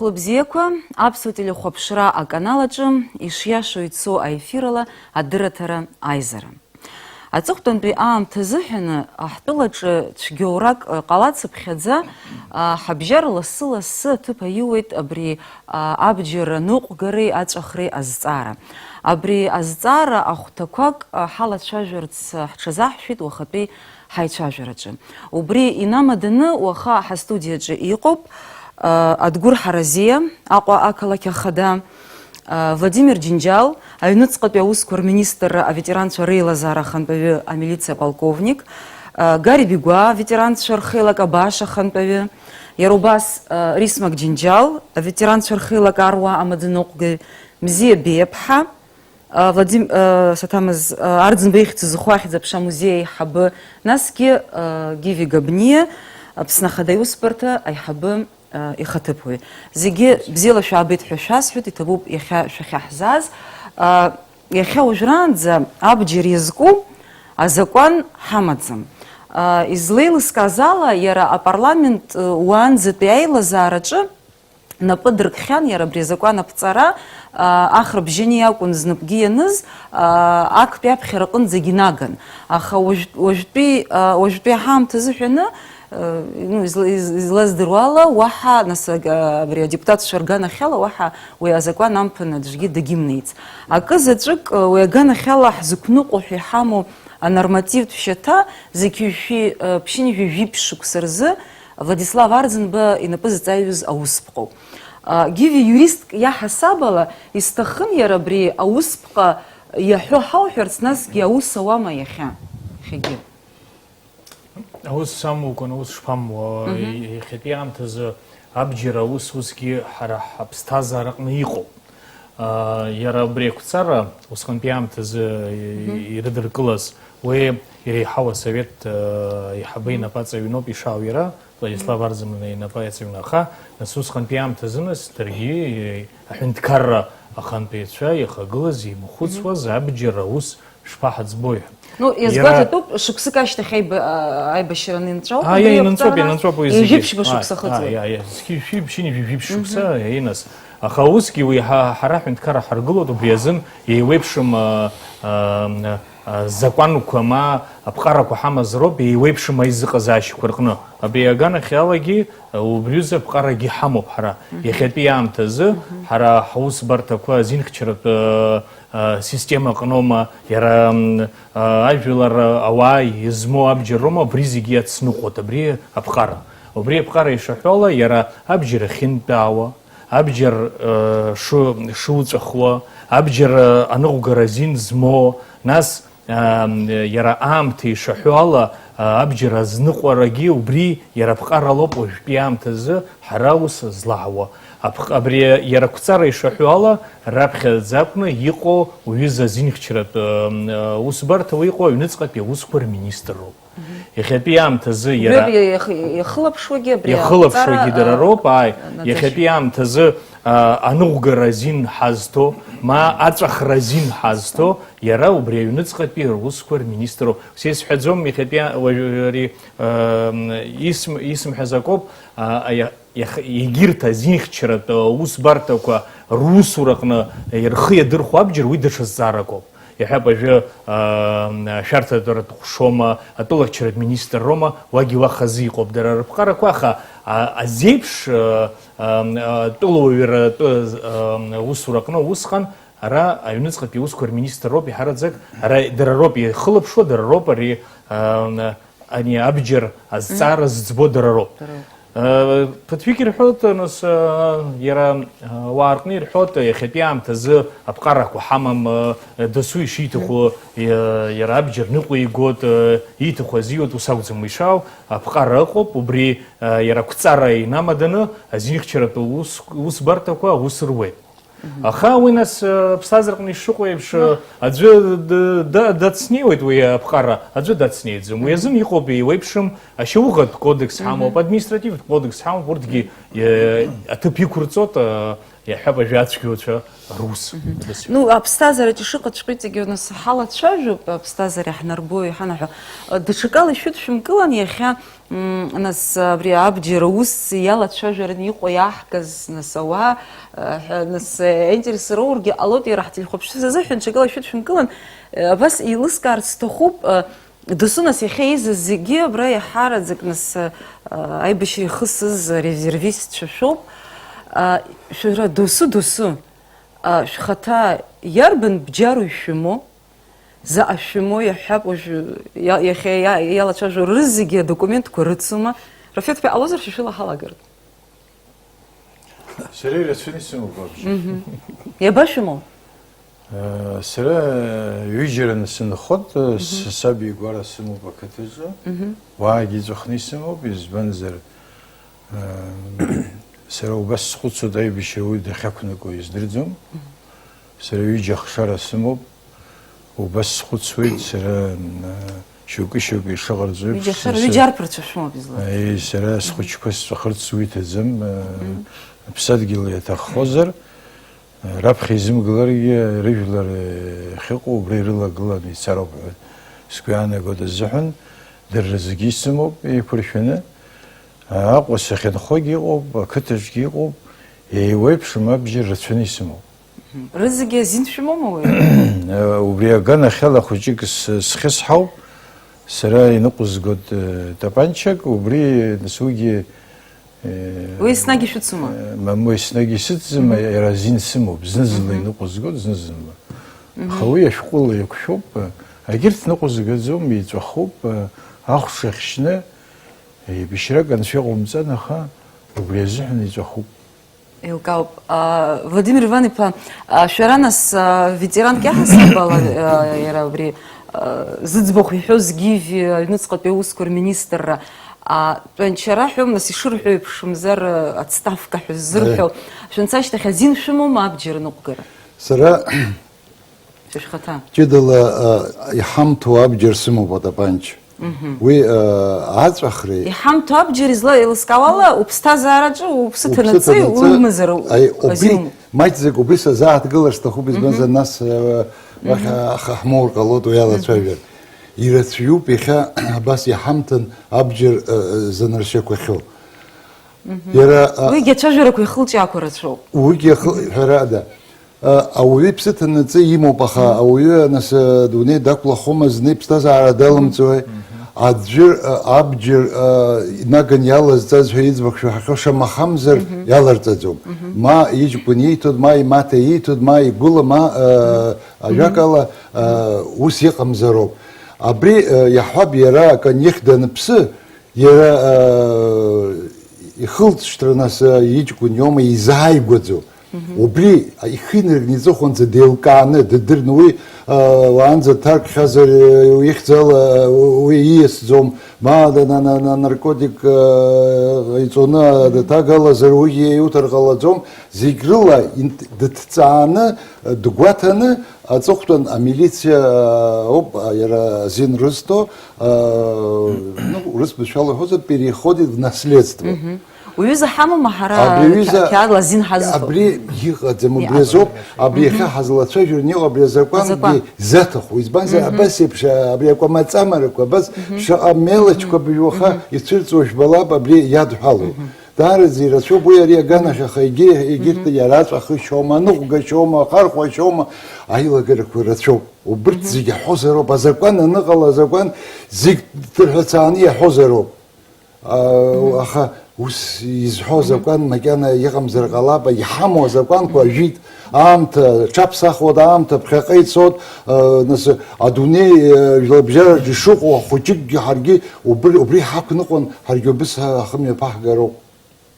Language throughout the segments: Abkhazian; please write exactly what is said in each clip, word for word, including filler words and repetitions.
Лыбзиақәа, аԥсуа телехәаԥшра аканал аҿы ишиашоу ицо аефирала адырраҭара аизара. Аҵыхәтәантәи аамҭа азыҳәаны ҳтәылаҿы цәгьоурак ҟалацыԥхьаӡа, а, ҳабжьара лассы-лассы аҭыԥ аиуеит абри, а, абџьар аныҟәгареи аҵәахреи азҵаара. Абри азҵаара ахәҭақәак, а, ҳалацәажәарц, а, ҳҽазаҳшәеит уахатәи ҳаицәажәараҿы. Убри инамаданы уаха ҳастудиаҿы иҟоуп, а, Адгәыр Ҳаразиа, Аҟәа ақалақь ахада, а, Владимир Џьынџьал, аҩныҵҟатәи аусқәа рминистрра аветеранцәа реилазаара ахантәаҩы, амилициа аполковник, а, Гари Бигәаа, аветеранцәа рхеилак Абаш ахантәаҩы, иара убас, а, Рисмак Џьынџьал, аветеранцәа рхеилак Аруаа амаӡаныҟәгаҩ, Мзиа Беиаԥҳа, а, Владим-, а, саҭамыз, а, Арӡынба ихьӡ зху ахьӡ-аԥша амузеи аиҳабы, насгьы, а, Гиви Габниа, Аԥсны Ахада Аиусбарҭа аиҳабы, а, ихаҭыԥуаҩ. Зегьы бзиала шәаабеит ҳәа шәасҳәоит, иҭабуп иахьа шәахьаҳзааз. А, иахьа уажәраанӡа абџьар иазку азакәан ҳамаӡам. А, излеилыскааз ала, иара апарламент, э, уаанӡатәи аилазаараҿы напы дыркхьан иара абри азакәан аԥҵара, а, ахрыбжьыни акәын знапгьы ианыз, а, актәи аԥхьара аҟынӡагь инаган. Аха уажә-, уажәтәи, а, уажәтәи ҳаамҭа азыҳәаны, а, ну, изла-, из-, излаздыруа ала, уаҳа, нас, аг-, абри адепутатцәа рганахьала уаҳа уи азакәан амԥан аӡәгьы дагьымнеиц. Акы заҵәык, а, уи аганахьала ҳзықәныҟәо ҳәа иҳамоу анормативтә шьаҭа зқьи жәшәи, а, ԥшьынҩажәи жәиԥшь шықәса рзы Владислав Арӡынба инапы зҵаҩыз аусԥҟоуп. А, Гиви иуристк иаҳасаб ала, исҭахын иара абри аусԥҟа иаҳәо ҳауҳәарц, насгьы аус ауама иахьа, иахьагьы? Аус самукәан, аус шԥамуа? Мгм. Иахьатәи аамҭазы абџьар аус усгьы ҳара ҳаԥсҭазаараҟны иҟоуп. А, иара убри ақәҵара, усҟантәи аамҭазы и-, Мгм. ирыдыркылаз, уи иреиҳау асовет, а, аиҳабы Мгм. инапы аҵаҩноуп ишаау иара, Владислав Мгм. Арӡынба инапы иаҵаҩны. Аха, нас усҟантәи аамҭазы, нас, даргьы, и-, аҳәынҭқарра ахантәаҩцәа иахагылаз, имахәыцуаз Мгм. абџьар аус шԥаҳаӡбои ҳәа. Ну, Иара иазгәаҭатәуп, шықәсык ашьҭахь аиба-, а, аибашьра анынҵәоу, А, убри иа, инынҵәоуп, аԥҵара инынҵәоуп уи зегьы. ҩажәи ԥшьба А, шықәса а, ахыҵуеит. иа, иа, зқьи жәшәи ԥшьынҩажәи жәиԥшь Мгм. шықәса, иа, инас. Аха усгьы уи ҳа-, ҳара ҳҳәынҭқарра ҳаргылоит, убри азын еиуеиԥшым, а, а, а, закәанқәа ма аԥҟарақәа ҳамазароуп, еиуеиԥшым аизыҟазаашьақәа рҟны. Абри аганахьалагьы, а, убриазы аԥҟарагьы ҳамоуп ҳара. Мгм. Иахьатәи аамҭазы Мгм. ҳара ҳусбарҭақәа азинхьчаратә, а, а, система аҟноума, иара, м, а, ажәлар, а, ауаа измоу абџьар роума, абри зегьы иацныҟәоит, абри аԥҟара. Убри аԥҟара ишаҳәо ала, иара абџьар ахьынтәаауа, абџьар, а, шы-, шуҵәахуа, абџьар, а, аныҟәгара азин змоу, нас, а, м, иара аамҭа ишаҳәо ала, а, абџьар азныҟәарагьы убри иара аԥҟаралоуп уажәтәи аамҭазы ҳара аус злаҳауа. Аԥх-, абри иара ақәҵара ишаҳәо ала, раԥхьаӡа акәны иҟоу уҩыза азинхьчаратә, ы, ы, усбарҭа уа иҟоу аҩныҵҟатәи аусқәа рминистрроуп. Мгм. Иахьатәи аамҭазы Убри иара абри иах-, иахылаԥшуагьы, абри иахылаԥшуагьы аԥҵара, дара а, роуп, ааи. анаӡашьа. Иахьатәи аамҭазы, а, аныҟәгара азин ҳазҭо, ма аҵәахра азин ҳазҭо, иара убри аҩныҵҟатәи русқәа рминистр роуп. Са исҳәаӡом, иахьатәи а-, уажә ари, ы, исм-, исымҳәаз акоуп, а, а, иа-, иах-, егьырҭ азинхьчаратә, ы, усбарҭақәа русураҟны рхы иадырхәо абџьар, уи даҽа зҵааракоуп. Иаҳҳәап, уажәы, ы, ашәарҭатәратә ҟәшома, атәылахьчаратә министр роума, уагьы уаха азы иҟоуп дара рыԥҟарақәа, аха, а, азеиԥш, ы, ы, атәылауаҩратә, ы, усураҟны усҟан ара аҩныҵҟатәи аусқәа рминистр роуп иҳараӡак, ара дара роуп ихылаԥшуа, дара роуп ари, ы, ани абџьар азҵаара зӡбо дара роуп. Дара роуп. Э, ԥыҭҩык ирҳәоит, нас, э, иара, э, уаа рҟны ирҳәоит, иахьатәи аамҭазы аԥҟарақәа ҳамам, э, дасу ишиҭаху, э, иара абџьар ныҟәигоит, э, ииҭаху азиуеит, ус акәӡам уи ишаау, аԥҟара ыҟоуп, убри, э, иара ақәҵара инамаданы, азинхьчаратә ус-, усбарҭақәа аус руеит. Аха уи нас, э, ԥсҭазаараҟны ишыҟоу еиԥш, э, аӡәы д-, д-, дацнеиуеит уи аԥҟара, аӡәы дацнеиӡом. Уи азын иҟоуп еиуеиԥшым ашьауӷатә кодекс ҳамоуп, административтә кодекс ҳамоуп, урҭгьы, э, аҭыԥ иқәырҵоит, э, Иаҳҳәап, ажәа ацәгьоуцәа рус. Мгм. Рыцҳа. Ну, аԥсҭазаараҿ ишыҟаҵәҟьо иҵегьы нас ҳалацәажәоуп, аԥсҭазаара иаҳнарбо, иҳанарҳәо. Даҽакала ишәыдшәымкылан иахьа, м, нас абри абџьар аус иалацәажәараны иҟоу иаҳкыз, нас ауаа, ҳәа, нас, аинтерес роургьы ҟалоит, иара ҳтелехәаԥшцәа азыҳәан ҽакала шәыдшәымкылан, абас еилыскаарц сҭахуп, досу нас иахьа еизаз зегьы абра иаҳараӡак нас, аибашьра ихысыз арезервистцәа шәоуп. Шәара досу, досу, шәхаҭа иарбан бџьару ишәымоу? Заҟа шәымоу иаҳҳәап, уажә иа-, иахьа иа-, иалацәажәо рызегьы адокументқәа рыцума? Рафеҭ ҳәа иҟалозар, шәа шәыла ҳалагартә. Сара ирацәаны исымоуп абжьы. Мгм. Иабашәымоу? Э, сара ҩыџьараны сынхоит, э, Мгм. с-, саб игәара сымоуп ақыҭаҿы. Мгм. Уаагьы иҵәахны исымоуп, избанзар, э, сара убас схәыцуеит, аибашьра уи дахьақәнаго издырӡом. Мгм. Сара ҩыџьа ахшара сымоуп. Убас схәыцуеит сара, м, шьоукы-шьоукы ишыҟарҵо еиԥш, Ҩыџьа ахшара, сара ҩыџьа арԥарцәа шәымоуп излаз. Аи, сара схәыҷқәа сҵәахырц сгәы иҭаӡам, э, Мгм. Аԥсадгьыл иаҭаххозар, э, раԥхьа изымгыларгьы, рыжәлар, э, ахьыҟоу убра ирылагыланы ицароуп ҳәа сгәы иаанагоит азыҳәан, дара рзгьы исымоуп еиқәыршәаны. Аҟәа сахьынхогьы ыҟоуп, ақыҭаҿгьы ыҟоуп, еиуеиԥшым абџьар рацәаны исымоуп. Рызегьы азин шәымоума уи? Э, убри аганахьала хәыҷык с-, схьысҳауп, сара иныҟәызгоит, э, тапанчак, убри, нас, уигьы, э, Уи еснагь ишәыцума? Э, мамоу, еснагь исыцӡам, Мгм. иара азин сымоуп, зны-зынла Мгм. иныҟәызгоит, зны-зынла. Мгм. Аха уи ашәҟәыла еиқәшәоуп, э, агьырҭ ныҟәызгаӡом, еиҵәахуп, э, ахәша хьшьны, еибашьрак анцәа иҟоумҵан, аха убри азыҳәан еиҵәахуп. Еилкаауп. А, Владимир Иван-иԥа, а, шәара нас, а, ветеранк иаҳасаб ала, а, иара абри, а, зыӡбахә иҳәоз Гиви аҩныҵҟатәи аусқәа рминистрра, а, тәанчара ҳәом, нас ишырҳәо еиԥш, мзар, а, отставка ҳәа ззырҳәо, Аиеи. Шәанца ашьҭахь азин шәымоума абџьар аныҟәгара? Сара Шәа шәхаҭа. Ҷыдала, а, иҳамҭоу абџьар сымоуп атапанча. Мгм. Уи, а, аҵәахреи Иҳамҭоу абџьар изла-, еилыскаауала, уԥсҭазаараҿы уԥсы Уԥсы ҭанаҵы, ҭанаҵы, уимазар, аи, убри, азин умоуп. Маҷӡак убри сазааҭгылар сҭахуп, избанзар, Мгм. нас, а, уахь Мгм. аха ҳмоур ҟалоит уи алацәажәар. Мгм. Ирацәаҩуп иахьа абас иҳамҭан абџьар, а, занаршьақәахьоу. Мгм. Иара, а, Уигьы ацәажәарақәа ихылҿиаақәо рацәоуп. Уигьы ахы-, ҳәарада. А, ауаҩы иԥсы ҭанаҵы имоуп, аха Мгм. ауаҩы, нас, а, дунеи дақәлахома, зны иԥсҭазаара далымҵуеи? Мгм. Аӡәыр, а, абџьар, а, инаган иалазҵаз ҳәа иӡбахә шәаҳахьоу, шамахамзар Мгм. иаларҵаӡом. Мгм. Ма иҷкәын ииҭоит, ма имаҭа ииҭоит, ма игәыла, ма, а, Мгм. ажәакала, а, Мгм. ус иҟамзароуп. Абри, а, иаҳҳәап, иара аканиах даныԥсы, Иара, аа, ихылҵшьҭра, нас, аа, иҷкәын иоума изааигәаӡоу? Мгм. Убри ихы инаркны иҵыхәанӡа деилкааны, дыдырны уи, аа, уаанӡа дҭаркхьазар, аа, ихьӡала, аа, уи ииасӡом, ма да-, на-, на-, на-, наркотик, аа, иҵоны Мгм. дҭагалазар, уигьы иуҭар ҟалаӡом, зегь рыла инт-, дыҭҵааны, дгәаҭаны, аҵыхәтәан амилициа, аа, ауп, аа, иара азин рызҭо, аа, ну, урыс бызшәала уҳәозар, переходит в наследство. Мгм. Уҩыза ҳамоума ҳара Абри аҩыза, қьа-, қьаадла азин ҳазҭо? Абри иҟаӡам, убри Иҟаӡам. Азоуп, абри Мгм. иахьа ҳазлацәажәо, ниҟ абри азакәангьы Азакәан. Заҭаху, избанзар, Мгм. абас еиԥш, абри акәамаҵамарақәа, абас Мгм. шаҟа мелочқәа Мгм. быжәуаха Мгм. ицәырҵуа жәбалап абри иадҳәалоу. Мгм. Даараӡа ирацәоуп уи ари аганахь, аха егьи-, егьырҭ Мгм. иараҵәахышьоума, аныҟәгашьоума, ахархәашьоума, аилагарақәа рацәоуп. Убырҭ Мгм. зегь иаҳәозароуп, азакәан аныҟала, азакәан зегь дырҳәацааны иаҳәозароуп. А, Мгм. аха ус изҳәо Мгм. азакәан макьана иҟамзар ҟалап, иҳамоу азакәанқәа Мгм. ажәит, аамҭа ҽаԥсахуеит, аамҭа ԥхьаҟа ицоит, а, нас, адунеи, а, жәларбжьараҿы ишыҟоу ахәыҷыкгьы ҳаргьы убри, убри ҳақәныҟәан, ҳаргьы убыс ҳа-, ҳхы мҩаԥаҳгароуп.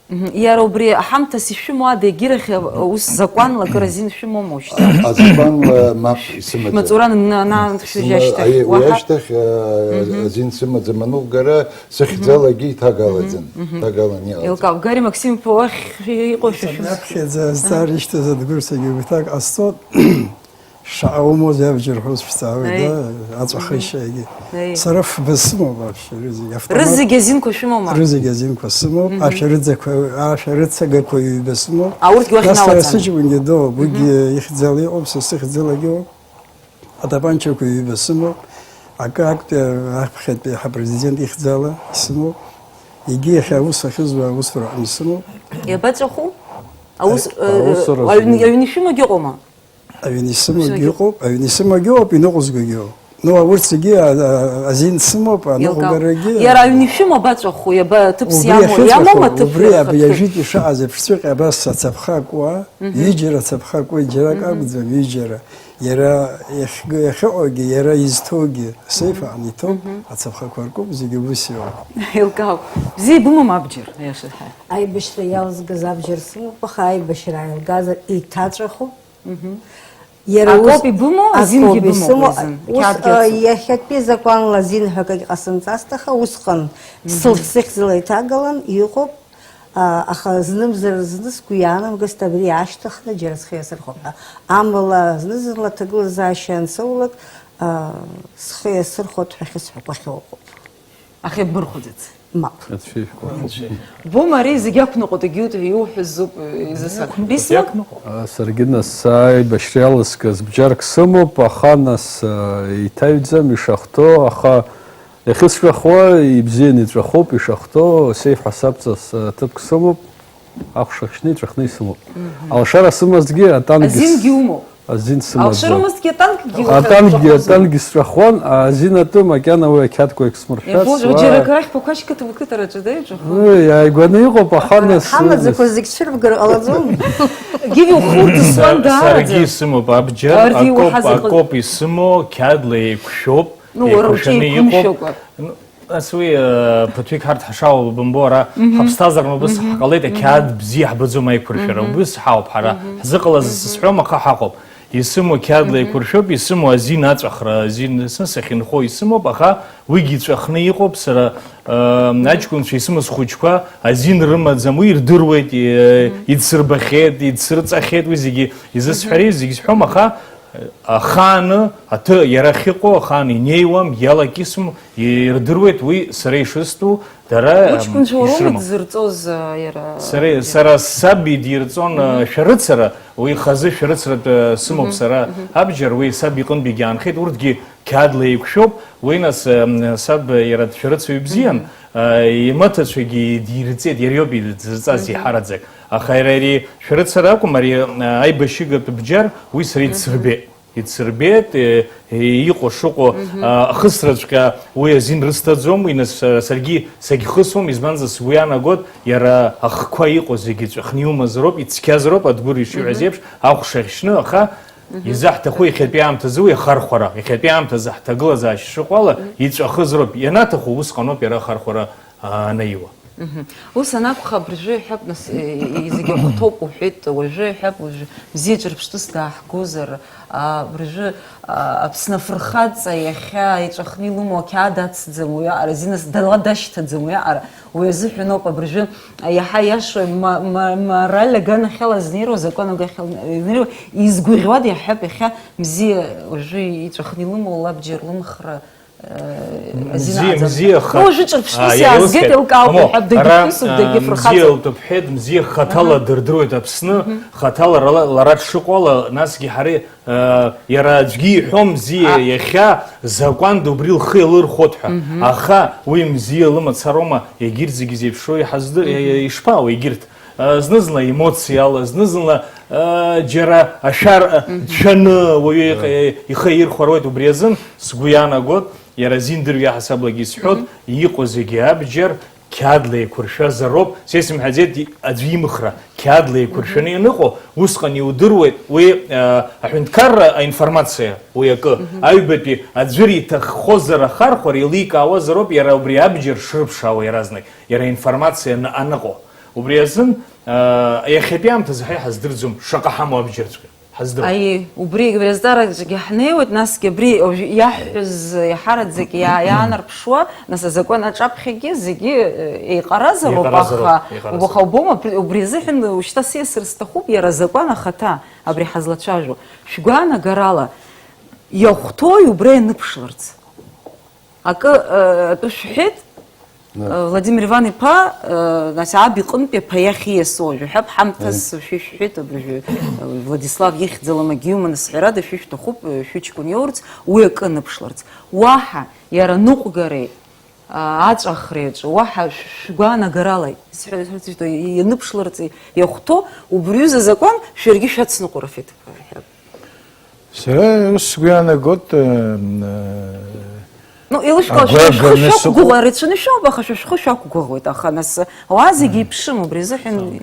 Мгм. Иара убри аҳамҭас ишәымоу ада егьирахь ус закәанла акыр азин шәымоума уажәшьҭа? Азакәанла мап исымаӡам. Шәмаҵура на-, на-, Сыма-, шәыжьашьҭахь, аи, уи уаҳа? Ашьҭахь, а, Мгм. азин сымаӡам, аныҟәгара сыхьӡалагьы Мгм. иҭагалаӡам. Мгм. Иҭагалан иҟаӡам. Еилкаауп. Гари Максим-иԥа уахь иҟоу шәа шәымч. Санаԥхьаӡа азҵаара Мгм. ишьҭаз адгәыр сагьы ҩбаҭак ҟасҵоит. Шаҟа умоузеи абџьар ҳәа ус шәҵаауеит, Аи. Да, аҵәахышьагьы. Аи. Сара фба сымоуп, ашәарыцагьы, автомат. Рызегь азинқәа шәымоума? Рызегь азинқәа сымоуп, Мгм. Ашәарыцақәа, ашәарыцагақәа ҩба сымоуп. А, урҭгьы уахь Нас сара иналаҵаны. Сыҷкәынгьы доуп, уигьы Мгм. Ихьӡала иҟоуп, са сыхьӡалагьы ыҟоуп. Атапанчақәа ҩба сымоуп. Акы актәи, аԥхьатәи ҳапрезидент ихьӡала исымоуп. Егьи иахьа аус ахьызуа аусураҟны исымоуп. Иабаҵәаху? Аус, Аи, э, аусура аҩн-, зегьы. Аҩн ишәымагь ыҟоума? Аҩн исымоугьы Сыгьы- ыҟоуп, аҩн исымоугьы ыҟоуп, иныҟәызгогьы ыҟоуп. Ну, урҭ зегьы, а, а, азин сымоуп, Еилкаау. Аныҟәгарагьы. Иара аҩн ишәымоу абаҵәаху, иаба-, ҭыԥс Убри иамоу, иахьыҵәаху, иамоума ҭыԥ убри аб-, иахыԥхьаӡ? Иажәит ишааз еиԥшҵәҟьа абас ацаԥха акуа, Мгм. Ҩыџьара ацаԥха акуа, џьарак Мгм. Акәӡам, ҩыџьара. Иара иахьг-, иахьыҟоугьы, иара изҭогьы, асеиф Мгм. Аҟны иҭоуп, Мгм. Ацаԥхақәа ркуп, зегьы ус иоуп. Еилкаау. Бзиа ибымоума абџьар, аиаша ҳәа? Аибашьра иалзгаз абџьар сымоуп, аха аибашьра ааилгазар еиҭаҵәахуп. Мгм. Иара ус Акоуп ибымоу, азингьы акоуп бымоу исымоу, уи азин, ус, қьаадгьы а, ацуп. Иахьатәи закәанла азин ҳәа акагь ҟасымҵацт, аха усҟан Мгм. Сыл-, сыхьӡала иҭагалан иҟоуп, а, аха знымзар зны сгәы иаанамгаст абри аашьҭыхны џьара схы иасырхәап ҳәа. Амала зны-зынла аҭагылазаашьа ансоулак, а, схы иасырхәот ҳәа ахьысҳәақәахьоу ыҟоуп. Аха ибмырхәаӡац. Мап. Аӡә ишәҟәы. Бома, ари зегь ақәныҟәоит, егьиуҭ ҳәа иуҳәаз зуп, изыса. Бисма? А, саргьы нас сааибашьра иалыскыз бџьарк сымоуп, аха нас, а, иҭаҩӡам, ишахәҭоу, аха иахьысшәахуа ибзианы иҵәахуп, ишахәҭоу, сейф ҳасабҵас, а, ҭыԥк сымоуп. Ахәша хьшьны иҵәахны исымоуп. Мгм. Алшара сымазҭгьы атанкгьы с-, Азингьы умоуп. Азин сымаӡам. Алшара умазҭгьы атанкгьы Атанкгьы, уҳәахьоу. Атанкгьы срахәон, азин атәым, макьана уи ақьаадқәа егьсмыршәац, Боже, уаа. Џьара акы рахьԥақәа шьқыҭ-бықыҭ араҿы деиҿахо. Уи, ааигәаны иҟоуп, аха нас, Ҳамаӡақәа нас. Зегь цәырбгар ҟалаӡом. Гиви ухурту суан Са-, саргьы даараӡа. Исымоуп абџьар, Уаргьы акоуп, уаҳа закәы- акоуп исымоу, қьаадла еиқәшәоуп, Ма уара еиқәшәаны уҿы иҟоуп. Иқәымшәакәа. Н-, нас уи, э, ԥыҭҩык ҳарҭ ҳашаауа бымбо, ара Мгм. Ҳаԥсҭазаара убас Мгм. Ҳҟалеит, Мгм. Ақьаад бзиа ҳбаӡом аиқәыршәара, Мгм. Убас ҳауп ҳара. Мгм. Ҳзыҟалаз Мгм. Сызҳәом, аха ҳаҟоуп. Исымоу қьаадла Мгм. Еиқәыршәоуп, исымоу азин аҵәахра, азин сны сахьынхо исымоуп, аха уигьы иҵәахны иҟоуп, сара, э, Мгм. Аҷкәынцәа исымаз хәыҷқәа азин рымаӡам, уи ирдыруеит, э, Мгм. Идсырбахьеит, идсырҵахьеит, уи зегьы изысҳәари, Мгм. Зегь сҳәом, аха Ахааны, аҭы иара ахьыҟоу ахаан инеиуам, иалакьысуам, ирдыруеит уи сара ишыстәу, дара, ам, Уҷкәынцәа уроума ишрымам. Дзырҵоз, а, иара? Сара, сара саб идирҵон, а, Мгм. Шәарыцара, уи хазы шәарыцаратә, а, сымоуп Мгм, сара мгм. Абџьар, уи саб иҟынтәигьы аанхеит, урҭгьы қьаадла еиқәшәоуп, уи нас, ам, саб иара дшәарыцаҩ бзиан, Мгм. А, имаҭацәагьы идирҵеит, иара иоуп идзырҵаз Мгм. Иҳараӡак. Аха иара ари шәарыцара акәым, ари, а, аибашьыгатә бџьар, уи сара Мгм. Идсырбеит. Идсырбеит, е, е, иҟоу шыҟоу, Мгм. А, ахысраҵәҟьа уи азин рысҭаӡом, уи нас, а, саргьы сагьхысуам, избанзар, сгәы иаанагоит, иара ахқәа иҟоу зегьы ҵәахны иумазароуп, ицқьазароуп, Адгәыр ишиҳәаз Мгм. Еиԥш, ахәша хьшьны, аха Мгм. Изаҳҭаху иахьатәи аамҭазы уи ахархәара, иахьатәи аамҭазы ҳҭагылазаашьа шыҟоу ала, Мгм. Иҵәахызароуп, ианаҭаху усҟаноуп иара ахархәара, а, анаиуа. Мгм. Ус анакәха, абыржәы иҳәап, нас, э, э, зегьы ахәҭоуп уҳәеит, уажәы иҳәап, уажәы бзиа ҿырԥштәыс дааҳгозар, а, абыржәы, а, Аԥсны афырхаҵа иахьа иҵәахны илымоу ақьаад ацӡам уиаҟара, зинас дала дашьҭаӡам уиаҟара, уи азыҳәан ауп абыржәы, а, иаҳа иашоу ма-, ма-, мораль аганахьала знеироу, азакәан аганахьала знеироу, изгәаӷьуада иаҳҳәап, иахьа мзиа уажәы иҵәахны илымоу лабџьар лымхра, Э, азин Мзиа, аӡам. Мзиа ха-, Уажәы ҿырԥштәыс а, иаазгеит, иаилыскааит. Еилкаау Ҳамо, иҳәап, ара, дагьыԥҳәысуп, а, дагьыфырхаҵоуп. Мзиа лҭыԥҳеит, мзиа хаҭала Аҳа. Дырдыруеит Аԥсны, Мгм. Хаҭала рала, лара дшыҟоу ала, насгьы ҳара, а, иара аӡәгьы иҳәом, мзиа А. Иахьа закәанда убри лхы иалырхәот ҳәа. Мгм. Аха уи мзиа лымацароума, егьырҭ зегьы зеиԥшроу иҳазды-, Мгм. Ишԥаау егьырҭ? А, зны-зынла емоциала, зны-зынла, а, џьара ашәар, а, Мгм. Дшәаны, уаҩы Мгм. Ихы, ихы аирхәароуеит, убри азын сгәы иаанагоит, иара зиндырҩа ҳасаблагьы исҳәоит, Мгм. Иҟоу зегьы абџьар қьаадла еиқәыршәазароуп, са исымҳәаӡеит и-, аӡәы имхра, қьаадла еиқәыршәаны Мгм. Ианыҟоу, усҟан иудыруеит, уи, а, аҳәынҭқарра аинформациа, уи акы, Мгм. Аҩбатәи аӡәыр иҭаххозар ахархәара еиликаауазароуп, иара убри абџьар шрыԥшаауа иаразнак. Иара аинформациа аны-, аныҟоу. Убри азын, аа, иахьатәи аамҭазы ҳа иҳаздырӡом шаҟа ҳамоу абџьарҵәҟьа. ҳаздыруам. Аиеи, убри, убри азҵаараҿгьы ҳнеиуеит, насгьы абри уажә иаҳҳәаз иаҳараӡак иа-, иаанарԥшуа, нас азакәан аҿаԥхьагьы зегьы, э, еиҟаразароуп, еиҟаразароуп, аха еиҟаразароуп. Убаха убома, абри, убри азыҳәан шьҭа сиасыр сҭахуп, иара азакәан ахаҭа абри ҳазлацәажәо. Шәгәаанагарала, иахәҭои убра ианыԥшларц? Акы, э, атәы шәҳәеит, Да. Э, Владимир Иван-иԥа, э, нас, аб иҟынтәи аԥа иахь ииасуа, жәаҳәап, ҳамҭас Аиеи. Шәишәҳәеит, абыржәы, э, Владислав ихьӡала магьы иуманы сҳәарада, шәышәҭахуп, э, шәыҷкәын иоурц, уи акы аныԥшларц. Уаҳа иара аныҟәгареи, а, аҵәахреи аҿы, уаҳа шә-, шәгәаанагарала, исҳәо-, исҳәарц исҭо, ианыԥшларц иахәҭоу, убри аҩыза азакәан шәаргьы шәацныҟәара, Рафеҭ-иԥа, ҳәа. Сара ус сгәы иаанагоит, э, э, Ну, еилышәкаауа, агәра шәа шәхы ганы шәақәгәыӷуа, сыҟоуп. Рацәаны шәоуп, аха шәа шәхы шәақәгәыӷуеит, аха нас ауаа зегьы Мм. Еиԥшым, убри азыҳәан.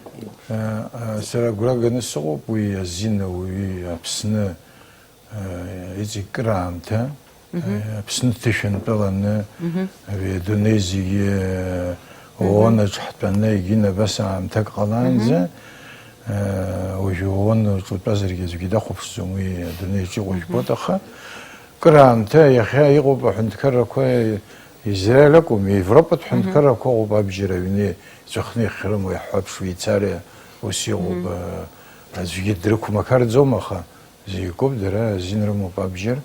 Э, э, сара агәра ганы сыҟоуп, уи азин ауаҩы Аԥсны, э, иҵегь кыраамҭа, Мгм. э, Аԥсны дҭышәынтәаланы, Мгм. ари адунеи зегьы, э, Мгм. ООН аҿы ҳтәаны егьин абас аамҭак ҟалаанӡа, Мгм. э, уажәы ООН аҿы утәазаргьы аӡәгьы дахәаԥшӡом, уи адунеи аҿы иҟоу Мгм. жәбоит, аха кыраамҭа иахьа иҟоуп аҳәынҭқаррақәа, Израиль акәым, Европатә Мгм. ҳәынҭқаррақәа ыҟоуп абџьар аҩны иҵәахны иахьрымоу, иаҳҳәап, Швеицариа ус иҟоуп, Мгм. э, аӡәгьы дрықәмақарӡом, аха зегь акоуп, дара азин рымоуп абџьар.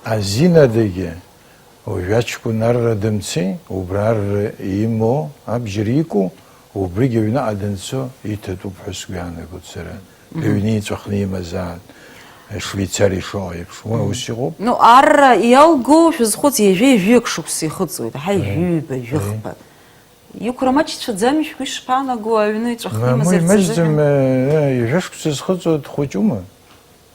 Азин адагьы, уажә аҷкәын арра дымцеи, убра арра имоу, абџьар ику, убригь аҩныҟа данцо иҭатәуп ҳәа сгәы иаанагоит сара. Мгм. Аҩны иҵәахны имазаан, Швеицариа ишыҟоу еиԥш. Уа Мгм. ус иҟоуп. Ну, арра иалго шәызхәыц, ҩажәи ҩажәиак шықәса ихыҵуеит, ҳаи, Аиеи. Жәаҩба, Аиеи. Жәохәба. Иқәра маҷцәаӡами, шәгәы ишԥаанаго, аҩны иҵәахны Ма-, имазарц муи маҷӡам, азыҳәан? Э, э, ҩажәа шықәса зхыҵуа дхәыҷума?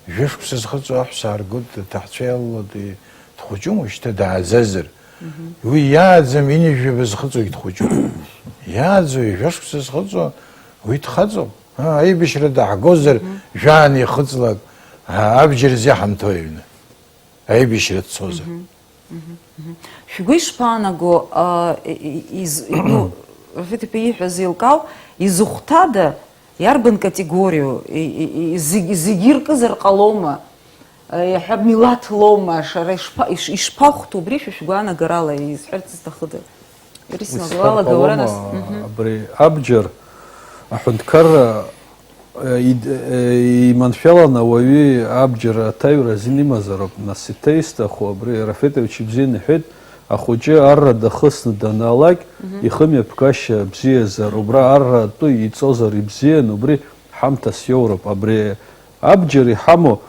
Ҩажәа шықәса зхыҵуа аҳәса ааргоит, аҭаҳцәа иалалоит, дхәыҷума, шьҭа дааӡазар? Мгм. Уи иааӡам, ҩажәи жәаба зхыҵуагь дхәыҷуп. Иааӡо, ҩажәа шықәса зхыҵуа, уи дхаҵоуп. А, аибашьра даҳгозар, Мгм. жәаан ихыҵлак, а, абџьар зиаҳамҭои аҩны? Аибашьра дцозар. Мгм. Мгм. Мгм. Шәгәы ишԥаанаго, а, и-, и-, из-, ну, Рафеҭ-иԥа ииҳәаз еилкаау, изыхәҭада, иарбан категориоу, и-, и-, и-, зегь-, зегьы иркызар ҟалома? А, иаҳҳәап, милаҭ лоума, шара ишԥа-, иш-, ишԥахәҭоу, убри шәа шәгәаанагарала изҳәарц зҭахыда? Ирисмагоала Исҳәар гауран ас. ҟалома, Мгм. Абри абџьар аҳәынҭқарра, э, ид-, э, иманшәаланы ауаҩы абџьар аҭаҩра азин имазароуп, нас иҭаисҭаху абри Рафеҭович ибзианы иҳәеит, ахәыҷы арра дахысны данаалак, Мгм. ихымҩаԥгашьа бзиазар, убра арра атәы иҵозар ибзиан, убри ҳамҭас иоуроуп. Абри абџьар иҳамоу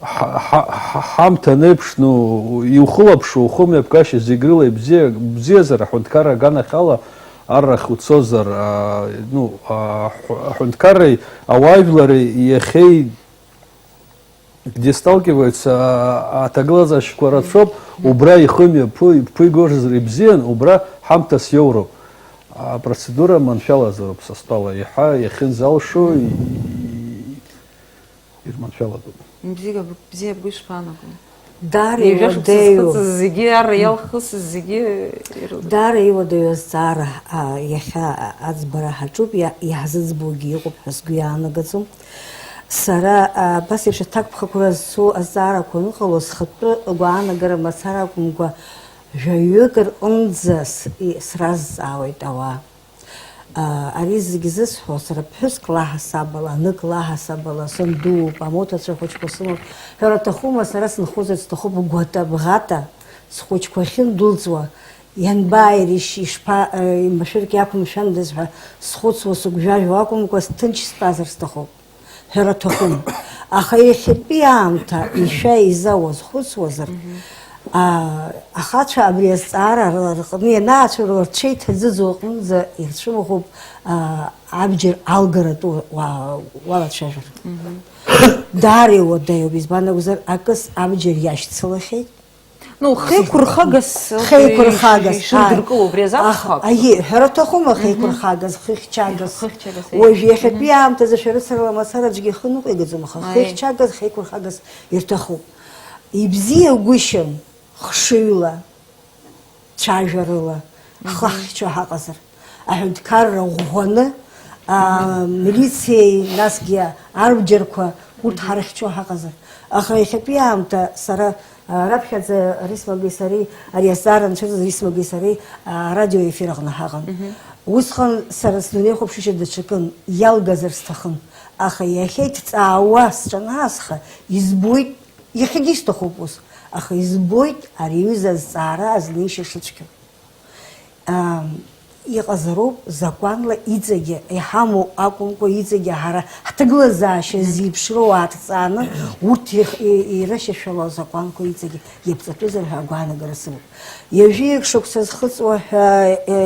Ҳа-, ҳа-, ҳа-, ҳамҭа анеиԥш, ну, иухылаԥшу, ухымҩаԥгашьа зегь рыла ибзиа-, бзиазар, аҳәынҭқарра аганахьала аррахь уцозар, а, ну, а, аҳә-, аҳәынҭқарреи ауаажәлари иахьеи, где сталкиваются, а, аҭагылазаашьақәа рацәоуп, убра ихымҩаԥу-, иԥуигозар ибзиан, убра ҳамҭас иоуроуп. Апроцедура маншәалазароуп са стәала, иаҳа иахьынӡалшо, и-, ирманшәалатәуп. Бзиа б-, бзиа бгәы ишԥаанаго? Даара Ҩажәа шықәса иуадаҩу. Зхыҵыз зегьы, ар-, иалхысыз зегьы ирылгеит. Даара иуадаҩу азҵаара, а, иахьа аӡбара ҳаҿуп, иа-, иаҳзыӡбогьы иҟоуп ҳәа сгәы иаанагаӡом. Сара, а, абас еиԥш аҭакԥхықәра зцу азҵаарақәа аныҟало, схатәы гәаанагара мацара акәымкәа, жәаҩык рҟынӡа с-, и-, сразҵаауеит ауаа. А, ари зегьы зысҳәо, сара ԥҳәыск лаҳасабала, нык лаҳасабала, сандууп, амоҭацәа хәыҷқәа сымоуп. Ҳәара аҭахума, сара сынхозарц сҭахуп гәата-бӷата, схәыҷқәа ахьындәылҵуа, ианбааиришь, ишԥа-, э, машәырк иақәымшәандаз ҳәа схәыцуа, сыгәжәажәо акәымкәа, сҭынч стәазар сҭахуп. Ҳәара аҭахым. Аха иахьатәи аамҭа ишәа-иза уазхәыцуазар, Мгм. а, ахацәа абри азҵаара р-, рҟны ианаацәажәо, рҽеиҭаӡыӡо аҟынӡа ирцәымӷуп, а, абџьар алгаратәы уа-, уалацәажәар. Мгм. Даара иуадаҩуп, избан акәзар, акыс абџьар иашьцылахьеит. Ну, хеиқәырхагас, Хеиқәырхагас, иш-, ишырдыркыло, убри азы ааи. Аха, акәхап. Аиеи, ҳәара аҭахума, Мгм. Хеиқәырхагас, хыхьчагас. Хыхьчагас, аиеи. Уажә иахьатәи Мгм. Аамҭазы шәарыцарала мацара аӡәгьы ихы ныҟәигаӡом, аха Аиеи. Хыхьчагас, хеиқәырхагас ирҭахуп. Ибзиагәышьам хшыҩла, цәажәарыла, Мгм. ҳхы ҳхьчо ҳаҟазар. Аҳәынҭқарра ӷәӷәаны, а, Мгм. милициеи, насгьы арбџьарқәа Урҭ ҳарыхьчо ҳаҟазар. Аха иахьатәи аамҭа сара, а, раԥхьаӡа Рисмагеи сареи, ари азҵаара анцәыӡыз Рисмагеи сареи, а, радиоефир аҟны ҳаҟан. Усҟан сара сдунеихәаԥшышьа даҽакын, иалгазар сҭахын. Аха иахьа иҭҵаауа сҿанаасха, избоит, иахьагьы исҭахуп ус, аха избоит ари аҩыза азҵаара азнеишьа шыцәгьоу. Ам, иҟазароуп закәанла иҵегьы иҳамоу акәымкәа, иҵегьы ҳара ҳҭагылазаашьа зеиԥшроу ааҭҵааны, урҭ их-, и-, ирышьашәало азакәанқәа иҵегьы иаԥҵатәызар ҳәа агәаанагара сымоуп. Ҩажәи шықәса зхыҵуа ҳәа, е,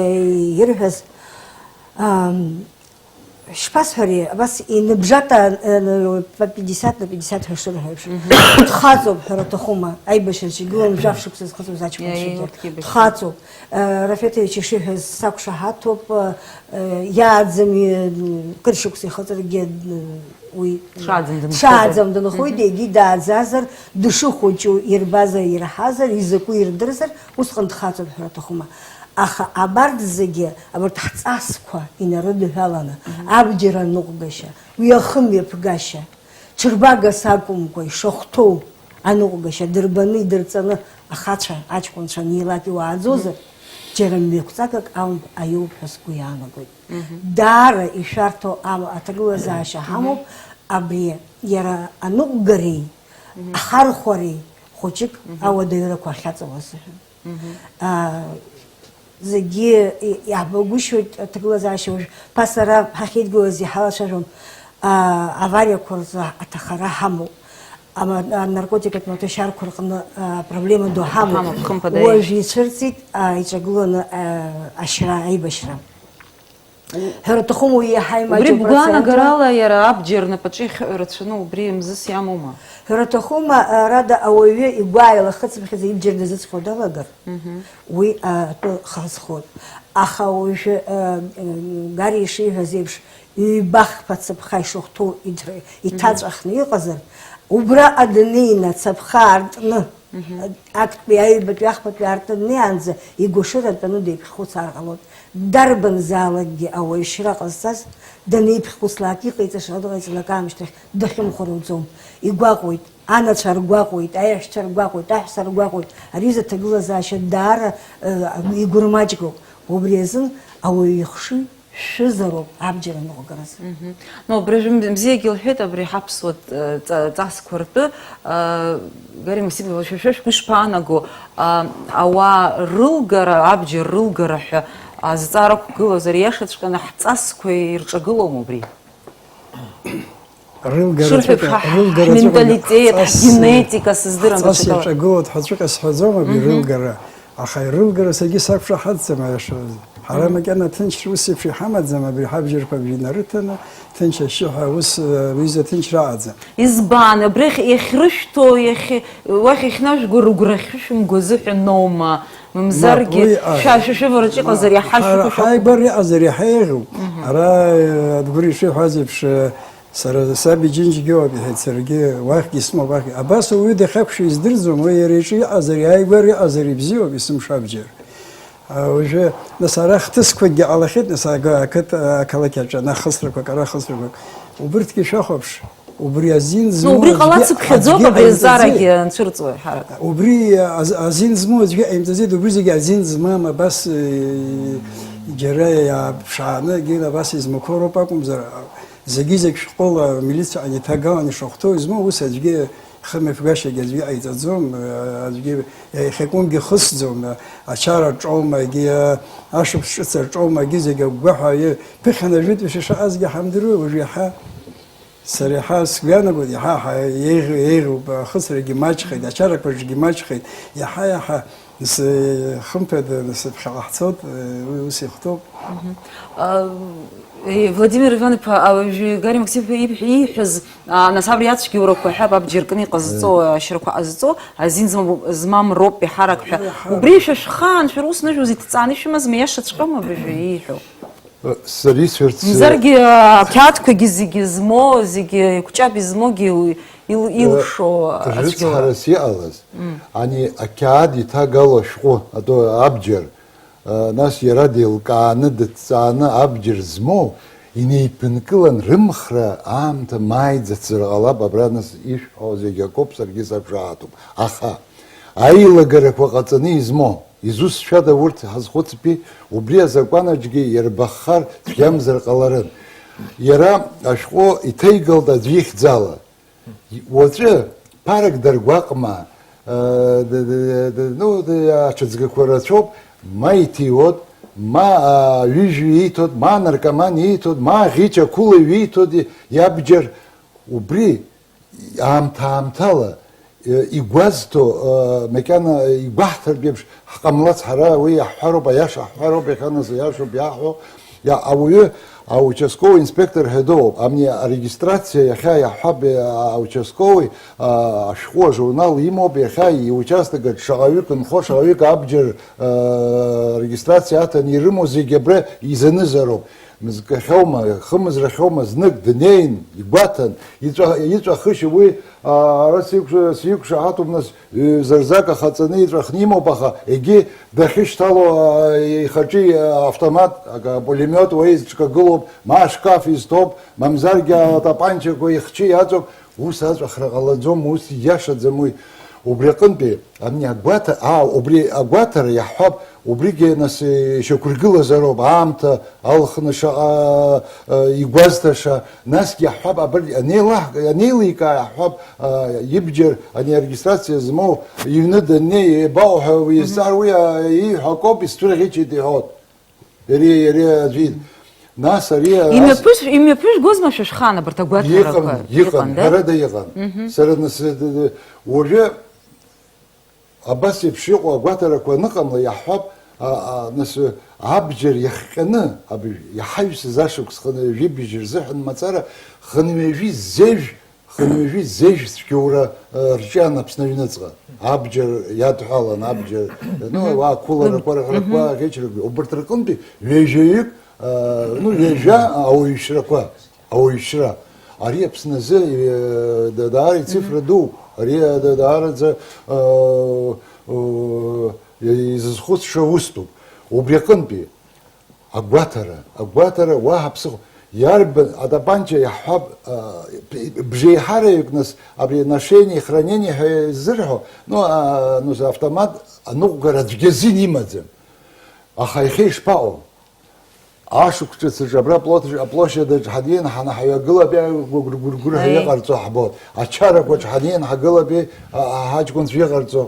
ирҳәаз, ам, шԥасҳәари, абас иныбжата, э, по пятьдесят на пятьдесят ҳәа шырҳәо еиԥш. Дхаҵоуп, ҳәара аҭахума, аибашьраҿы игылан жәаф шықәса зхыҵуаз аҷкәынцәагьы. Иа-, иа, урҭгьы еибашьра. Дхаҵоуп. Э, Рафеҭ Ильич ишиҳәаз сақәшаҳаҭуп, э, э, иааӡами, э, кыр шықәса ихыҵыргьы, э, уи Дшааӡам дынхоит. Дшааӡам дынхоит, егьи дааӡазар, дышыхәыҷу ирбазар, ирҳазар, изакәу ирдырзар, усҟан дхаҵоуп, ҳәара аҭахума. Аха абарҭ зегьы, абарҭ ҳҵасқәа инарыдҳәаланы, абџьар аныҟәгашьа, уи ахымҩаԥгашьа, ҽырбагас акәымкәа, ишахәҭоу аныҟәгашьа дырбаны, идырҵаны, ахацәа, аҷкәынцәа анеилак иуааӡозар, џьара мҩақәҵагак аумп-, аиоуп ҳәа сгәы иаанагоит. Даара ишәарҭоу ам-, аҭагылазаашьа ҳамоуп, абри иара аныҟәгареи, ахархәареи хәыҷык ауадаҩрақәа ахьаҵауа азыҳәан. Аа, зегьы и-, иаҳбагәышьоит аҭагылазаашьа. Уажә ԥасара ҳахьеидгылаз иҳалацәажәон, аа, авариақәа рзы аҭахара ҳамоуп. Ама-, анаркотикатә маҭәашьарқәа рҟны, аа, проблема ду ҳамоуп. Ҳамоуп, хымԥада. Уажә ицәырҵит, аа, иҿагыланы, аа, ашьра, аибашьра. Ҳәара аҭахума, уи иаҳа Убри имаҷуп процентла. Бгәаанагарала иара абџьар рнапаҿы ихьыҳәо рацәаны убри мзызс иамоума? Ҳәара аҭахума, а, рада ауаҩы игәы ааилахыҵԥхьаӡа ибџьар дазыҵҟьо далагар, уи, а, атәы хазхоит. Аха уажәы, а, Гари ишиҳәаз еиԥш, ҩба-хԥа цаԥха ишахәҭоу идр-, иҭаҵәахны иҟазар, убраҟа днеины ацаԥха аартны, Мгм. Актәи, аҩбатәи, ахԥатәи аартны днеиаанӡа игәашыра тәаны деиԥхьхәыцаар ҟалоит. Дарбанзаалакгьы ауаҩшьра ҟазҵаз данеиԥхьхәыцлак, иҟаиҵаша дыҟаиҵалак аамышьҭахь дахьымхәыруӡом. Игәаҟуеит, анацәа ргәаҟуеит, аиҳәшьцәа ргәаҟуеит, аҳәса ргәаҟуеит. Ари изы аҭагылазаашьа даара, э, игәырмаҷгоуп. Убри азын ауаҩы ихшыҩ шәызароуп абџьар аныҟәгаразы. Мгм. Ну, абри ажәа бзиагьы лҳәеит, абри ҳаԥсуа, э, ҵа-, ҵасқәа ртәы, э, Гари Максимович, шәа шәгәы ишԥаанаго, а, ауаа рылгара, абџьар рылгара ҳәа азҵаара ықәгылазар, иашаҵәҟьаны ҳҵасқәа ирҿагылоума убри? Рылгара Шырҳәо ҵәҟьа, еиԥш, ҳа-, рылгара ҵәҟьа ҳменталитет, ҳҵас, ҳгенетика сыздырам ҳҵас даҽакала. Иаҿагылоит ҳәа ҵәҟьа сҳәаӡом абри Мгм. рылгара, аха ирылгара саргьы сақәшаҳаҭӡам аиашазы. Ҳара Мгм. макьана ҭынч ус еиԥш иҳамаӡам, абри ҳабџьарқәа абжьы инарыҭаны, ҭынч ашьшьыҳәа ус, э, аҩыза ҭынч раҟаӡам. Избан, абрахь иахьрышәҭо, иахь-, уахь иахьнажәго рыгәра ахьышәымго азыҳәаноума? Мамзаргьы, Мап, уи, а, шәа-, шәа-, шәывараҿы иҟазар, иаҳа ҳара шәықәшәақәа. Ҳаибар иҟазар иаҳа еиӷьуп. Мгм. Ара, э, Адгәыр ишиҳәаз еиԥш, э, Сара саб иџьынџьгьы ыҟоуп, иҳәеит, саргьы уахьгьы исымоуп, уахьгьы. Абас ауаҩы дахьақәшәо издырӡом, уи иара иҿы иҟазар, иааигәара иҟазар ибзиоуп, исымшо абџьар. А, уажәы, нас, ара хҭысқәакгьы ҟалахьеит, нас, ага-, ақыҭа, ақалақь аҿы, ана хысрақәак, ара хысрақәак. Убырҭгьы шәахәаԥш, убри азин Ну, змоу убри аӡәгьы, ҟалацыԥхьаӡоуп, аӡәгьы абри ҟаимҵаӡеит. Азҵаарагьы анцәырҵуеит, ҳарак. Убри аз-, азин змоу аӡәгьы ҟаимҵаӡеит, убри зегьы азин змам, абас, э, џьара иааԥшааны, егьи абас измақәоу роуп акәымзар, Зегьы-зегь шәҟәыла, милициаҟны иҭагалан ишахәҭоу измоу, ус аӡәгьы хымҩаԥгашьагьы аӡәгьы ҟаиҵаӡом, аӡәгьы иахьакәымгьы хысӡом, ачара рҿоума, егьи ашықәс ҿыц рҿоума, егьи зегь агәгәаҳәа, ԥыхьа нажәытәи шаҟазгьы ҳамдыруеи, уажә иаҳа, сара иаҳа сгәы иаанагоит, иаҳа-иаҳа еиӷь-, еиӷьуп, ахысрагьы маҷхеит, ачарақәа рҿгьы маҷхеит, иаҳа-иаҳа Нас, э, хымԥада, нас, ԥхьаҟа ҳцоит, э, уи ус ихәҭоуп. Мгм. А, э, Владимир Иван-иԥа, а, уажәы Гари Максим-иԥа иб-, ииҳәаз, а, нас абри ацәгьоурақәа ҳәа аб џьаркны иҟазҵо, Э. ашьрақәа ҟазҵо, азин змам, змам роуп иҳарак ҳәа. Иҳарак. Убри шәа шәхаан, шәара ус ныжәуа узиҭҵааны ишәымазма, иашаҵәҟьоума абри жәа ииҳәо? Сара исҳәарц, Мзаргьы, ақьаадқәагьы зегьы змоу, зегьы еиқәҷаб измоугьы ил-, ил-, э, илшо ацәгьала. Рыцҳарас иҟалаз, Мм. ани ақьаад иҭагало ашәҟәы, атәы абџьар, э, нас иара деилкааны, дыҭҵааны абџьар змоу, Инеиԥынкылан рымхра аамҭа мааиӡацзар ҟалап, абра нас ишәҳәо зегь акоуп, саргьы саԥшаатәуп. Аха аилагарақәа ҟаҵаны измоу, изусҭцәада урҭ ҳазхәыцтәи, убри азакәанаҿгьы ирбаххар цәгьамзар ҟаларын. Иара ашәҟәы иҭеигалт аӡә ихьӡала. Уаҵәы ԥарак даргәаҟма, э, д-, д-, д-, ну, д-, аҽыҵгақәа рацәоуп, ма иҭиуот, ма, а, ҩыжәҩа ииҭот, ма анаркоман ииҭот, ма аӷьыч ақәылаҩ ииҭот, и-, иабџьар убри аамҭа-аамҭала, э, игәазҭо, э, макьана игәаҳҭартә еиԥш ҳҟамлац, ҳара уи иаҳҳәароуп, аиаша ҳҳәароуп, иахьа нас аиашоуп иаҳҳәо. Иа-, ауаҩы аучастковый инспектор ҳәа дыҟоуп. Ами арегистрациа иахьа иаҳҳәап, э, аучастковый, а, ашәҟәы ажурнал имоуп, иахьа иучасток аҿы шаҟаҩык нхо, шаҟаҩык абџьар, э, арегистрациа аҭаны ирымоу зегьы абра изанызароуп. Мызкахьоума, хымызрахьоума, знык днеин, игәаҭан, иҵәа-, иҵәахышьа уи, а, ара сиқәша-, сиқәшаҳаҭуп, нас, ҩ-, зырзак ахаҵаны иҵәахны имоуп, аха егьи дахьышьҭало, а, ихаҿы, а, автомат, ак-, апулемиот уа изҿкагылоуп, ма ашкаф изҭоуп, мамзаргьы атапанчақәа ихчы иаҵоуп, ус аҵәахра ҟалаӡом, ус ииашаӡам уи. Убри аҟынтәи, ани агәаҭа-, аа, убри агәаҭара иаҳҳәап, убригьы, нас, ишьақәыргылазароуп, аамҭа алхны шаҟа, э, игәазҭаша, насгьы иаҳҳәап, абри анеилаҳ-, анеиликаа иаҳҳәап, э, ибџьар, ани арегистрациа змоу иҩны даннеи, иабаҟоу ҳәа уизҵаар, уи, э, ииҳәо акоуп, исцәырӷьычит иҳәот. Иареи, иареи аӡәы ид-, нас ари ас- Имҩаԥыш-, имҩаԥыжәгозма шәышәхан абарҭ агәаҭарақәа? Иҟан, иҟан, Иҟан, да? Ҳәарада иҟан. Мгм. Сара нас, д-, д-, уажәы абас еиԥш иҟоу агәаҭарақәа аныҟамла, иаҳҳәап, а, а, нас, абџьар иахҟьаны, аб-, иаҳаҩсыз ашықәс хынҩажәи быжь рзыҳәан мацара, хынҩажәи зежә Хынҩажәи зежә цәгьоура, э, рҿиан Аԥсны аҩныҵҟа. Абџьар иадҳәалан, абџьар, ну, уа ақәыларақәа, рҳәарақәа, аӷьычрақәа, убарҭ рҟынтәи ҩажәаҩык, э, ну, ҩажәа ауаҩшьрақәа, ауаҩшьра. Ари Аԥсны азы, э, да-, даара ицифра ду, ари, э, да-, даараӡа, э, э, изызхәыцша уступ. Убри аҟынтәи, Агәаҭара, агәаҭара, уаҳа ԥсыхәа. Иарбан атапанча иаҳҳәап, а, бжеиҳараҩык, нас, абри ношение, хранение ҳәа изырҳәо, ну, а, ну, автомат аныҟәгара аӡәгьы азин имаӡам. Аха иахьа ишԥаҟоу? Ашықәс ҿыц аҿы абра аплот-, аплощадь аҿы ҳанеин, ҳанаҳаҩагылап, иа-, гәыр-, гәыргәырҳәа Аи. иҟарҵо ҳбоит. Ачарақәаҿ ҳанеин, ҳагылап, а, а, ҳаҷкәынцәа иҟарҵо.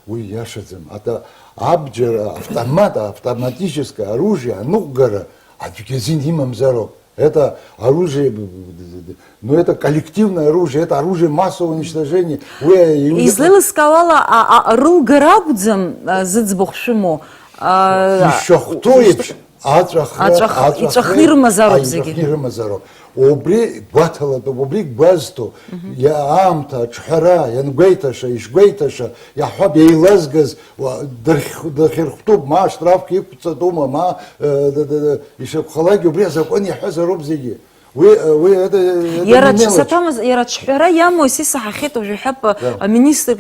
Уи иашаӡам. Ата-, абџьар, автомат, автоматическое оружие аныҟәгара аӡәгьы азин имамзароуп. Это оружие, б-, б-, б-, б-, ну, это коллективное оружие, это оружие массового уничтожения. Уи, уи Излеилыскаауала, а, а, рылгара акәӡам, а, зыӡбахә шәымоу, а, Ишахәҭоу ишт- еиԥш, аҵәахра, Аҵәах-, аҵәахра, иҵәахны ирымазароуп а, зегьы. Иҵәахны ирымазароуп. Убри гәаҭалатәуп, убри гәазҭо, иа-, аамҭа, аҿҳәара, иангәеиҭаша, ишгәеиҭаша, иаҳҳәап, еилазгаз, уа, дырхь-, дырхьырхәтәуп, ма аштрafк иқәҵатәума, ма, э, д-, д-, д-, ишакәхалакгьы убри азакәан иаҳәазароуп зегьы. Уи, э, уи, это, это Иара не мелочь. Саҭамыз, иара аҿҳәара иамоу исисаҳахьеит уажәы ҳәа, Да. Аминистрк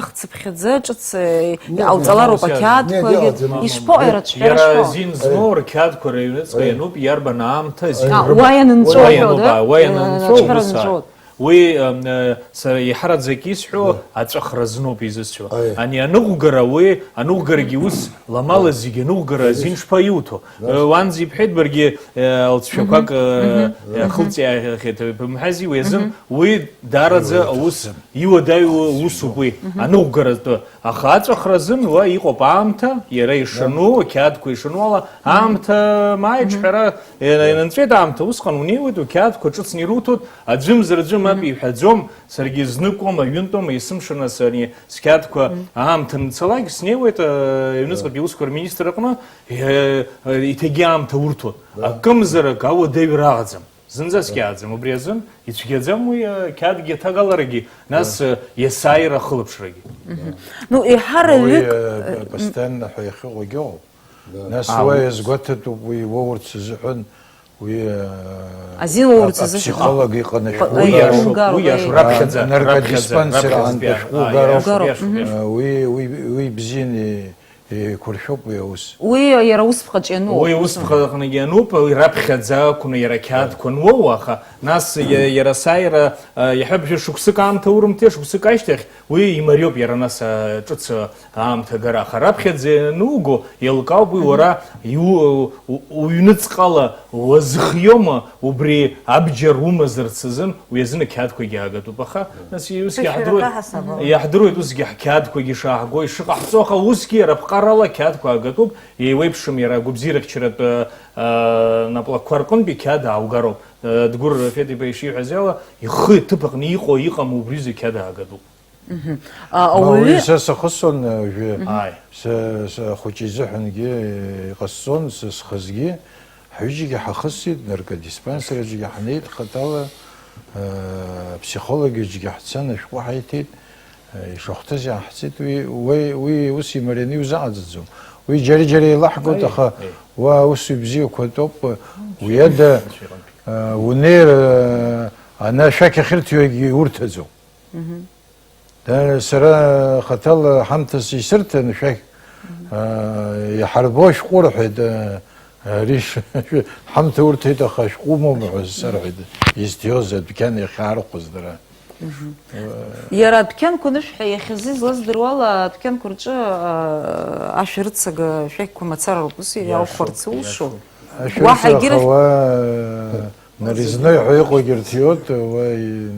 иҽиԥсахцыԥхьаӡа ҿыц, э, Не, не, иҟауҵалароуп не, ақьаадқәагьы. не, не, не, Ишԥоу не, иара аҿҳәара иара шԥоу? Зин змоу рқьаадқәа рыҩныҵҟа Э. иануп, иарбан аамҭа зин Э. А, рымоу? уа ианынҵәо Уа ҳәа, иануп, да? а, уа Э, ианынҵәо аҿҳәара ус, а. нҵәот. Уи, ам, э, сара иаҳараӡак исҳәо Да. аҵәахра зноуп изысҳәо. Аиа. Ани аныҟәгара, уи аныҟәгарагьы ус ламала зегьы аныҟәгара Конечно. Зин шԥа иуҭо? Конечно. Э, уанӡа ибҳәеит баргьы, э, лҵшәақәак, Мгм. э, Мгм. э, хылҵиаахьеит, э, бымҳәази, уи азын, Мгм. уи даараӡа Иуеит аус, аԥсы. Иуадаҩу усуп уи, Мгм. аныҟәгаратәы. Аха аҵәахра азын уа иҟоуп аамҭа, иара ишану, ақьаадқәа ишану ала, аамҭа мааиҿ Мгм. ҳәара, э, инанҵәеит аамҭа, усҟан унеиуеит, уқьаадқәа ҿыцны ируҭоит, аӡәымзар аӡәы мап Мгм. иҳәаӡом, саргьы зныкома, ҩынтәома, есымша нас ани сқьаадқәа Мгм. аамҭа мцалак снеиуеит, э, аҩныҵҟатәи аусқәа рминистр аҟны, э, э, иҭегьы аамҭа урҭоит. Да. Акымзарак ауадаҩра аӡам. Зынӡа скьааӡам, убри азын ицәгьаӡам уи, э, қьаадгьы аҭагаларагьы, нас, э, иасааира ахылаԥшрагьы. Мгм. Ну, еиҳараҩык, Уи, э, э, п-, постоянно ҳәа иахьыҟоугьы ыҟоуп. Да. Нас А, уа уи иазгәаҭатәуп уи уоурц азыҳәан, уи, э, Азин уоурц а-, азыҳәан. Апсихолог иҟанашәҟәы Уи Уи иашоуп, иашоуп, уи иашоуп, а, раԥхьаӡа, наркодиспансер раԥхьаӡа, аҟынтә ашәҟәы а, угароуп. иашоуп, Угароуп, иашоуп, мгм. иашоуп. Э, уи, уи, уи бзианы Еиқәыршәоуп уи аус. Уи иара усԥҟаҿ иануп. Уи усԥҟаҟны иануп, уи раԥхьаӡа акәны иара ақьаадқәа ануоу, аха нас иа- иара асааира, а, иаҳҳәап, жәа шықәсык аамҭа урымҭеи, шықәсык ашьҭахь уи имариоуп иара нас, а, ҿыц, а, аамҭа агара. Аха раԥхьаӡа иануго, еилкаауп уи уара иу- у- уҩныҵҟала уазхиома, убри абџьар умазарц азын, уи азын ақьаадқәагьы аагатәуп. Аха нас усгьы Ԥышәарақәа иаҳдыруеит, ҳасабала. Иаҳдыруеит усгьы ҳқьаадқәагьы шааҳго, ишыҟаҳҵо, аха усгьы иара аԥҟарала ақьаадқәа аагатәуп, еиуеиԥшым иара агәабзиарахьчаратә, э, наплакқәа рҟынтәи қьаад ааугароуп. Э, Дгәыр Рафет-иԥа ишиҳәаз ала, ихы иҭыԥ аҟны иҟоу иҟам убри зегь қьаад аагатәуп. Мгм. А, Ма, уи ауаҩы са сахысуан, уажәы Ааи. са, са ахәыҷы изыҳәангьы иҟасҵон, са схазгьы. Ҳҩыџьагьы ҳахысит, наркодиспансер аҿгьы ҳнеит хаҭала, э, аԥсихолог аҿгьы ҳцан, ашәҟәы ҳаиҭеит, э, ишахәҭаз иааҳҵеит, уи, уи, уи ус имарианы иузаҟаҵаӡом. Уи џьара-џьара еилаҳгоит, Аи, аха аи. уа аус ибзиақәа атәоуп, уи ада, э, унеир, э, ана ашәақь ахьырҭиуагьы урҭаӡом. Мгм. Сара хаҭала ҳамҭас исырҭан, шәақь, аа, иҳарбо ашәҟәы рҳәеит, аа, ари ш-, ҳамҭа урҭеит, аха ашәҟәы умоума ҳәа сарҳәеит, изҭиоз адәқьан иахьаархәоз дара. Мгм. Иара адәқьанқәа анышәҳәа, иахьазы излаздыруала, адәқьанқәа рҿы, аа, ашәарыцага шәақьқәа мацара роуп, ус Иашоуп, иаухәарц улшо. Иашоуп. Уаҳа Ашәарыцага егьырахь хауа, Нарезной ҳәа иҟоу егьырҭиоит, уа и-,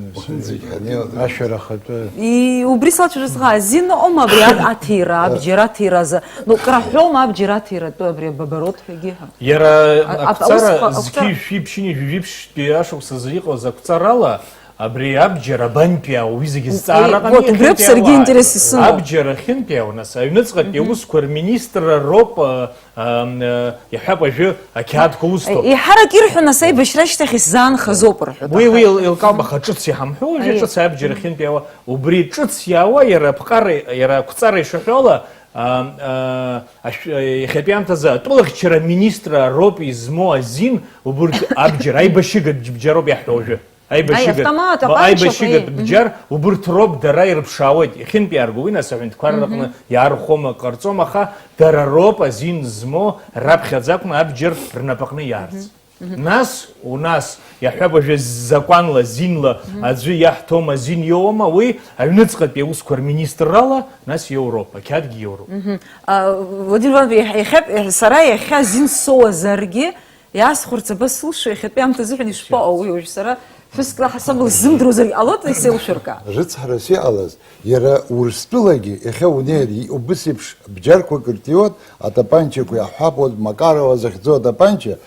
ашәарахатәы. И-, убри салацәажәоз ҳәа, азин ыҟоума абри ад-, аҭира, абџьар аҭира азы? Ну, краҳәома абџьар аҭира атәы абри абоборот ҳәагьы ҳәа? Иара А-, а-, ақәҵара аусқәа, ақәҵара. Зқьи жәшәи ԥшьыни жәаҩа жәиԥшьтәи ашықәсазы иҟаз ақәҵарала, абри абџьар абантәи аауа, уи зегьы зҵаара Е, ҟамиа, вот, убри ауп ахьынтәи саргьы аауа. Интересс исымоу. Абџьар ахьынтәи аауа, нас, аҩныҵҟатәи Мгм. аусқәа рминистрра роуп, а, Ам, э, иаҳҳәап, уажәы ақьаадқәа усҭоит. Еиҳарак ирҳәо, нас, аибашьра ашьҭахь исзаанхаз ауп рҳәоит, Уи, аха уи еил- еилкаауп, аха ҿыц иҳамҳәо, уажәы Аиеи. ҿыц абџьар ахьынтәиаауа, убри ҿыц иаауа, иара аԥҟара, иара ақәҵара ишаҳәо ала, ам, э, ашә- э, иахьатәи аамҭазы атәылахьчара аминистрра роуп измоу азин, убырҭ абџьар, аибашьыгатә бџьароуп иаҳҳәо уажәы. Аибашьыгатә, Аи, автомат, ма-, аҟәаншьақәа, аибашьыгатә еи, бџьар, мгм. убырҭ роуп дара ирыԥшаауеит, иахьынтәиаарго, уи нас аҳәынҭқарра Мгм. аҟны иаархәома, ҟарҵом, аха дара роуп азин змоу, раԥхьаӡа акәны абџьар рнапаҟны иаарц. Мгм. Мгм. Нас, у нас, иаҳҳәап, уажәы закәанла, зинла Мгм. аӡәы иаҳҭом азин иоуама, уи аҩныҵҟатәи аусқәа рминистррала, нас иоуроуп, ақьаадгьы иоуроуп. Мгм. А, Владимир Иванович, иахьа, иахьа, сара иахьа азин соуазаргьы, Иаасхәарц абас сылшо, иахьатәи аамҭа азыҳәан ишԥаҟоу уи уажә сара? Ԥҳәыск лаҳасабала сзымдыруазаргьы ҟалоит, исеилшәырга. Рыцҳарас иҟалаз, иара Урыстәылагьы, иахьа унеир, и-, убыс еиԥш бџьарқәак рҭиуан, атапанчақәа иаҳҳәап, уа Макарова захьӡу атапанча,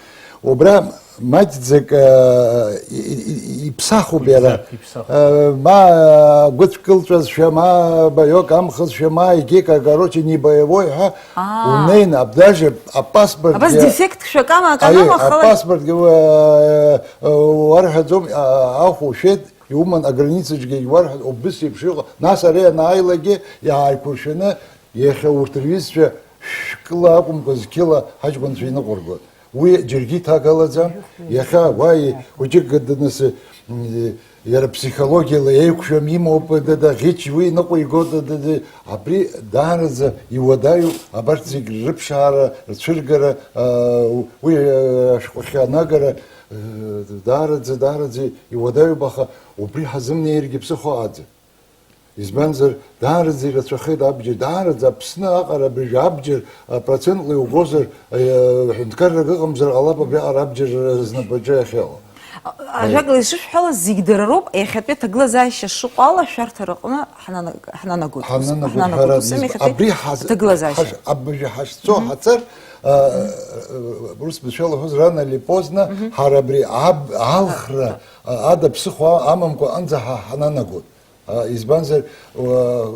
убра маҷӡак, э, и-, и-, и-, иԥсахуп иара. Иԥсахуп, иԥсахуп. Э, ма, э, гәыцә кылҵәазшәа, ма баҩык амхызшәа, ма егьик, короче, не боевой ҳәа, Аа. Унеины, аб-, даже апаспортгьы. Абас дефектк шәакама, аканама, Аиеи, ахала? Апаспортгьы уа-, уарҳәаӡом, а-, ахә ушәеит, иуман аграницаҿгьы уарҳәаӡом, убыс еиԥш иҟоу. Нас ари анааилакгьы иааиқәыршәаны, иахьа урҭ рҩызцәа шәкыла акәымкәа, зқьыла ҳаҷкәынцәа иныҟәыргон. Уи џьаргьы иҭагалаӡам. Иахьа уа и-, хәыҷык днасы, м, Иара ԥсихологиала еиқәшәам имоуп, да, да, ӷьыч уи ныҟәигоит, да, да, да. Абри даараӡа иуадаҩуп, абарҭ зегь рыԥшаара, рцәыргара, аа, уи, аа, ашәҟәахьы анагара, аа, даараӡа, даараӡа иуадаҩуп, аха убри ҳазымнеиргьы ԥсыхәа аӡам. Избанзар, даараӡа ирацәахеит абџьар, даараӡа Аԥсны аҟара абыржәы абџьар, а, процентла иугозар, а, ҳәынҭқаррак ыҟамзар ҟалап абриаҟара абџьар знапаҿы иахьыҟоу. Ажәакала, ишышәҳәалаз, зегь дара роуп, иахьатәи аҭагылазаашьа шыҟоу ала, шәарҭараҟны ҳнанаг-, ҳнанагоит. Ҳананагоит, Ҳнанагоит, ҳара ус ами, иахьатәи абри ҳаз-, аҭагылазаашьа. Ҳаш-, абыржәы ҳашцо, Мгм. ҳацар, а, а, урыс бызшәала уҳәозар, рано или поздно, Мгм. ҳара абри аб-, алхра, а, ада ԥсыхәа амамкәа аҟынӡа ҳа-, ҳананагоит. А, избанзар, уа,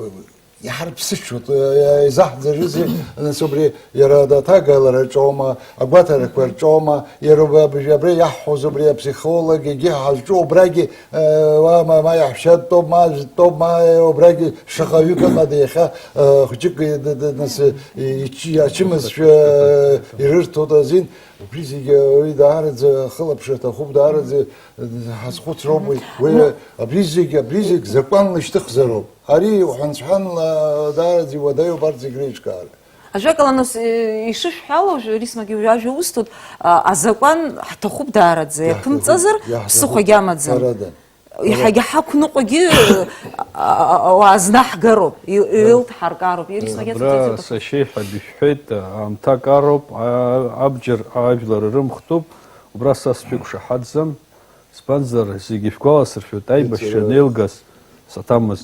иҳарԥсыҽуеит, уа, изаҳӡарызеи, нас, убри иара аҭагалара рҿоума, агәаҭарақәа рҿоума, иара убри, абри, абри иаҳҳәоз убри апсихолог, егьи ҳазҿу убрагьы, э, уа, ма, ма иаҳәшьа дтәоуп, ма аӡә дтәоуп, ма, э, убрагьы шаҟаҩык ыҟада иахьа, э, хәыҷык, э, д-, д-, нас, э, ич-, ачымазшәа, э, ирырҭоит азин, убри зегьы, уи даараӡа ахылаԥшра аҭахуп, даараӡа, э, ҳазхәыцроуп уи. Уи, Ну, абри зегь, абри зегь закәанла ишьҭыхзароуп. Ари уҳәан-сҳәанла даараӡа иуадаҩуп арҭ зегь реиҿкаара. Ажәакала, нас, э, ишышәҳәало, уажәы Рисмагьы уажәы аус ҭоит, а, азакәан ҳҭахуп даараӡа, иаҳҭахуп, иаҭымҵазар, иаҳҭахуп. Ԥсыхәагьы амаӡам. Ҳәарада. Иаҳагьы ҳақәныҟәагьы, а, а, а, ауаа знаҳгароуп, ил-, Ҳәа. Илҭҳаркароуп. Ирис Ҳәа. Магьаца Абра ҵаҵа сашьеиҳаб ишәҳәеит, аамҭак ароуп, а-, абџьар ажәлар рымхтәуп, убра са сшәықәшаҳаҭӡам, избанзар, зегьы шәгәаласыршәоит, аибашьра Иҵара. Анеилгаз саҭамыз,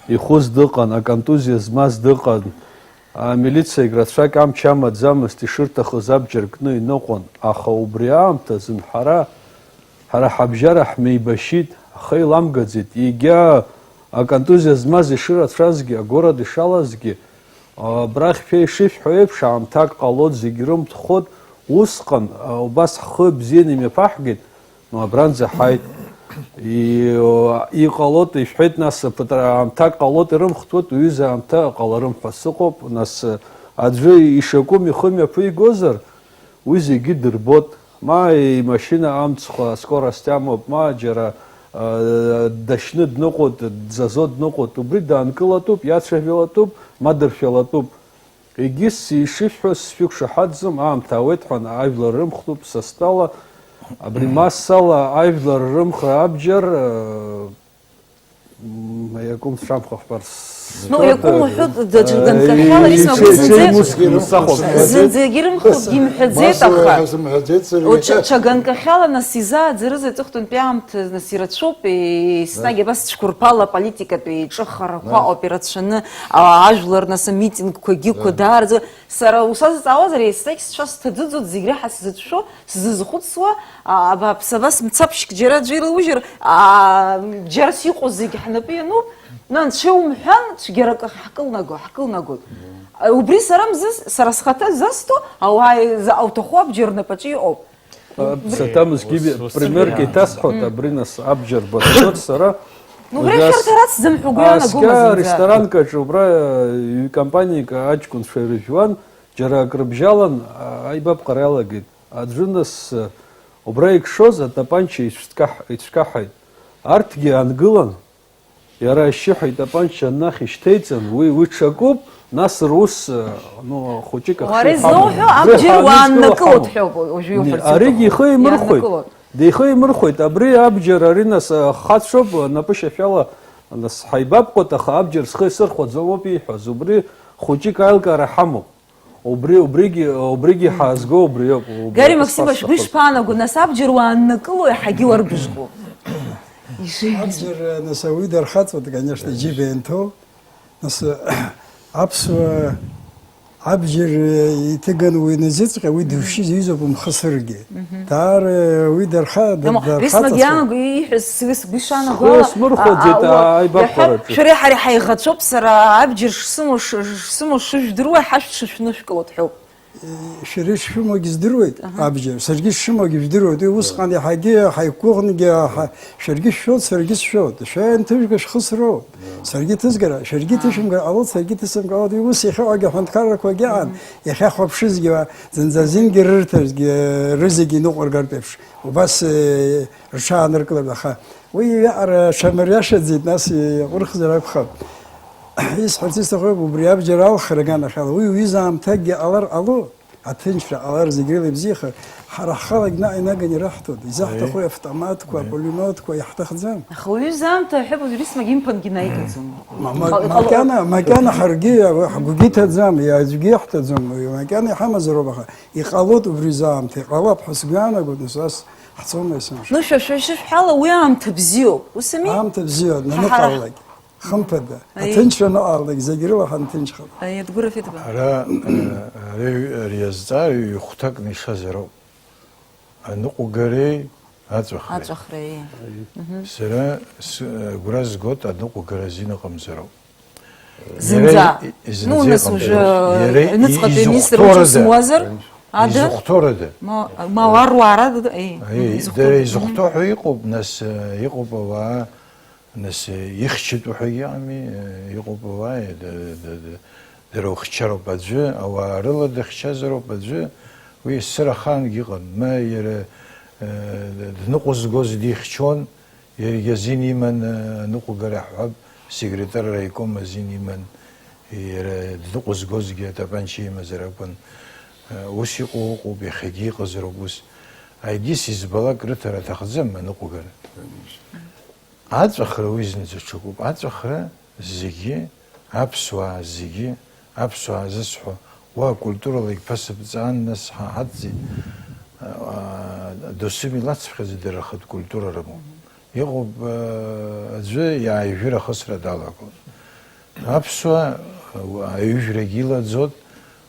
ихәыз дыҟан, аконтузиа змаз дыҟан, амилициагь рацәак амч амаӡамызт, ишырҭахыз абџьар кны иныҟәон, аха убри аамҭазын ҳара Ҳара ҳабжьара ҳмеибашьит, ҳхы еиламгаӡеит, егьа аконтузиа змаз ишырацәазгьы, агород ишалазгьы, абрахь шәа ишышәҳәо еиԥш, аамҭак ҟалоит, зегь рымԥхоит, усҟан, а, убас ҳхы бзианы имҩаԥаҳгеит, ну, абранӡа ҳаит. И-, иҟалоит, ишәҳәеит, нас, ԥыҭра аамҭак ҟалоит, ирымхтәуеит, уҩыза аамҭа ҟаларым ҳәа сыҟоуп, нас, аӡәы ишакәым ихы мҩаԥигозар, Уи зегьы дырбоит, ма имашьына амцхә аскорость амоуп, ма џьара, а, дашьны дныҟәоит, дзазо дныҟәоит, убри даанкылатәуп, иацәажәалатәуп, ма дыршәалатәуп. Егьыс ишышәҳәо сшәықәшаҳаҭӡом, аамҭа ауеит ҳәа ажәлар рымхтәуп, са стәала, абри массала ажәлар рымхра абџьар, а, М, иакәым сшамхәыхәбар Ну, сҳәоит, иакәым уҳәоит, даҽа э, ганкахьала, Рисма, уи зынӡа-, зынӡагьы рымхуп, имҳәаӡеит, аха. О, ҽа-, ҽа ганкахьала, нас, изааӡарыз аҵыхәтәантәи аамҭа, нас, ирацәоуп, еснагь абас цәқәырԥала аполитикатә еиҿыхарақәа ауп ирацәаны, а, ажәлар, нас, амитингқәагьы, қәа даараӡа. Сара усазҵаауазар, еснагь сцәа сҭаӡыӡоит, зегь реиҳа сзыцәшәо, сзызхәыцуа, а, абааԥс, абас мцаԥшьк џьара аӡәы илаужьыр, а, џьара сиҟоу зегь ҳнапы иануп, ну, анцәа иумҳәан, цәгьарак ахь ҳкылнаго, ҳкылнагоит. А, убри сара мзыз, сара схаҭа ззасҭо, ауаа за-, ауҭаху абџьар рнапаҿы иҟоуп. А, Саҭамызгьы Ус, ус примерк сымҩа. Иҭасҳәоит, абри нас абџьар басҳәоит сара. Ну, убри Убас шәарҭ арацәаӡам ҳәа угәы иаанагома ааскьа зынӡа? Ресторанк аҿы убра, э, ҩ-компаниак аҷкәынцәа иржәуан, џьара акрыбжьалан, а, аибабҟара иалагеит. Аӡәы нас, э, убра икшоз атапанча ицәкаҳ-, ицәкаҳаит. Арҭгьы аангылан, иара ашьшьыҳәа итапанча анахь ишьҭеиҵан, уи, уи ҽакуп, нас рус, э, ну, хәыҷык ахшыҩ Уара ҳамоуп. Изоуҳәо, абџьар уааннакылоит ҳәа уажәы иуҳәарц Аригьы иуҭаху. Ихы еимырхәоит. Иааннакылоит. Ихы еимырхәеит, абри абџьар ари нас, а, хацәоуп, напышьашәала, нас, ҳаибабкуеит, аха абџьар схы исырхәаӡом ауп ииҳәаз, убри хәыҷык аилкаара ҳамоуп. Убри, убригьы, убригьы ҳаазго убриоуп, убри Гари Максимович, шԥанаго, нас абџьар уааннакыло иаҳагьы уарбыжҟо? Абџьар, нас, ауаҩы дархаҵоит, конечно, иџьыба ианҭоу. Нас, аԥсуа абџьар иҭыганы уи назыҵҟьа, уи душьыз изоуп умхысыргьы. Даара уи дарха-, Рисмагьы дархаҵацәа. Иаанаго, ииҳәаз сгәы ишаанагоала, Схы смырхәаӡеит, а, а, аибабхәараҿы. Шәареи ҳареи ҳаиӷацәоуп, сара абџьар шсымоу, ш-, шсымоу шыжәдыруа, ҳашә дшышәнышәкылоит ҳәоуп. Шәара ишшәымоугьы здыруеит, абџьар, саргьы сшымоугьы жәдыруеит. Уи усҟан иаҳагьы ҳаиқәгәыӷнгьы, ҳа-, шәаргьы шәшәоит, саргьы сшәоит. Шәа ианҭыжәга шәхысроуп. Саргьы ҭызгара, шәаргьы ҭышәымгар ҟалоит, саргьы ҭысымгар ҟалоит. Уи ус иахьыҟоугьы аҳәынҭқаррақәагьы аан, иахьахәаԥшызгьы, зынӡа азингьы рырҭазгьы, рызегьы иныҟәыргартә еиԥш. Убас, э, рҽааныркылап, аха уи иаҟара ҽамыриашаӡеит, нас иҟәырхзар акәхап. Исҳәарц исҭаху убри абџьар алхра аганахьала, уи уҩыза аамҭакгьы ҟалар ҟалоит, аҭынчра ҟалар зегь рыла ибзиахар, ҳара ҳхалагь наҟ инаганы ираҳҭоит, изаҳҭаху автоматқәа, апулемиотқәа иаҳҭахӡам. Аха уҩыза аамҭа ҳәа Рисмагьы имԥынгьы наигаӡом. Ма-, ма-, Иҟало-, макьана, макьана ҳаргьы ҳгәгьы иҭаӡам, аӡәгьы иаҳҭаӡом, макьана иҳамазароуп, аха Иҟалоит убри аамҭа, иҟалап ҳәа сгәы иаанагоит, нас ас ҳцома есымша? Ну, шәа, шәа, шәышәҳәала, уи аамҭа бзиоуп, ус ами? Аамҭа бзиоуп, Ҳа, ҳара наныҟалалак, хымԥада, Аи. Аҭынчра аныҟалалак, зегь рыла ҳанҭынчхап. Аи, Адгәыр Рафиҭ-иԥа. Ара, э, ари, ари азҵаара ҩ-хәҭакны ишазароуп. Аныҟәгареи Аҵәахреи. Аҵәахреи. Сара с-, агәра згоит аныҟәгара азин ыҟамзароуп. Зынӡа. Иара и-, Ну, зынӡа нас иҟамзароуп. Уже Иара аҩныҵҟатәи аминистр изыхәҭоу рацәа рада. Усымуазар? Ада? Изыхәҭоу рада. Ма, ма уа руаарада, еи. Аи, Изыхәҭоу дара рада. Изыхәҭоу ҳәа иҟоуп, нас, э, иҟоуп ауаа, нас, э, ихьчатәу ҳәа иҟами, э, иҟоуп ауаа, э, д-, д-, д-, Дара ухьчароуп аӡәы, ауаа рыла дыхьчазароуп аӡәы, уи есыр ахаангьы ыҟан. Ма иара, э, дныҟәызгоз дихьчон, иаргьы азин иман, э, аныҟәгара ҳҳәап, секретар араиком азин иман. Иара дныҟәызгозгьы атапанча имазар акәын. Ус иҟоу ыҟоуп, иахьагьы иҟазароуп ус. Егьыс избалак рыҭара аҭахӡам аныҟәгара. Аҵәахра уи зынӡа ҽакуп. Аҵәахра зегьы, аԥсуаа зегьы, аԥсуаа зысҳәо, уа культурала егьԥасыбҵаан, нас ҳа ҳаҵзи, аа, досу милаҭцәҟьаӡа дара рхатә культура рымоуп. Иҟоуп, аа, аӡәы иааижәыр ахысра далагон. Аԥсуа аҩыжәрагь илаӡот,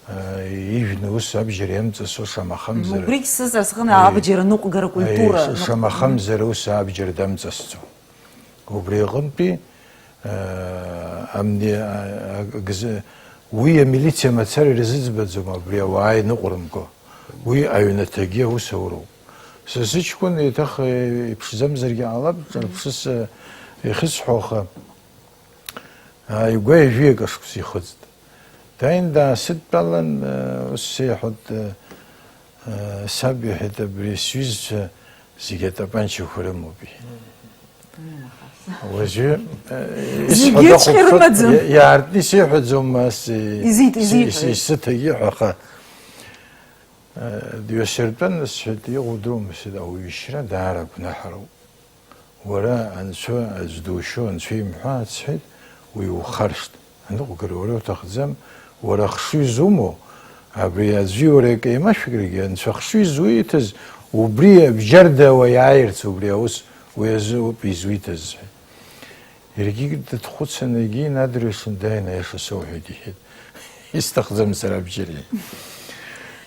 аа, ижәны ус абџьар иамҵасо шамахамзар. Убригь сызар сҟны Аи, абџьар аныҟәгара аи, культура ш-, ныҟәгара. Шамахамзар ус абџьар дамҵасӡо. Убри аҟынтәи, аа, амни-, аа, гзы-, уи амилициа мацара ирзыӡбаӡом абри ауаа иныҟәырымго. Уи аҩнаҭагьы аус ауроуп. Са сыҷкәын еиҭах, э, иԥшӡамзаргьы ҟалап, ҿырԥшыс, э, ихьысҳәо, аха, ааигәа ҩажәи акы шықәса ихыҵт. Дааин даасыдтәалан, э, ус сеиҳәоит, э, э, саб иҳәеит, абри сҩызцәа зегьы атапанчақәа рымоуп, иҳәеит. Уажәы, э, Зегьы исҳәо цәгьа дахәаԥшуеит, рымаӡам. Иа-, иаартны исеиҳәаӡом, ас, э, Изит-, ис-, изиҳәоит. Ис-, исыҭагьы ҳәа, аха, э, дҩасыртәан, сҳәеит, иҟоу удыруама, сҳәеит, ауаҩы ишьра даара гәнаҳароуп. Уара анцәа аӡә душьо, анцәа имҳәа, сҳәеит, уи ухаршҭ. Аныҟәгара уара уҭахӡам, уара ахшыҩ зумоу, абри аӡәи уареи акы еимашәкрагьы, анцәа ахшыҩ зуиҭаз, убри абџьарда уаиааирц, убри аус, уи азы ауп изуиҭаз, сҳәеит. Иаргьы дыҭхәыцын, егьи инадырҩаҽны дааины аиаша соуҳәеит, иҳәеит. Исҭахӡам сара абџьар, иҳәеит.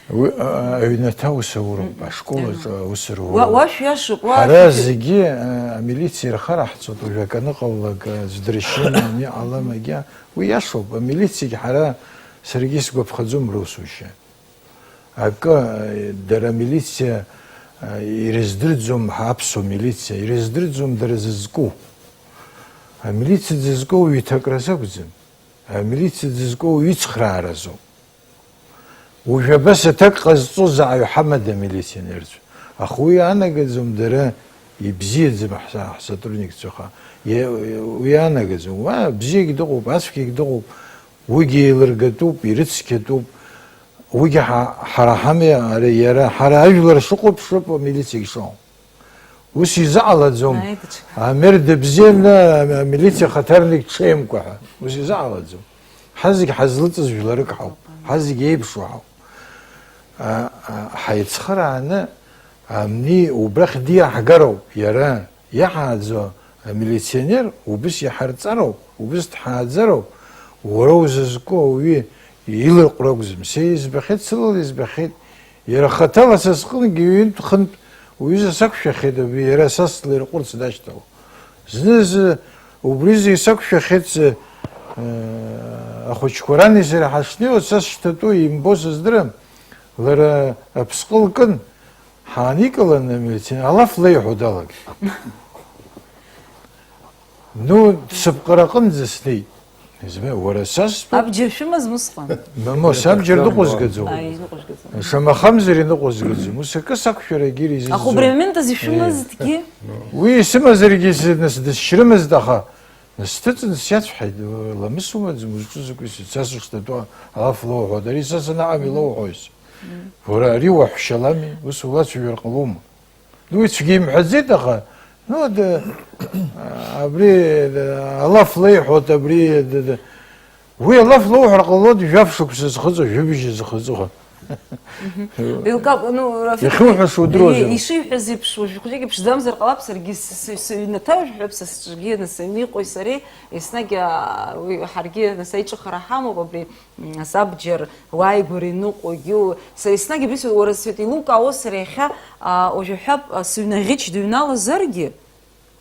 Уи, а, аҩнаҭа аус ауроуп, ашкол аҿы аус руроуп. Уа, уа шәиашоуп, уа Ҳара шәи- зегьы, а, амилициа ирхараҳҵоит, уажәы акы аныҟалалак, а, аӡә дыршьын, ани ҟалам, агьа. Уи иашоуп, амилициагьы ҳара, саргьы исгәаԥхаӡом русушьа. Акы, а, дара амилициа, а, ирыздырӡом, ҳа аԥсуа милициа, ирыздырӡом дара зызку. Амилициа дзызку уаҩы иҭакра азакәӡам. Амилициа дзызку уаҩы ицхрааразоуп. Уажә абас аҭак ҟазҵо заҟаҩ ҳамада амилиционерцәа? Аха уи анагаӡом дара ибзиаӡам ҳса-, ҳсотрудникцәа, аха, иа-, уи анагаӡом. Уа бзиагь дыҟоуп, ацәгьагь дыҟоуп, уигьы еилыргатәуп, ирыцқьатәуп, уигьы ҳа-, ҳара ҳами, ари иара, ҳара ажәлар шыҟоу шыҟоу амилициагь шыҟоу. Ус изыҟалаӡом. Ааи, даҽакы. Амер дыбзианы, а-, амилициа хаҭарнак дҽеимкәа ҳәа. Ус изыҟалаӡом. Ҳазегь ҳазлыҵыз жәларык ҳауп. Ҳазегь еиԥшу ҳауп. А, а, ҳаицхырааны, амни убрахь диаҳгароуп, иара иаҳааӡо амилиционер убыс иҳарҵароуп, убыс дҳааӡароуп, уара узызку ауаҩы илырҟәра акәӡам. Са избахьеит, сылала избахьеит, иара хаҭала са сҟынгьы ҩынтә-хынтә уҩыза сақәшәахьеит, абри иара са слаирҟәырц дашьҭалоуп. Зны-зы убри зегь сақәшәахьеит, э, ахәыҷқәа рани сареи ҳашнеиуаз, са сышьҭатәоу имбо сыздырам, лара аԥсҟы лкын, ҳааникыланы амилициа алаф леиҳәо далагеит. Ну, сыԥҟараҟынӡа снеит. Избан, уара са стәы? Абџьар шәымазма усҟан? Мамоу, сабџьар ныҟәызгаӡом. Ааи, иныҟәызгаӡом. Шамахамзар иныҟәызгаӡом. Ус акы сақәшәарагьы иризызӡом. Аха убри аҩымҭаз ишәымазҭгьы? Уи исымазаргьы, нас дысшьрымызт, аха насҭыҵын сиацәҳаит, ламыс умаӡам, узҿу закәи, са сышҭатәоу алаф лоуҳәоит, ари са санаҟам илоуҳәои? Уара ари уаҳәшьалами, ус улацәажәар ҟалома? Уи цәгьа имҳәаӡеит, аха, ну, д-, абри, д-, алаф леиҳәоит, абри, д-, д-, уи алаф лоуҳәар ҟалоит, жәаф шықәса зхыҵуа, жәыбжь зхыҵуа. Мгм. Еилкаап, ну, Рафиқ, Иахьуҳәаша удыруазар? Ишиҳәаз еиԥш, уажә хәыҷык иԥшӡамзар ҟалап, саргьы с-, с-, сыҩнаҭа уажә ҳәа са сҿгьы, нас, Ниҟәеи сареи, еснагь, а, уи, ҳаргьы, нас, аиҿыхара ҳамоуп, абри, м, асабџьар, уааигәара иныҟәогьы, у-, сара еснагь абри сҳәоит, уара, Света, илукаауа сара иахьа, а, уажә аҳәап, а, сыҩнаӷьыч дыҩналазаргьы,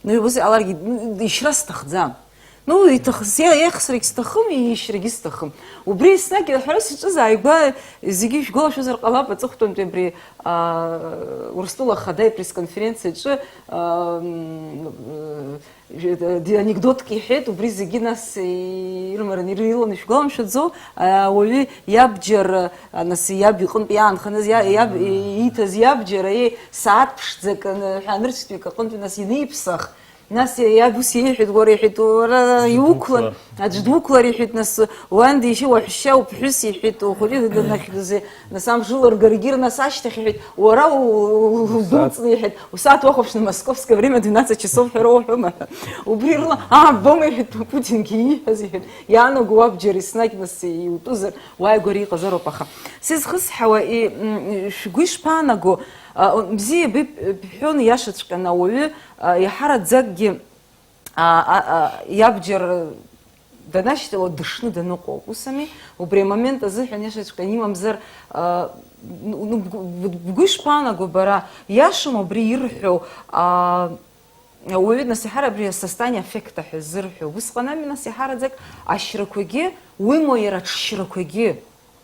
ну, иубас иҟаларгьы, н-, ишьра сҭахӡам. Ну, иҭах-, се-, еихсрагь сҭахым, иишьрагьы сҭахым. Убри еснагь аҳәара саҿыз ааигәа зегьы ижәгәалашәозар ҟалап, аҵыхәтәантәи абри, аа, Урыстәыла Ахада ипресс-конференциаҿы, аа, м, ди-, анекдотк иҳәеит, убри зегьы нас ирмараны ирыланы ишәгәаламшәаӡо, ауаҩы иабџьар, нас иаб иҟынтә иаанханы, иа-, иаб ииҭаз иабџьар, аиеи, сааҭ ԥшӡак ан-, ҳәа анырцәтәик аҟынтәи нас ианиԥсах, Нас иаб ус иеиҳәеит, уара, иҳәеит, уара иуқәлар, аӡә дуқәлар, иҳәеит, нас уан дишьы, уаҳәшьа, уԥҳәыс, иҳәеит, ухәыҷы данахьӡузеи, нас амш ыларгаргьы, нас ашьҭахь, иҳәеит, уара у-, у-, удәылҵны, иҳәеит, усааҭ уахәаԥшны, московское время двенадцать часов ҳәа роуҳәома ҳәа. Убри рыла, аа, ббома, иҳәеит, Путингьы ииҳәаз, иҳәеит, иаанаго уабџьар еснагь, нас иутәызар, уааигәара иҟазароуп, аха сизхысҳауа, и-, м, шәгәы ишԥаанаго, а, бзиа биб-, бҳәон, иашаҵәҟьаны ауаҩы, а, иаҳараӡакгьы а, а, а, иабџьар данашьҭало дышны даныҟоу, ус ами? Убри амомент азыҳәан иашаҵәҟьаны имамзар, а, ну, ну, бгәы, бгәы ишԥаанаго бара? Иашам убри ирҳәо, а, ауаҩы, нас, иаҳара абри асостояние аффекта ҳәа зырҳәо? Усҟан ами, нас, иаҳараӡак ашьрақәагьы, уимоу иара аҽшьрақәагьы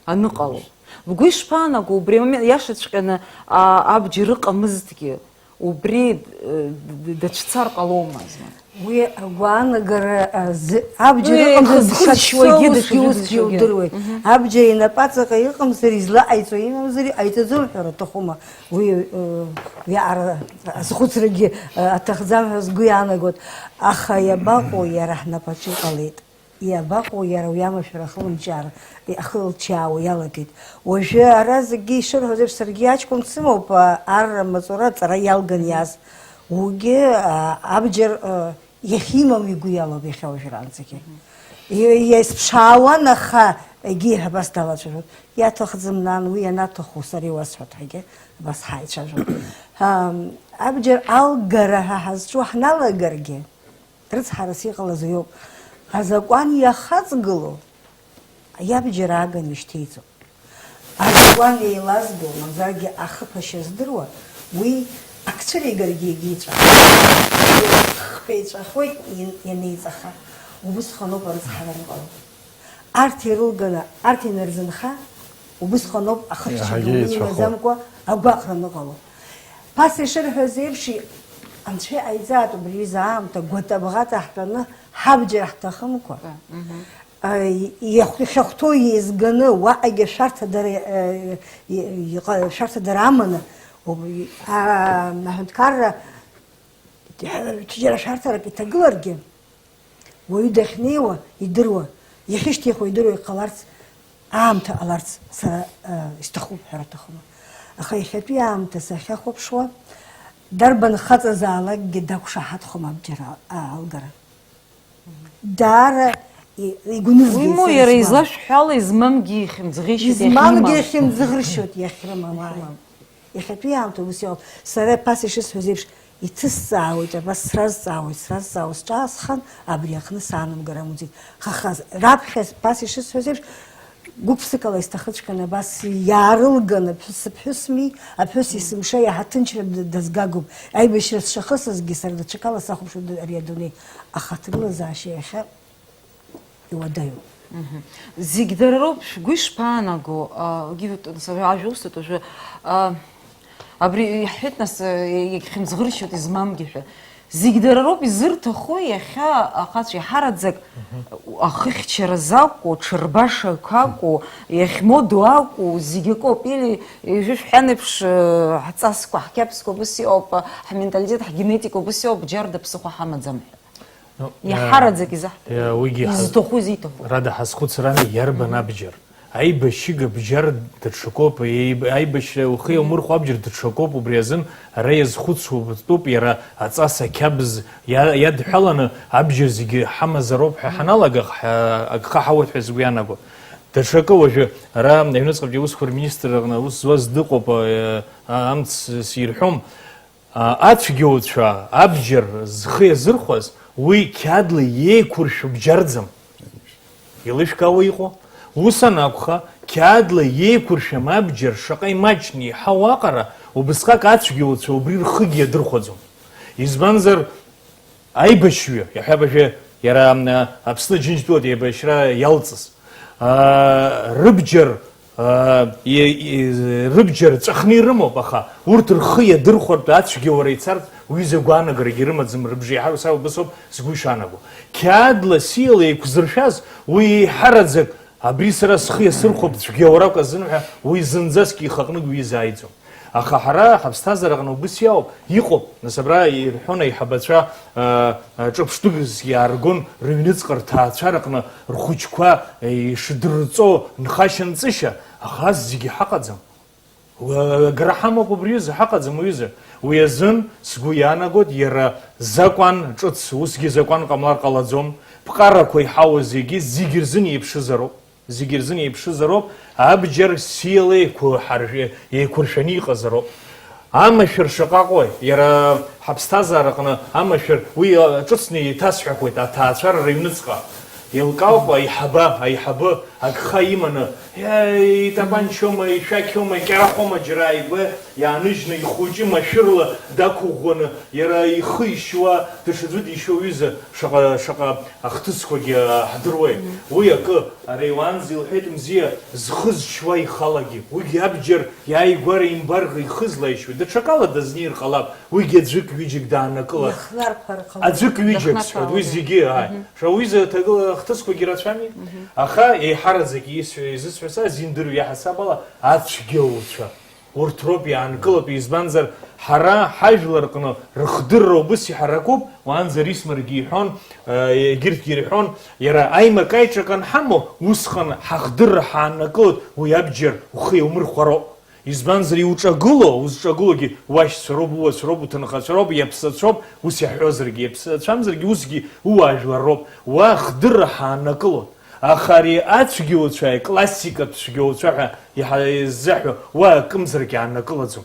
аныҟало. Бгәы ишԥаанаго, убри амомент иашаҵәҟьаны, а, абџьар ыҟамызҭгьы, убри, э, д-, д-, дацәцар ҟалома, азман? Уи агәаанагара, а, зы-, абџьар Уи ыҟамзар, дышацәцо дышхызшьуагьы, усгьы, усгьы дышхызшьуагьы. Удыруеит. Мгм. Абџьар инапаҵаҟа иҟамзар, излаҟаиҵо имамзар, иҟаиҵаӡом ҳәа рҭахума? Уи, э, уиаҟара азхәыцрагьы, э, аҭахӡам ҳәа сгәы иаанагоит. Аха иабаҟоу, иара ҳнапаҿы иҟалеит. Иабаҟоу иара уи амашәыр ахылымчаар-, ахылҿиаауа иалагеит. Уажәы ара зегьы ишырҳәоз еиԥш, саргьы аҷкәын дсымоуп, а, арра маҵура аҵара иалган иааз. Уигьы, а, абџьар, а, иахьимам игәы иалоуп иахьа уажәраанӡагьы. И-, иазԥшаауан, аха егьи абас далацәажәон. Иаҭахӡам, нан, уи ианаҭаху сара иуасҳәоит ҳәагьы абас ҳаицәажәон. Ам, абџьар алгара ҳәа ҳазҿу ҳналагаргьы, рыцҳарас иҟалаз уиоуп. Азакәан иахаҵгыло иабџьар ааганы ишьҭеиҵо. Азакәан еилазго, мамзаргьы ахыԥашьа здыруа, уи ак цәыригаргьы егьиҵәахуеит. Хԥа иҵәахуеит ин-, ианеиҵаха. Убысҟаноуп арыцҳара аныҟало. Арҭ ирылганы, арҭ инарзынха, убысҟаноуп ахыхьчагьы Иаҳагьы уи еицәахо. Имаӡамкәа агәаҟра аныҟало. Ԥаса ишырҳәаз еиԥш, и-, анцәа иҟаиҵааит убри аҩыза аамҭа гәатабӷата ҳтәаны, ҳабџьар ҳҭахымкәа. Мгм. А, и-, иахь-, ихьахәҭоу еизганы, уаҟагьы ашәарҭадара, э, и-, иҟа-, ашәарҭадара аманы, убри, а, аҳәынҭқарра, џьара ашәарҭарак иҭагыларгьы, уаҩы дахьнеиуа идыруа, иахьышьҭихуа идыруа иҟаларц, аамҭа ҟаларц сара, э, исҭахуп ҳәа рҭахума. Аха иахьатәи аамҭа сахьахәаԥшуа, дарбан хаҵазаалакгьы дақәшаҳаҭхом абџьар а-, аалгара. Даара и-, игәнызгеит Уимоу, сара иара сгәы. Излашәҳәала измамгьы ихьымӡӷ-, Измамгьы иахьимам. Ихьымӡӷыршьоит, иахьрымам, ааи. Иахьатәи аамҭа ус иҟоуп. Сара ԥаса ишысҳәаз еиԥш, иҭысҵаауеит, абас сразҵаауеит, сразҵаауа сҿаасхан, абри аҟны саанамгар амуӡеит. Хаха, раԥхьа ԥаса ишысҳәаз еиԥш, гәык-ԥсыкала исҭахыҵәҟьаны абас иаарылганы, ԥҳәыс-, сыԥҳәысми, аԥҳәыс есымша иаҳа ҭынчра д-, дазгагоуп. Аибашьра сшахысызгьы, сара даҽакала сахәаԥшуан ари адунеи. Аха аҭагылазаашьа иахьа иуадаҩуп. Мгм. Зегь дара роуп, шәгәы ишԥаанаго? А, Гиви, т-, т-, ажәа усҭоит уажәы. А, абри иаҳҳәеит, нас, а, иагьхьымӡӷыршьоит измамгьы ҳәа. Зегь дара роуп изырҭаху иахьа ахацәа иаҳараӡак Мгм. ахыхьчара закәу, ҽырбашақә акәу, иахьмоду акәу, зегь акоуп. Или, ижәы шәҳәан еиԥш, а, ҳҵасқәа, ҳқьабзқәа убыс иҟоуп, а, ҳменталитет, ҳгенетика убыс иҟоуп, џьарда ԥсыхәа ҳамаӡам ҳәа. Ну, Иаҳараӡак э, изаҳҳәоит. Э, уигьы ҳаз-, Изҭаху, изиҭаху. Рада ҳазхәыцыр ами, иарбан Мгм. абџьар? Аибашьыга бџьар даҽакоуп, еиб-, аибашьра ухы Мгм. иаумырхәо абџьар даҽакоуп, убри азын ара иазхәыцуа тәуп, иара аҵас ақьабз иа-, иадҳәаланы абџьар зегьы ҳамазароуп ҳәа Мгм. ҳаналага, ҳа-, агха ҳауеит ҳәа сгәы иаанагоит. Даҽакы уажәы ара аҩныҵҟатәи аусқәа рминистр аҟны аус зуаз дыҟоуп, э, а-, амц сирҳәом. А, ацәгьауцәа абџьар зхы иазырхәаз, уи қьаадла иеиқәыршәу бџьарӡам. Илышәкаауа иҟоу? Ус анакәха, қьаадла иеиқәыршәам абџьар шаҟа имаҷны иҳау аҟара, убысҟак ацәгьауцәа убри рхыгьы иадырхәаӡом. Избанзар, аибашьҩы, иаҳҳәап, ажәа, иара, м, Аԥсны Џьынџьтәылатә еибашьра иалҵыз, аа, рыбџьар, аа, и-, и-, рыбџьар ҵәахны ирымоуп, аха урҭ рхы иадырхәартә ацәгьауара ицартә уҩыза гәаанагарагьы рымаӡам, рыбжеиҳарак са убасоуп сгәы ишаанаго. Қьаадла сиала еиқәзыршәаз уи еиҳараӡак абри сара схы иасырхәап цәгьаурак азын ҳәа уи зынӡаск ихаҟны уҩыза ааиӡом. Аха ҳара ҳаԥсҭазаараҟны убыс иоуп, иҟоуп. Нас абра ирҳәон аиҳабацәа, ыы, ыы, ҿырԥштәыс иааргон рыҩныҵҟа рҭаацәараҟны рхәыҷқәа, ыы, ишдырҵо нхашьа-нҵышьа, аха ас зегьы ҳаҟаӡам. Уа-, агара ҳамоуп убри аҩыза, ҳаҟаӡам уҩыза. Уи азын сгәы иаанагоит, иара закәан ҿыц, усгьы закәан ҟамлар ҟалаӡом, ԥҟарақәа иҳауа зегьы, зегьы рзын еиԥшызароуп. Зегьы рзын еиԥшызароуп, абџьар сиала еиқәҳаржә-, еиқәыршәаны иҟазароуп. Амашәыр шаҟа ыҟои, иара ҳаԥсҭазаараҟны амашәыр, уи, а, ҿыцны еиҭасҳәақәоит, аҭаацәара рыҩныҵҟа. Еилкаауп аиҳаба, аиҳабы агха иманы, иа-, итапанчоума, ишәақьоума, икьарахома џьара ааигәа иааныжьны, ихәыҷы машәырла дақәыӷәӷәаны, иара ихы ишьуа, даҽаӡәы дишьуа ҩыза, шаҟа, шаҟа ахҭысқәагьы, а, ҳдыруеит. Уи акы, Ари уаанӡа илҳәеит Мзиа, зхы зшьуа ихалагьы. Уигьы абџьар иааигәара имбар ихы злаишьуеи. Даҽакала дазнеир ҟалап, уигьы аӡәык-ҩыџьак дааннакылар. Иахнарԥар ҟалап. Аӡәык-ҩыџьак, сҳәоит, уи зегьы, ааи. Шәа уи зы-, аҭагыла ахҭысқәагьы рацәами? Аха еиҳараӡак исҳәо, изысҳәо са зиндырҩ иаҳасаб ала ацәгьауцәа. Урҭ роуп иаанкылатәу, избанзар, ҳара ҳажәлар рҟны рыхдырра убыс иҳаракуп, уаанӡа Рисмаргьы иҳәон, э, егьырҭгьы ирҳәон, иара аимак-аиҿак анҳамоу, усҟан ҳахдырра ҳааннакылоит, уи абџьар ухы иаумырхәароуп. Избанзар, иуҿагыло, узҿагылогьы уашьцәа роуп, ууацәа роуп, уҭынхацәа роуп, иаԥсацәоуп, ус иаҳҳәозаргьы, иаԥсацәамзаргьы, усгьы ууаажәлар роуп, уа ахдырра ҳааннакылоит. Аха ари ацәгьауцәа, классикатә цәгьауцәа ҳәа иҳа-, иззаҳәо, уа акымзарак иааннакылаӡом.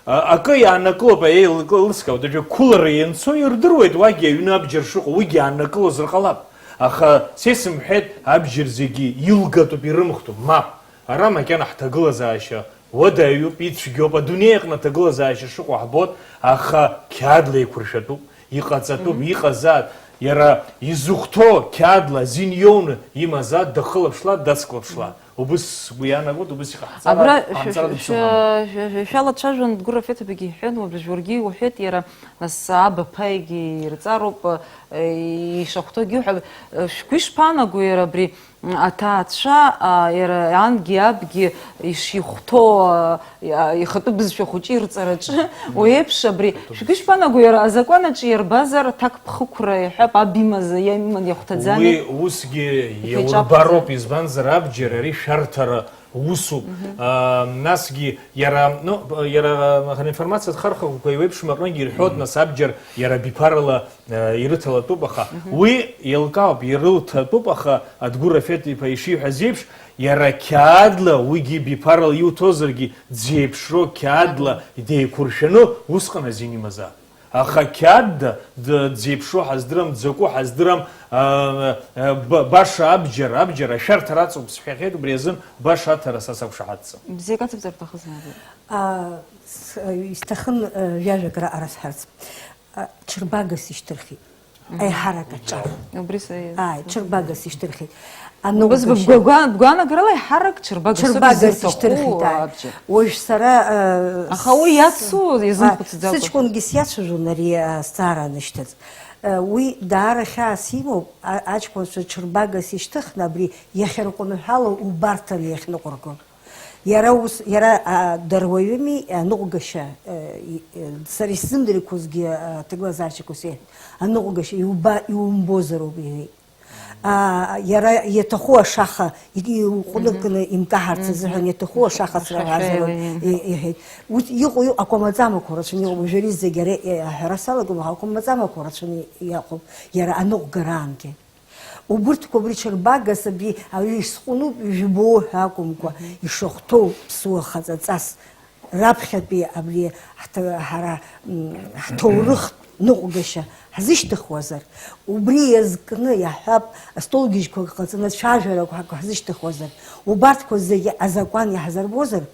А-, акы иааннакылоуп, еилкылыскаауеит, уажәы қәылара ианцо ирдыруеит, уагьы аҩны абџьар шыҟоу, уигьы иааннакылозар ҟалап. Аха са исымҳәеит, абџьар зегьы илгатәуп, ирымхтәуп. Мап, ара макьана ҳҭагылазаашьа уадаҩуп, ицәгьоуп, адунеи аҟны аҭагылазаашьа шыҟоу ҳбоит, аха қьаадла еиқәыршәатәуп, иҟаҵатәуп, иҟазаат, иара изыхәҭоу қьаадла азин иоуны имазаат, дахылаԥшлаат, дацклаԥшлаат. Убыс сгәы иаанагоит, убыс иҟаҳҵар, абра ҟаҳҵар шәа-, шәа-, шәа-, шәалацәажәон, Дгәыр Рафеҭ-иԥагьы иҳәон, уажәы уаргьы уҳәеит, иара, нас, аб аԥаҩгьы ирҵароуп, э, ишахәҭоугьы уҳәа-, э, шәгәы ишԥаанаго иара абри, м, аҭаацәа, а, иара ангьы абгьы ишихәҭоу, а, иа-, ихатәы бызшәа хәыҷы ирҵараҿы, уи еиԥш абри, шәгәы ишԥаанаго иара азакәан аҿы иарбазар, аҭакԥхықәра иҳәап, аб имаз, иа-, иман иахәҭаӡами? Уи усгьы иаурбароуп, избанзар, абџьар ари шәарҭара усуп. Аа, насгьы иара, ну, иара, аха, информациатә хархәақәа еиуеиԥшым аҟынгьы ирҳәоит, нас абџьар иара абиԥарала, э, ирыҭалатәуп, аха уи еилкаауп, ирылҭатәуп, аха Адгәыр Рафеҭ-иԥа ишиҳәаз еиԥш, иара қьаадла, уигьы биԥарала иуҭозаргьы, дзеиԥшроу қьаадла деиқәыршәаны усҟан азин имазаап. Аха қьаадда д-, дзеиԥшроу ҳаздырам, дзакәу ҳаздырам, а, а, ба-, баша абџьар, абџьар ашәарҭара аҵоуп сҳәахьеит, убри азын баша аҭара са сақәшаҳаҭӡам. Бзиак ацыбҵар бҭахызма? А, с-, исҭахын, э, ҩажәак раҟара сҳәарц. А, ҽырбагас ишьҭырхит. Аиҳарак аҿар. Убри са. Ааи, ҽырбагас ишьҭырхит. Убыс аныҟәгашьа. Бгәа-, бгәаанагарала аиҳарак ҽырбагас. Ҽырбагас ишьҭырхит, ааи. Уажә сара, э, аха уи с-, иацу, а, иазымхәыцӡакәа. Сыҷкәынгьы сиацәажәон ари, а, азҵаара анышьҭыҵ. Э, уи даара хьаас имоуп, а-, аҷкәынцәа ҽырбагас ишьҭыхны абри иахьырҟәныҳәало убарҭаны иахьныҟәырго. Иара ус, иара, а, дара уаҩыми, аныҟәгашьа, э, и-, э, сара исзымдырқәозгьы, а, аҭагылазаашьақәа сеиҳәеит, аныҟәгашьа иуба-, иумбозароуп, иҳәеит. А, иара иаҭаху ашаха, и-, иуҟәныкны имкаҳарц азыҳәан иаҭаху ашаха сраҳәазароуп, и-, иҳәеит. Ус иҟоу, иҟоу, акәамаҵамақәа рацәаны иҟоуп, уажәы ари зегь ара, э, аҳәара салагом, аха акәамаҵамақәа рацәаны иҟоуп, иара аныҟәгараангьы. Убырҭқәа абри ҽырбагас, абри аҩы исҟәнуп, ижәбо ҳәа акәымкәа, ишахәҭоу ԥсуа хаҵаҵас, раԥхьатәи абри ҳҭа-, ҳара, м, ҳҭоурыхтә ныҟәгашьа ҳзышьҭыхуазар, убри иазкны иаҳҳәап, астолгьежьқәак ҟаҵаны цәажәарақәак ҳзышьҭыхуазар, убарҭқәа зегьы азакәан иаҳзырбозар,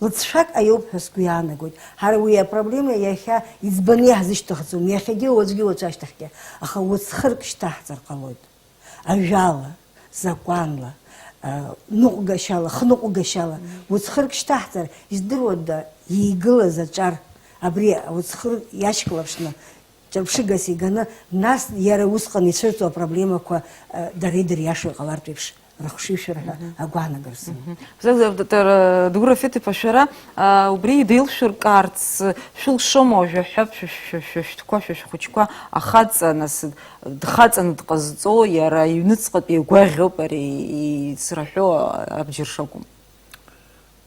лыҵшәак аиоуп ҳәа сгәы иаанагоит. Ҳара уи апроблема иахьа иӡбаны иаҳзышьҭыхӡом, иахьагьы, уаҵәгьы, уаҵәашьҭахьгьы. Аха уаҵхырк шьҭаҳҵар ҟалоит. Ажәала, закәанла, а, ныҟәгашьала, хныҟәгашьала, уаҵхырк шьҭаҳҵар, издыруада, иигылаз аҿар, абри ауаҵхыр иашьклаԥшны, ҿырԥшыгас иганы, нас иара усҟан ицәырҵуа апроблемақәа, а, дара идыриашо иҟалартә еиԥш. рыхшыҩшәара ҳәа агәаанагара сымоуп. Бзагә-, Дара Даур Рафеҭ-иԥа, шәара, а, убри деилшәыркаарц шәылшома уажәы аҳәап, шәа-, шәа-, шәа-, шәтәқәа, шәа-, шәхәыҷқәа ахаҵа, нас, дхаҵаны дҟазҵо, иара иҩныҵҟатәи игәаӷьуп ари ицраҳәо абџьар шакәым?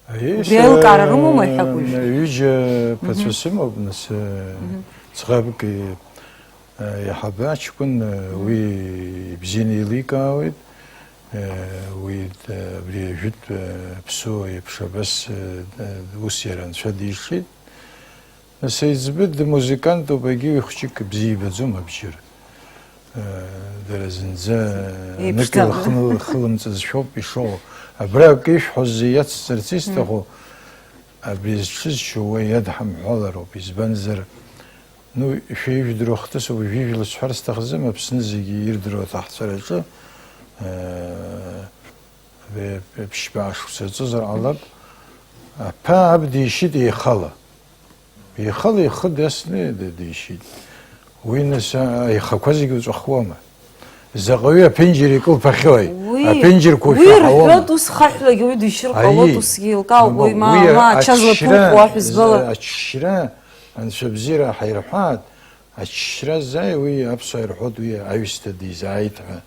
Аиеи, Убри аилкаара рымоума, иҳәап, уажәы? Ҩыџьа Мгм. ԥацәа сымоуп, нас, Мгм. ӡӷабки, а, иаҳабы аҷкәын, а, Мгм. уи ибзианы еиликаауеит, а, уи, а, абри ажәытә, а, ԥсу еиԥш абас, а, а, ус иара анцәа дишеит. Нас аиҵбы дмузыкантуп, егьи уи хәҷык бзиа ибаӡом абџьар. Э, дара зынӡа Еиԥш нык дам-, илхны-, илхылымҵызшәоуп ишыҟоу. Абра акы ишәҳәоз иацҵарц исҭаху, абри зҽызшьуа уа иадҳамҳәалароуп, избанзар, ну, шәеижәдыруа хҭыс уажә ижәла сҳәар сҭахӡам, Аԥсны зегьы ирдыруа аҭаҳцәараҿы, э, Ԥшьба шықәса ҵызар ҟалап, аԥа аб дишьит еихала. Еихала ихы дасны д-, дишьит. Уи нас, а, аихақәа зегьы уҵәахуама? Заҟаҩы аԥенџьыр икылԥахьои? Уи, Аԥенџьырқәа уи шәаҳауама? Рҳәоит, ус хаҳәлагьы уи дишьыр ҟалоит, Аиеи. Усгьы еилкаауп, Мама, уи ма, уи ма ача аччра, злаԥуҟо аҳәызбала. Аччра, анцәа бзиара ҳаирҳәаат, аччра зааи уи аԥсуаа ирҳәоит, уи аҩсҭаа дизааит ҳәа.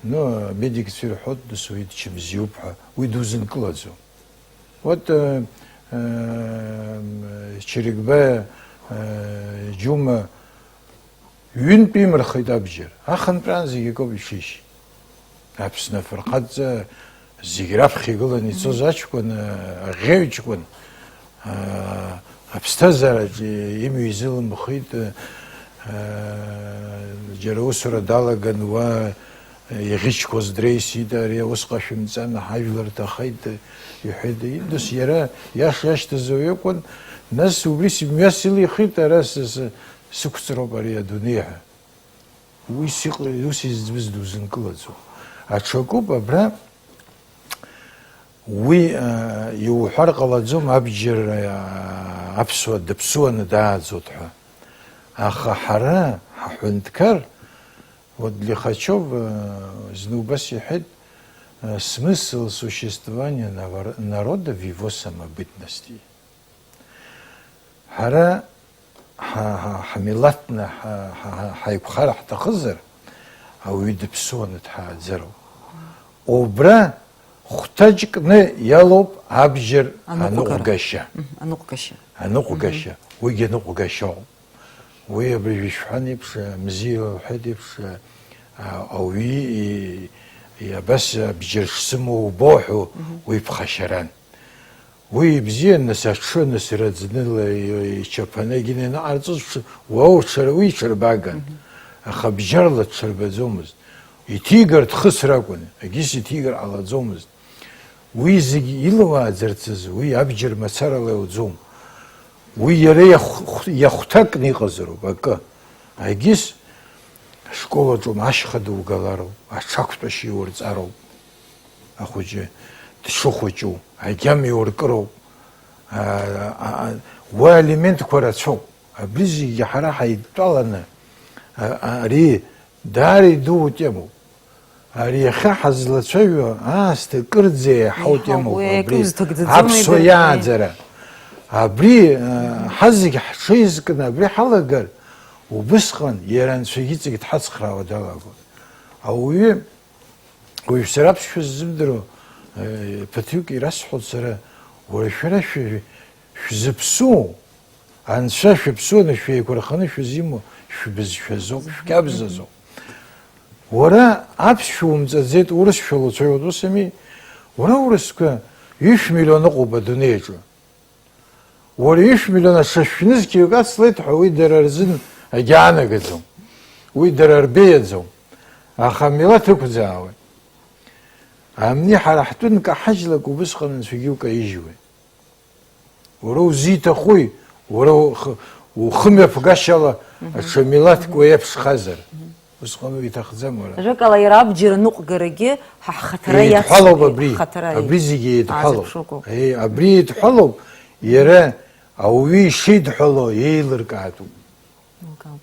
Ну, амедикцәа ирҳәоит, нас уи дчымзиуп ҳәа, уи дузынкылаӡом. Вот, э, э, Чиригба, э, Џьума ҩынтә имырхит абџьар. Ахынтәраан зегьы акоуп ишишьит. Аԥсны афырхаҵа зегь раԥхьа игыланы ицоз аҷкәын, э, аӷьеҩ ҷкәын, э, аԥсҭазаараҿы имҩа изылымхит, э, џьара усура далаган уа, э, иӷьычқәаз дреисит, ари аус ҟашәымҵан, ҳажәлар ҭахеит, э, иҳәеит. Индус иара иаша иашьҭаз уаҩы акәын, нас убри сымҩас илихит, ара сы-, сы-, сықәҵроуп ари адунеи ҳәа. Уи сыҟ-, ус изӡбыз дузынкылаӡом. Аҽакуп абра, уи, а, иуҳәар ҟалаӡом, абџьар, а, аԥсуа дыԥсуаны дааӡоит ҳәа. Аха ҳара, ҳаҳәынҭқар, вот Лихачев, а, зны убас иҳәеит, а, смысл существования навар-, народа в его самобытности. Ҳара ҳа-, ҳа-, ҳмилаҭны ҳа-, ҳа-, ҳа-, ҳаиқәхар ҳҭахызар, ауаҩы дыԥсуаны дҳааӡароуп. Убра хәҭаҷкны иалоуп абџьар Аныҟәгара. Аныҟәгашьа. Мгм, аныҟәгашьа. Аныҟәгашьа. Мгм. Уигьы аныҟәгашьоуп. Уи абыржәы ишәҳәан еиԥш, Мзиа лҳәеит еиԥш, а-, ауаҩы и-, и-, абас абџьар шсымоу убо ҳәа Мгм. уи ԥхашьаран. Уи ибзиан, нас, аҽы, нас, раӡныла и-, ичаԥаны егьин ианыҟарҵоз, ҽы-, уа уҽыр-, уи иҽырбаган. Мгм. Аха бџьарла дҽырбаӡомызт. Иҭигар дхысыр акәын, егьыс иҭигар ҟалаӡомызт. Уи зегь илауааӡарцаз, уи абџьар мацарала иауӡом. Уи иара иахә-, иахәҭакны иҟазароуп акы. Егьыс ашкол аҿы ашьха дугалароуп, аҽақәтәашьа иурҵароуп. Ахәыҷы дшыхәыҷу, агьама иуркыроуп. А, а, а, уа алиментқәа рацәоуп. Абри зегьы ҳара ҳаидтәаланы, а, а, ари даара идуу темоуп. Ари иахьа ҳазлацәажәо аасҭа кырӡа еиҳау Еиҳау, темоуп уи абри акы узҭагӡаӡом аԥсуа иадыркны. Иааӡара. Абри, а, ҳазегь ҳҽеизкны абри ҳалагар, убысҟан иара анцәагьы иҵегь дҳацхраауа далагон. Ауаҩы Уажә сара аԥсшәа сзымдыруа, э, ԥыҭҩык ирасҳәоит сара, уара шәара шәы-, шәзыԥсу, анцәа шәыԥсуаны шәеиқәырханы шәызимоу шәбызшәазоуп, шәқьабзазоуп. Уара аԥсшәа умҵаӡеит, урысшәа луцәажәоит, ус ами? Уара урысқәа ҩышә миллион ыҟоуп адунеи аҿы. Уара ишәмиллион аҽа шәнызқьҩык ацлеит ҳәа уи дара рзын агьаанагаӡом. Уи дара рбеиаӡом. Аха амилаҭ ықәӡаауеит. Амни ҳара ҳтәы нкаҳажьлак убысҟан анцәагьы укаижьуеит. Уара узиҭахуи? Уара ухы, ухымҩаԥгашьала Мгм. аҽа милаҭк Мгм. уеиԥшхазар? Мгм. Усҟан уи иҭахӡам уара. Ажәакала, иара абџьар аныҟәгарагьы ҳа ҳхаҭара Еидҳәалоуп иацуп, абри. Ҳхаҭара Абри зегьы еидҳәалоуп. Аазырԥшугоуп. Е, абри еидҳәалоуп, иара ауаҩы ишидҳәало еилыркаатәуп. Еилкаауп.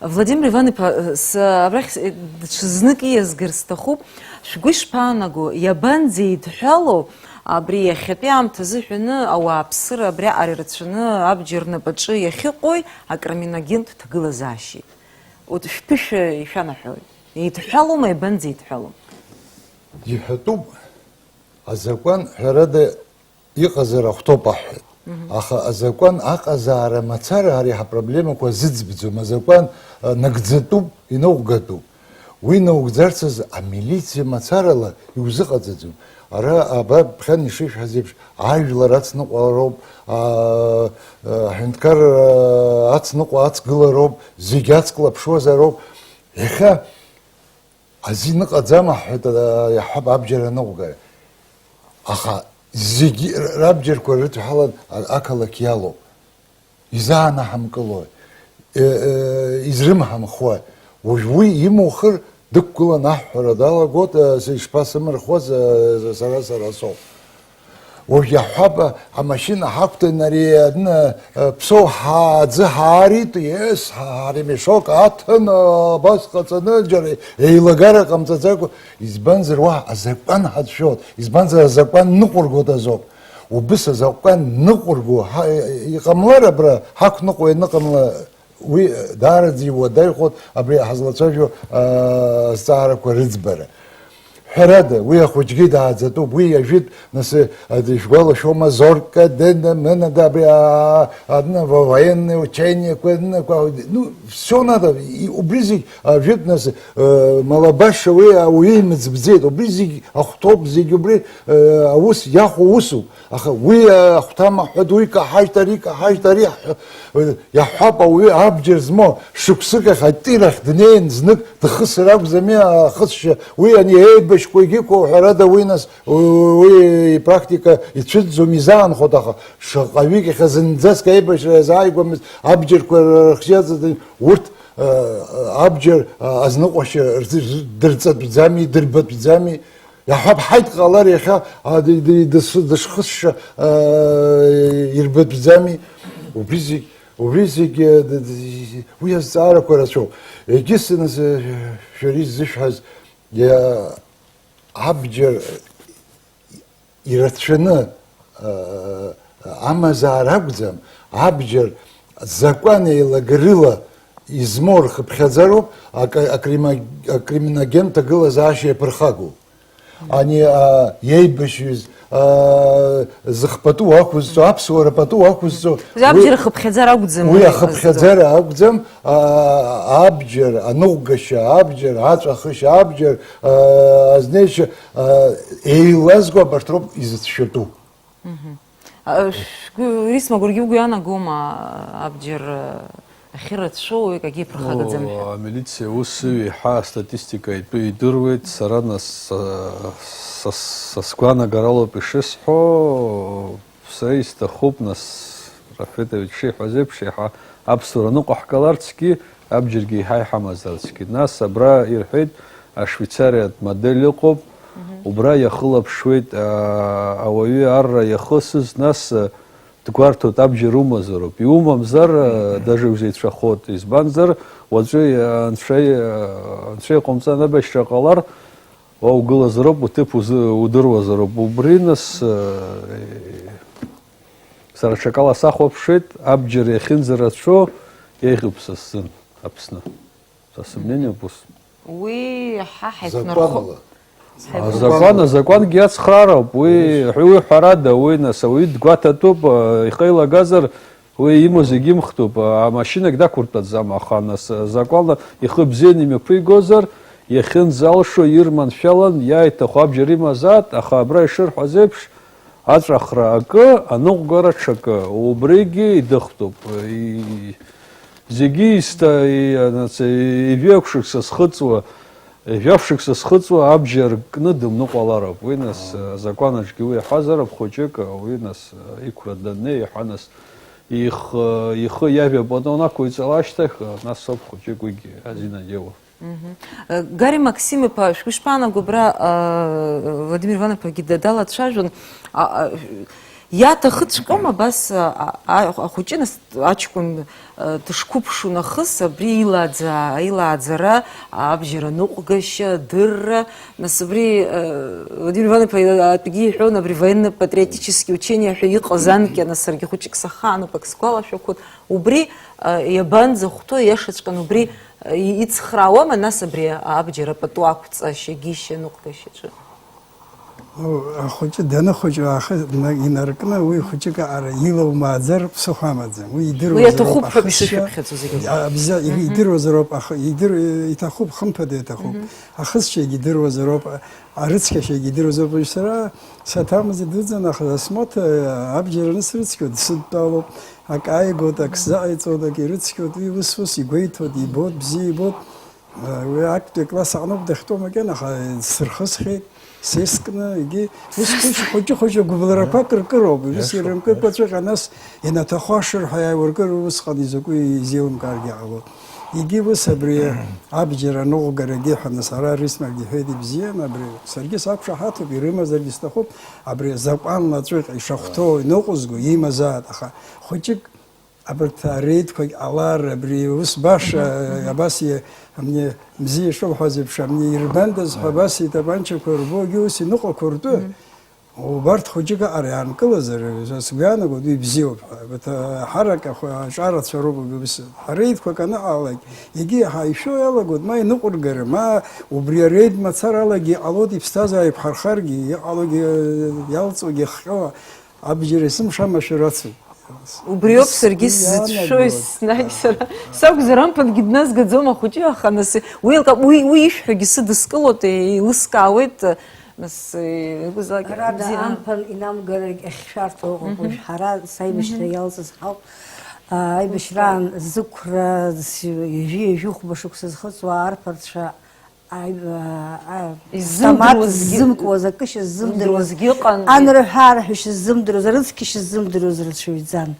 Владимир Иван-иԥа, с-, абрахь с-, даҽа знык иазгар сҭахуп. Шәгәы ишԥаанаго, иабанӡеидҳәалоу абри иахьатәи аамҭа азыҳәаны ауааԥсыра абриаҟара ирацәаны абџьар рнапаҿы иахьыҟои акриминогентә ҭагылазаашьеи? Урҭ шәԥышәа ишәанаҳәои? Еидҳәалоума, иабанӡеидҳәалоу? Иҳәатәуп, азакәан, ҳәарада, иҟазар ахәҭоуп аҳәҳәеит. Аха азакәан аҟазаара мацара ари ҳапроблемақәа зыӡбӡом. Азакәан, а, нагӡатәуп, иноугатәуп. Уи наугӡарц азы амилициа мацарала иузыҟаҵаӡом. Ара, аба, ԥхьан ишышәҳәаз еиԥш, ажәлар ацныҟәароуп, а, а, аҳәынҭқар, а, ацныҟәа ацгылароуп, зегь ацклаԥшуазароуп. Иахьа азин ыҟаӡам аҳәҳәеит, а, иаҳҳәап, абџьар аныҟәгара. Аха зегьы р-, рабџьарқәа рыдҳәалан а-, ақалақь иалоуп. Изаанаҳамкылои? Е, е, изрымҳамхуеи? Уажә уи имухыр, дықәгылан аҳәҳәара далагоит, а, с-, ишԥасымырхуаз, а, сара, сара соуп. Уажә иаҳҳәап, а, амашьына ҳақәтәан, ари, адны, а, Ԥсоу ҳааӡы ҳаарит, ес, ҳа-, ҳаремешок аҭан, а, абас ҟаҵаны, џьара еилагара ҟамҵаӡакәа, избанзар, уаҳа азакәан ҳацәшәоит, избанзар, азакәан ныҟәыргоит азоуп. Убыс азакәан ныҟәырго ҳа-, иҟамлар абра, ҳақәныҟәо ианыҟамла, Уи даараӡа иуадаҩхоит абри ҳазлацәажәо, аа, азҵаарақәа рыӡбара. Ҳәарада, уи ахәыҷгьы дааӡатәуп, уи иажәит, нас, а, ишәгәалашәома, Зорка, Дена, Мына, да, абри, а, адны, во-, военные учениеқәа, аднықәа, ну, все надо, и, убри зегь, а, жәит, нас, э, Малабаша, уи, а, уи имыӡбӡеит, убри зегь ахәҭоуп, зегь убри, э, аус иахәо усуп. Аха уи ахәҭамаҳәа ду икаҳажьт, ари икаҳажьт, ари ҳ-, иаҳҳәап, ауаҩы абџьар змоу шықәсык ахь атирахь днеин, знык дхысыр акәӡами ахысшьа? Уи ани еибашьқәа егьиқәа уҳәарада, уи нас, уи ипрактика ицәыӡӡом, изаанхоит, аха шаҟаҩык иахьа зынӡаск аибашьра иазааигәамызт абџьарқәа рыхшьаҵатәын, урҭ, а, абџьар, а, азныҟәашьа рзы-, дырҵатәӡами, дырбатәӡами? Иаҳҳәап, ҳаит ҟалар иахьа, а, ди-, ди-, дыс-, дышхысша, а, ирбатәӡами? Убри зегь, убри зегь, а, д-, д-, уи азҵаарақәа рацәоуп. Егьыс, нас, а, шәара иззышәҳәаз, иа-, абџьар ирацәаны, а, амазаара акәӡам, абџьар закәан еилагарыла измоу рхыԥхьаӡароуп, акы-, акримо-, акриминогентә ҭагылазаашьа иаԥырхагоу. Ани, а, иеибашьҩыз, а, зых пату ақәызҵо, аԥсуара пату ақәызҵо, Абџьар уи, ахыԥхьаӡара акәӡам уи уи ахыԥхьаӡара акәӡам, а, абџьар, аныҟәгашьа абџьар, аҵәахышьа абџьар, а, азнеишьа, а, еилазго абарҭ роуп изыцәшәатәу. Мгм. А, шәгәы, Рисма, агәыргьы угәы иаанагома, абџьар, а, ахьырацәоу, уи акгьы иаԥырхагаӡам ҳәа? О, амилициа аус еиҳа астатистика итәы идыруеит. Сара нас, а, са, са сгәаанагаралоуп ишысҳәо, сара исҭахуп, нас, Рафетович шиҳәаз еиԥш, еиҳа аԥсуара ныҟаҳгаларцгьы, абџьаргьы еиҳа иҳамазарцгьы. Нас абра ирҳәеит, Ашвеицариатә модель ыҟоуп, Мгм. убра иахылаԥшуеит, а, ауаҩы арра иахысыз, нас, а, дгәарҭоит, абџьар умазароуп. Иумамзар, а, даже узеицәахоит. Избанзар, уаҵәы, а, анцәа, а, анцәа иҟамҵан абашьра ҟалар, уа угылазароуп, уҭыԥ узы-, удыруазароуп. Убри, нас, а, сара ҽакала сахәаԥшуеит, абџьар иахьынӡарацәоу еиӷьуп са сзын Аԥсны. Са сымнениоуп ус. Уи ҳа ҳаицнархо-, Закәанла. Ҳаицнархо-, Азакәан, азакәангьы иацхраароуп, уи, Конечно. Уи ҳәарада, уи, нас, ауаҩы дгәаҭатәуп, а, ихы еилагазар, уи имоу зегь имхтәуп, а, амашьынагь дақәыртәаӡам, аха, нас, а, закәанла ихы бзианы имҩаԥигозар, иахьынӡалшо ирманшәалан, иааиҭаху абџьар имазааит, аха абра ишырҳәаз еиԥш, аҵәахра акы, аныҟәгара ҽакы, убригьы идыхтәуп. И-, зегьы исҭа-, и-, анац-, ижәеиԥшык са схыҵуа, ижәаԥшык са схыҵуа абџьар кны дымныҟәалароуп. Уи нас, Аа. Азакәанаҿгьы уи иаҳәазароуп, хәыҷык, уи нас, иқәра даннеи, иаҳа нас, ихы, ихы иажәа пату анақәиҵала ашьҭахь, нас ауп хәыҷык уигьы азин аиуа. Мгм. Э, Гари Максим-иԥа, шәгәы ишԥаанаго абра, э, Владимир Иван-иԥагьы да-, далацәажәон, а, а, Иаҭахыҵәҟьома абас, а, а, ахәыҷы нас аҷкәын, а, дышқәыԥшу нахыс абри илааӡа-, илааӡара, абџьар аныҟәгашьа, адырра, нас абри, а, Владимир Иван-иԥа атәгьы иҳәон, абри военно-патриотический учение ҳәа иҟаз анкьа, нас саргьы хәыҷык сахаануп, ак сгәалашәақәоит, убри, а, иабанӡахәҭоу, иашаҵәҟьаны убри, а, и-, ицхраауама, нас абри абџьар апату ақәҵашьа, гьышьа, ныҟәгашьаҿы? Ну, ахәыҷы даныхәыҷу аахыс дна-, инаркны, уи хәыҷык аҟара илоумааӡар ԥсыхәа амаӡам. Уи Уи идыруазароуп иаҭахуп ҳәа ахысшьа. Ишыԥхьаӡоз зегьы. А, абза-, Мгм. Идыруазароуп аха-, идыр-, иҭахуп, хымԥада иҭахуп. Мгм. Ахысшьагьы идыруазароуп, а, арыцқьашьагьы идыруазароуп. Уажә сара саҭамза дуӡӡан, аха асмота, а, абџьар анысрыцқьо, дсыдтәалоуп, ак ааигот, ак сзааиҵот, ак ирыцқьот, уи ус-ус игәеиҭоит, ибот, бзиа ибот. Уи актәи акласс аҟноуп дахьтәоу макьана, аха сырхысхьеит, сескны, егьи ус хәыҷ-, хәыҷы-хәыҷы гәыбылрақәак ркыроуп, ус Иашоуп, ирымкыкәа иашоуп. Ҵәҟьа нас инаҭаху ашырҳәа иааиуркыр, усҟан изакәу изеилымкааргьы ҟалоит. Егьи ус абри абџьар аныҟәгарагьы ҳәа нас ара Рисмагьы иҳәеит, ибзиан, абри саргьы сақәшаҳаҭуп, ирымазаргьы сҭахуп, абри азакәанла ҵәҟьа ишахәҭоу, иныҟәызго, имазаат, аха хәыҷык Абарҭ ареидқәагь ҟалар, абри ус баша, Мгм, мгм. Абас и-, амни, мзиа ишылҳәаз еиԥш, амни ирбандаз ҳәа Мгм. Абас итапанчақәа рбогьы ус иныҟәақәа ртәы, Мгм. Убарҭ хәыҷык аҟара иаанкылазар, сгәы иаанагоит, уи бзиоуп ҳәа. Абарҭ аҳарак ахә-, аҿарацәа роуп, абри ус ҳареидқәак аныҟалалак, егьи ҳаишәо иалагоит, ма иныҟәыргара, ма убри ареид мацаралагьы иҟалоит, иԥсҭазаара иқәҳархаргьы, иҟалогьы, иалҵуагьы хҟьо, абџьар есымша машәыр ацуп. Убриоуп Ус саргьы сзыцәшәо, иаанагоит. Еснагь сара сакәзар, амԥынгьы дназгаӡом ахәыҷы, аха нас уи, уи, уи ишәҳәогьы сыдыскылоит, еилыскаауеит, нас, э, игәызлак Ҳәарада, бзиа. Амԥан инамгарагь ахьшәарҭоу ыҟоуп. Мгм. Уажә ҳара саибашьра Мгм. Иалҵыз ҳауп. А, аибашьраан зықәра с-, ҩажәи ҩажәи хәба шықәса зхыҵуа арԥарцәа Аиб-, а, а, Иззымдыруазгьы автомат ззымкуаз, акы шьа ззымдыруаз, Ззымдыруазгьы ыҟан. Анрҳәы-аарҳәы шьа ззымдыруаз, арыцқьа шьа ззымдыруаз рацәаҩӡан.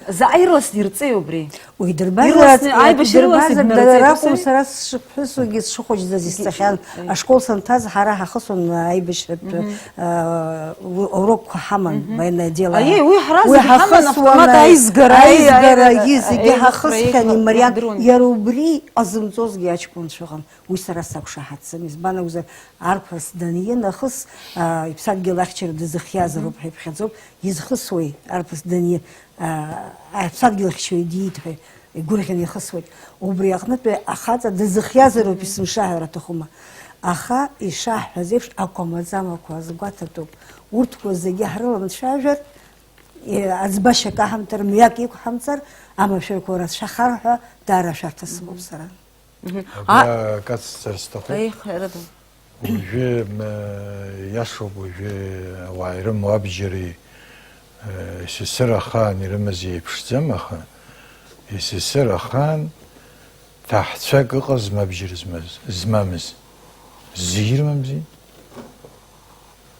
Заҟа ирласны ирҵеи убри? Уи дырбар, Ирласны, ирласны, аибашьра дырбазар, ирласны дара днарҵеит, ракәын, ус сара сшыԥҳәысугьы, сшыхәыҷӡаз Егьи-, исҵахьан. Егьи-, Ашкол санҭаз ҳара ҳахысуан аибашьратә, Мгм. а, у-, урокқәа ҳаман, Мгм. военное дело. Аиеи, уи ҳара Уи зегьы ҳаман, ҳахысуан, автомат аи-, аизгара, аи-, аи-, аигараги аи-, зегьы аи-, ҳахысхьан, аи-, имариан, иаҳдыруан. Иара убри ҟазымҵозгьы аҷкәынцәа ыҟан. Уи сара сақәшаҳаҭӡам, избан акәзар, арԥыс даниин нахыс, аа, иԥсадгьыл ахьчара дазыхиазароуп ҳәа иԥхьаӡоуп, изхысуеи арԥыс даниин, аа, аԥсадгьыл ахьчаҩ диит ҳәа игәырӷьаны ихысуеит. Убри аҟнытәи ахаҵа дазыхиазароуп, есымша ҳәара аҭахума. Аха, ишаҳҳәаз еиԥш, ақәа маӡамақәа азгәаҭатәуп. Урҭқәа зегьы ҳрыламцәажәар, е, аӡбашьа каҳамҭар, мҩак иқәҳамҵар, амашәырқәа рацәахар ҳәа даара ашәарҭа сымоуп сара. Мгм. Абра А- акы ацҵар сҭахуп. Еиҳарада. Уажәы, м, иашоуп, уажәы ауаа ирымоу абџьари, э, СССР ахаан ирымаз еиԥшӡам, аха СССР ахаан ҭаҳцәак ыҟазма абџьар змаз, змамыз? Зегьы ирымамзи?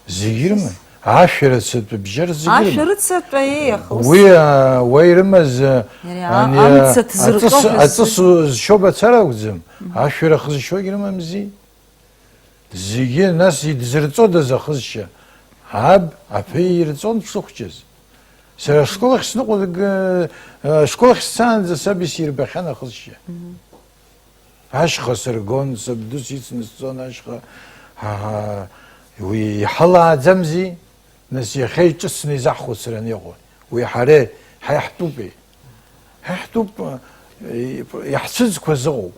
Зегьы ирыман. Ашәарыцатә бџьар зегьы ирыман. Ашәарыцатә, аиеи, аха ус Уи, а, уа ирымаз, а, Иара ани, а, амца ҭзырҟьо аҵыс, ҳәа аҵыс зы- зшьо мацара акәӡам. Мгм. Ашәара хызшьогьы рымамзи. Зегьы, нас, идзырҵодаз ахызшьа? Аб, аԥеи ирҵон дшыхәҷыз. Сара ашкол ахь сныҟәо-, а, ашкол ахь сцаанӡа саб исирбахьан ахызшьа. Мгм. Ашьха сыргон, сабду сицны сцон ашьха. Ҳа, ҳа, уи иҳалааӡамзи? Нас иахьа иҿыцны изаҳхәыцран иҟоу. Уи ҳара, ҳа иаҳтәупеи? Ҳа иаҳтәуп, э, иаҳцәыӡқәа зыҟоу.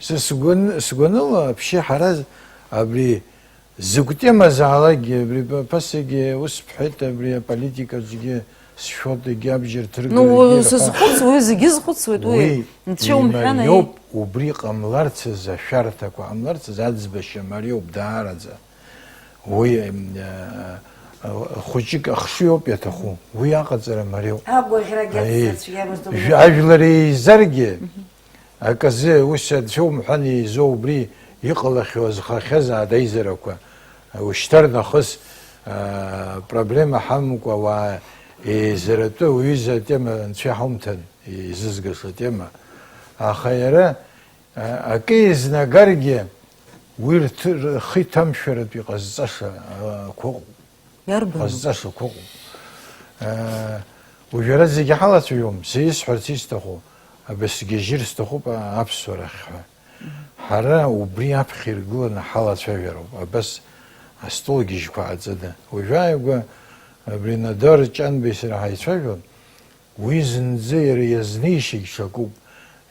Са сгәан-, сгәаныла, вообще, ҳара абри Закә темазаалакгьы, абри ԥасагьы ус бҳәеит, абри аполитикаҿгьы сшәоит, егьи абџьар ҭыргара, Ну, егьи рҳәа. Сазхәыц-, уи зегьы зхәыцуеит, уи Уи нцәа умҳәан, имариоуп, аиеи. Убри ҟамларц азы, ашәарҭақәа ҟамларц азы аӡбашьа мариоуп даараӡа. Уи, м, а, а, хәыҷык ахшыҩ ауп иаҭаху, уи аҟаҵара мариоуп. Агәаӷьрагьы Аиеи. Аццацәгьамызт Жә-, ажәлар еизаргьы, Мгм. Аказы, ус анцәа умҳәан еизо убри иҟалахьоу азхахьазаат аизарақәа, ушьҭарнахыс, аа, проблема ҳамамкәа ауаа еизаратәы уҩыза атема анцәа иҳаумҭан, еизызгаша атема. Аха иара, а, акы изнагаргьы, уи рҭ-, рхы иҭамшәаратә иҟазҵаша, а, қәа ыҟоуп. Иарбану? Ҟазҵашақәа ыҟоуп. Уажәы ара зегьы ҳалацәажәом, са исҳәарц исҭаху, абасгьежьыр сҭахуп аԥсуарахь ҳәа. Ҳара убри аԥхьа иргыланы ҳалацәажәароуп, абас астол гьежьқәа ааҵаны. Уажәааигәа абри Надар Ҷанбеи сара ҳаицәажәон, уи зынӡа иара иазнеишьагь ҽакуп,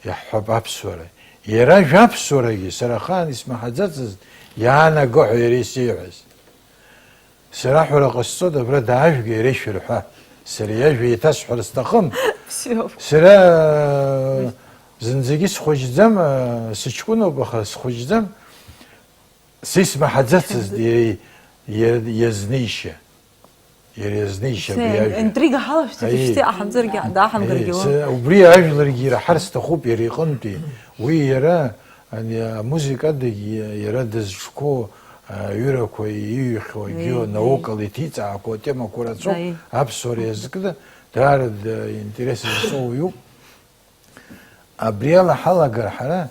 иаҳҳәап аԥсуара. Иара ажәа аԥсуарагьы сара ахаан исмаҳаӡацызт иаанаго ҳәа иара исеиҳәаз. Сара аҳәара ҟасҵоит, абра даажәга, иара ишәырҳәа. Сара иажәа еиҭасҳәар сҭахым. Сара зынӡагьы схәыҷӡам, сыҷкәыноуп, аха схәыҷӡам. Сисмаҳаӡацызт иара, иара иазнеишьа. Иара иазнеишьа абри ажәа. Интрига ҳалашәҵеит, ишьҭа иҟаҳамҵаргьы, дааҳамгаргьы ауам. Убри ажәларгьы ираҳар сҭахуп иара иҟынтәи. Уи иара, ани, амузыкадагь иара дызҿқәоу аҩырақәа иҩхьоу, агьио, наукала иҭиҵаақәоу атемақәа рацәоуп, аԥсуара иазкны даара д-, интерес зҵоу уаҩуп. Абри ала ҳалагар ҳара,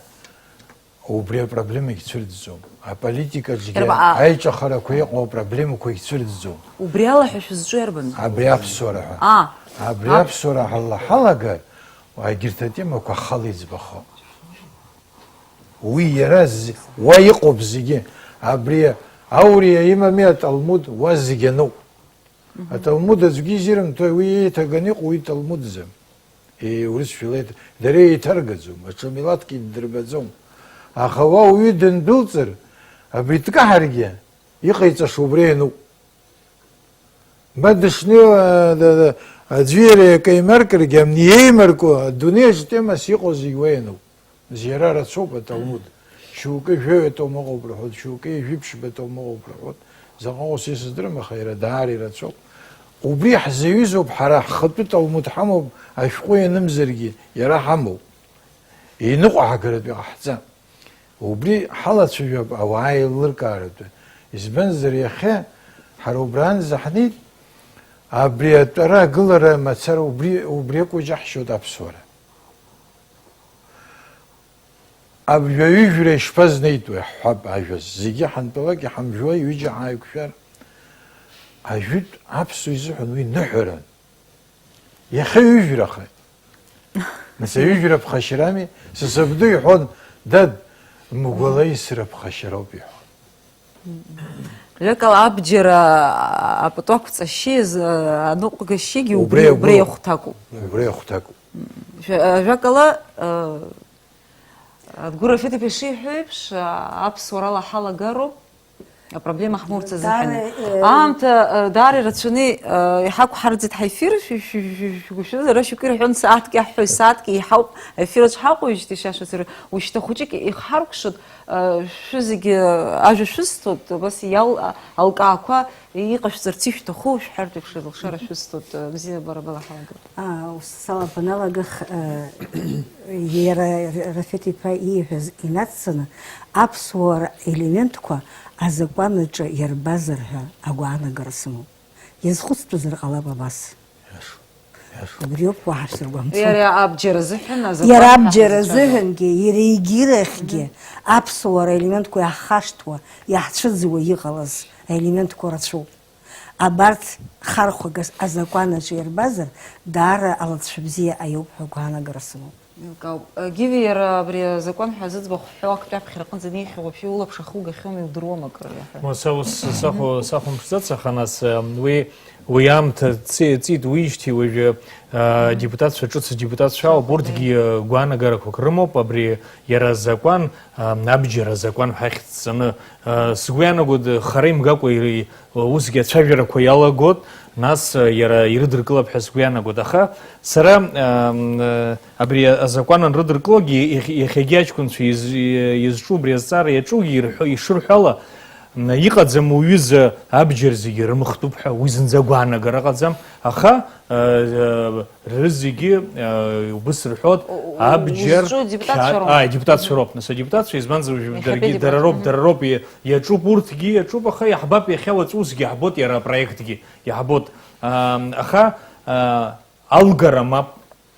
убри апроблемагь цәырӡӡом. Аполитикаҿгьы иарбан, а, аиҿахарақәа иҟоу апроблемақәагь цәырӡӡом. Убри ала ҳәа шәызҿу иарбан? Абри аԥсуара ҳәа. А, абри ап- аԥсуара ҳала-, ҳалагар, егьырҭ атемақәа ахала иӡбахо. Уи иара з-, уа иҟоуп зегьы. Абри ауриа имами аталмуд, уа зегьы ануп. Аҭалмуд аӡәгьы изирымҭои, уи еиҭаганы иҟоу уи талмудӡам. Е, урысшәала еиҭа-, дара еиҭаргаӡом, аҽа милаҭкгьы ддырбаӡом. Аха уа уаҩы дындәылҵыр, абри дкаҳаргьы, иҟаиҵаша убра иануп. Ма дышнеиуа, а, да, да, аӡәы иара иакы еимаркыргьы, амни еимарку, адунеи аҿы темас иҟоу зегь уа иануп. Зегь ара рацәоуп аталмуд. Шьоукы жәаҩа тома ыҟоуп рҳәоит, шьоукы жәиԥшьба тома ыҟоуп рҳәоит. Заҟа ус исыздырам, аха иара даара ирацәоуп. Убри ҳзаҩызоуп ҳара, ҳхатәы талмуд ҳамоуп, ашәҟәы ианымзаргьы, иара ҳамоуп. Иныҟәаҳгаратәы иҟаҳҵап. Убри ҳалацәажәап ауаа еилыркааратәы. Избанзар, иахьа ҳара убранӡа ҳнеит, абри атәара агылара мацара убри, убри акәу иџьаҳшьоит аԥсуара. Абжәаҩыжәра ишԥазнеитәуеи, ҳҳәап, ажәа зегьы ҳантәалак иҳамжәуа ҩыџьа ҳааиқәшәар, ажәытә аԥсуа изыҳәан уи ныҳәаран. Иахьа ҩыжәрахеит. Нас аҩыжәра ԥхашьарами? Са сабду иҳәон, дад, мгәала исра ԥхашьароуп иҳәон. Жәакала, абџьар, а, апату ақәҵашьеи, а, аныҟәгашьеигьы убри, убри, убри иахәҭакуп. Убри иахәҭакуп. Жә-, а, жәакала, а, Адгәыр Рафеҭ-иԥа ишиҳәо еиԥш, а, аԥсуарала ҳалагароуп апроблема ҳмоурц азыҳәан. Даара, э, аамҭа, а, даара ирацәаны, а, иҳақәҳарӡит ҳаефир, шәи-, шәи-, шәи-, шәгәышәыз, ара шәкы ирҳәон, сааҭк иаҳҳәоит, сааҭк иҳауп, аефир аҿ ҳаҟоу, ижьҭеи шәашәа сыра, ушьҭа хәыҷык ихҳаркәшоит, а, шәы зегьы, а, ажәа шәысҭоит, убас иал-, а, алкаақәа иҟашәҵарц ишәҭаху шәҳәартә еиԥш, алшара шәысҭоит, а, бзиабара бала ҳалагоит. Аа, ус салабаналагах, э, иара Рафеҭ-иԥа ииҳәаз инацҵаны, аԥсуара елементқәа азакәан аҿы иарбазар ҳәа агәаанагара сымоуп. Иазхәыцтәызар ҟалап абас. Иашоуп, иашоуп. Убриоуп уаҳа шәсыргәамҵуа. Иара абџьар азыҳәан азакәан. Иара ҳәа абџьар ҳазыцәажәо азыҳәангьы, иара егьирахьгьы, мгм, аԥсуара елементқәа иаҳхашҭуа, иаҳцәыӡуа иҟалаз аелементқәа рацәоуп. Абарҭ хархәагас азакәан аҿы ирбазар, даара алҵшәа бзиа аиоуп ҳәа гәаанагара сымоуп. Еилкаауп. Гиви иара абри азакәан ҳәа зыӡбахә ҳҳәо актәи аԥхьара аҟынӡа инеихьоу уажәы улаԥш ахугахьоуми, удыруама акыр иаҳәа? Ма са ус сахәа-, сахәамԥшӡац, аха нас, э, уи, уи аамҭа ци-, ҵит уижьҭеи уажәы, э, депутатцәа, ҿыц адепутатцәа ауп, урҭгьы, э, гәаанагарақәак рымоуп, абри иара азакәан, э, абџьар азакәан ҳәа ахьӡҵаны. Э, сгәы иаанагоит, хара имгакәа ири-, Усгьы ацәажәарақәа иалагоит, нас, э, иара ирыдыркылап ҳәа сгәы иаанагоит. Аха сара, э, м, э, абри азакәан анрыдыркылогьы, иахь-, иахьагьы аҷкәынцәа из-, изҿу убри азҵаара иаҿугьы ирҳәо, ишырҳәо ала, м, иҟаӡам уҩыза абџьар зегьы рымхтәуп ҳәа, уи зынӡа гәаанагара ыҟаӡам. Аха, э, э, рызегьы, э, убыс рҳәоит, у-, у-, абџьар, узҿу адепутатцәа қьаад-, роума? А, адепутатцәа роуп, нас адепутатцәа, избанзар, уажә иахьатәи даргьы, дара роуп, адепутатцәа, мгм, дара роуп, и-, иаҿуп урҭгьы, иаҿуп, аха иаҳбап иахьа уаҵәы усгьы иаҳбоит иара апроектгьы, иаҳбоит. Ам, аха, а, алгара мап,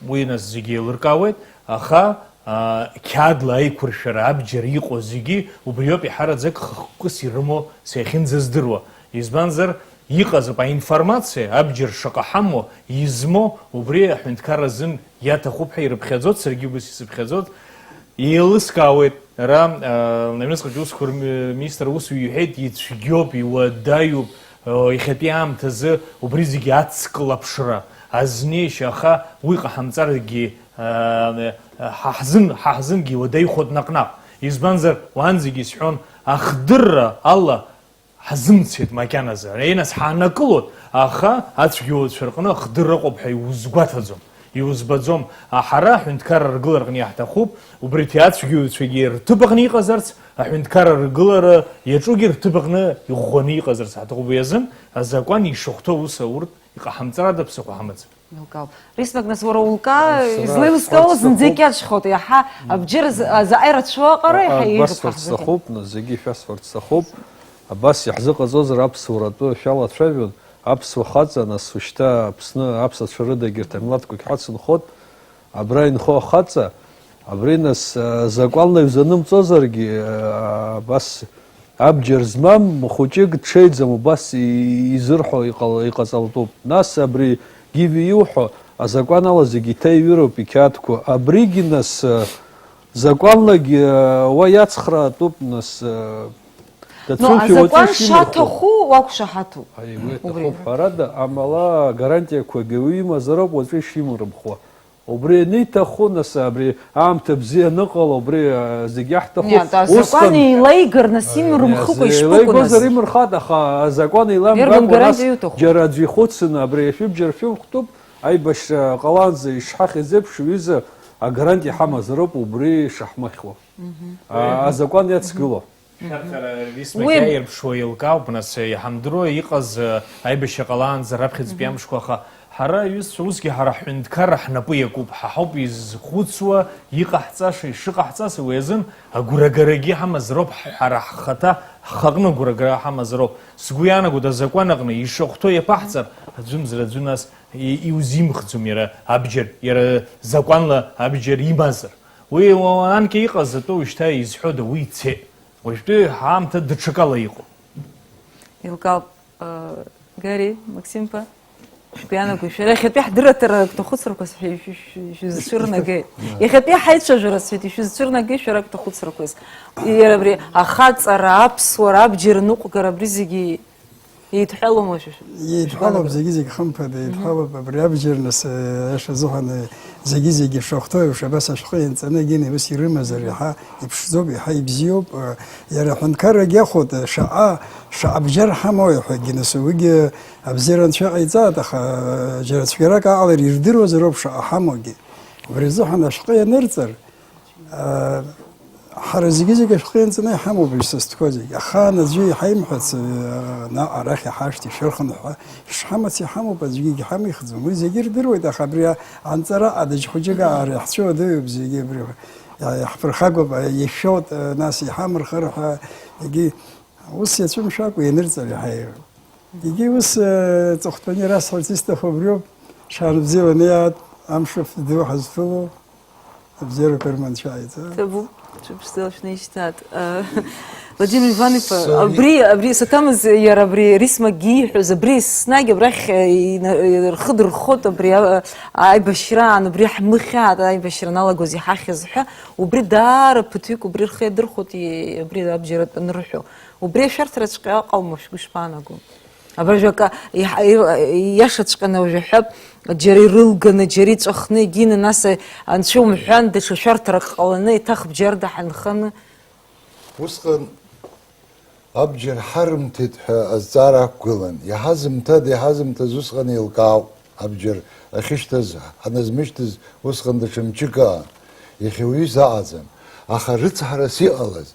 уи нас зегьы еилыркаауеит, аха, а, қьаадла аиқәыршәара абџьар иҟоу зегьы убриоуп иаҳараӡак хықәкыс ирымоу са иахьынӡаздыруа. Избанзар, Иҟазоуп аинформациа, абџьар шаҟа ҳамоу, измоу, убри аҳәынҭқарра азын иаҭахуп ҳәа ирыԥхьаӡоит, саргьы убас исыԥхьаӡоит. Еилыскаауеит, ара, а, аҩныҵҟатәи аусқәа рми-, рминистр аусзуҩ иҳәеит, ицәгьоуп, иуадаҩуп, а, иахьатәи аамҭазы убри зегьы ацклаԥшра азнеишьа, аха уи ҟаҳамҵаргьы, а, ҳа ҳзын, ҳа ҳзынгьы иуадаҩхоит наҟ-наҟ. Избанзар, уаанӡагьы исҳәон, ахдырра ала, ҳзымцеит макьаназы. Ара нас ҳаанакылоит, аха ацәгьоуцәа рҟны ахдырра ыҟоуп ҳәа иузгәаҭаӡом, иузбаӡом. А, ҳара аҳәынҭқарра ргылараҟны иаҳҭахуп, убриҭ ацәгьоуцәагьы рҭыԥ аҟны иҟазарц, аҳәынҭқарра ргылара иаҿугьы рҭыԥ аҟны иӷәӷәаны иҟазарц ҳаҭахуп. Уи азын азакәан ишахәҭоу аус ауртә иҟаҳамҵарада ԥсыхәа ҳамаӡам. Илкаауп. Рисмак, нас уара улкаа, сара излеилыскаауа сфарц зынӡа сҭахуп. Икьаҿхоит, иаҳа абџьар з-, а, заҟа ирацәоу аҟара, иаҳа Абас еиӷьуп сфарц ҳаҳзыҳәа. Сҭахуп, зегьы шәасҳәарц сҭахуп. Абас иаҳзыҟаҵозар аԥсуара атәы шәалацәажәон, аԥсуа хаҵа, нас ушьҭа Аԥсны аԥсацәа рыда егьырҭ амилаҭқәагь ҳацынхот, абра инхо ахаҵа, абри нас, а, закәанла иузанымҵозаргьы, а, абас Абџьар змам хәыҷык дҽеиӡам убас и-, изырҳәо иҟал-, иҟаҵалтәуп. Нас абри Гиви иуҳәо азакәан ала зегьы иҭаҩыроуп иқьаадқәа. Абригьы нас, э, закәанлагьы, э, уа иацхраатәуп, нас, э, Но дацәымшәо уаҵәы азакәан ишимырхәо. Шаҭаху уақәшаҳаҭуп. Аиуа, убри иҭахуп, ҳәарада, амала агарантиақәагьы уи имазароуп уаҵәы ишимырхәо. Убри аниҭаху, нас, абри аамҭа бзиа аныҟало, убри, а, зегь иаҳҭаху. Нет, азакәан усҟан еилеигар, нас, а, имырхыкәа ишԥыкәу, еилеигозар нас? Имырхат, аха азакәан еиламгакәа, Ирбан гарантиа нас иуҭаху? Џьара аӡәы ихәыцны, абри шәыбџьар шәымхтәуп, аибашьра ҟалаанӡа ишҳахьыз еиԥш, ҩыза агарантиа ҳамазароуп убри шаҳмыхьуа. Мгм. А, азакәан иацгыло. Шәарҭара рисмак Уи иаирԥшуа еилкаауп, нас, иҳамдыруа иҟаз, э, аибашьра ҟалаанӡа раԥхьаӡатәи Мгм. Амшқәа, аха ҳара, аҩызцәа, усгьы ҳара ҳҳәынҭқарра ҳнапы иакуп, ҳа ҳауп изхәыцуа, иҟаҳҵаша, ишыҟаҳҵаша, уи азын агәрагарагьы ҳамазароуп, ҳара ҳхаҭа ҳхаҟны агәрагара ҳамазароуп. Сгәы иаанагоит, азакәан аҟны ишахәҭоу иаԥаҳҵар, аӡәымзар аӡәы нас и-, иузимхӡом иара абџьар, иара закәанла абџьар имазар. Уи уа-, анкьа иҟаз атәы уажәшьҭа изҳәода, уи ицеит. Уажәтәи ҳаамҭа даҽакала иҟоуп. Илкаауп, э, Гари, Максимба, шәгәы иаанагои, шәара иахьатәи ҳдырраҭара актәы ахәыцрақәа шәи-, шәи-, шәи-, шәизцәырнагеи? Иахьатәи ҳаицәажәара сҳәеит, ишәызцәырнагеи шәара актәы ахәыцрақәа? Иара абри ахаҵара, аԥсуара, абџьар ныҟәгара, абри зегьы еидҳәалоума шәа-, шәа-, Еидҳәалоуп, шәгәаанагара? Зегьы-зегь хымԥада, Мгм. Еидҳәалоуп, абри абџьар нас, э, аиаша азыҳәан, э, зегьы-зегь ишахәҭоу еиԥш, абас ашәҟәы ианҵаны, егьины ус ирымазар, Мгм. Иаҳа иԥшӡоуп, иаҳа ибзиоуп, э, иара аҳәынҭқаррагьы иахәоит, э, шаҟа, шаҟа бџьар ҳамоу ҳәагьы, нас уигьы абзиара анцәа иҟаиҵааит, аха, э, џьара цәгьарак аҟалар ирдыруазароуп шаҟа ҳамоугьы. Убри азыҳәан ашәҟәы ианырҵар, Ҳара зегьы-зегьы ашәҟәы ианҵаны иҳамоуп исызҭқәа зегьы. Ахаан аӡәы иҳаимҳәац, наҟ арахь иҳашҭ, ишәырхынҳәа, ишҳамац иҳамоуп, аӡәгьы егьҳамихӡом. Уи зегьы ирдыруеит, аха абри анҵара адыџь хәыҷык аара иаҳцәыуадаҩуп зегьы абри. Иаҳԥырхагоуп, ишәоит, нас иҳамырхыр ҳәа, егьи ус иацәымшәакәа ианырҵар иаҳа еиӷьуп. Егьи ус, э, ҵыхәтәаны ирасҳәарц исҭаху абриоуп, шаанбзиала неиаат, амш ду ҳазҭыло, абзиарақәа рманшәа ааиҵа. Ҭабуп, шәыԥшӡала шәнеишьҭааит. Э, Владимир Иван-иԥа, Сори. Абри, абри саҭамыз, иара абри Рисмагьы ииҳәоз, абри еснагь абрахь, э, ина-, э, рхы дырхот, абри, а-, аибашьраан, абри ҳмыхьаат, аибашьра аналагоз иҳахьыз ҳәа, убри даара ԥыҭҩык убри рхы иадырхәот, и-, абри абџьар атәы анырҳәо. Убри ашәарҭараҵәҟьа ыҟоума, шәгәы ишԥаанаго? Абыржәы акы, иҳа-, и-, ииашаҵәҟьаны уажә аҳәап, џьара ирылганы, џьара иҵәахны, егьины, нас, анцәа умҳәан, даҽа шәарҭарак ҟаланы, еиҭах бџьарда ҳанханы. Усҟан абџьар ҳарымҭеит ҳәа азҵаара ақәгылан. Иҳазымҭада, иҳазымҭаз усҟан еилкаауп. Абџьар ахьышьҭаз, ҳаназмышьҭыз, усҟан даҽа мчык аан. Иахьа уаҩы заҟаӡам. Аха рыцҳарас иҟалаз,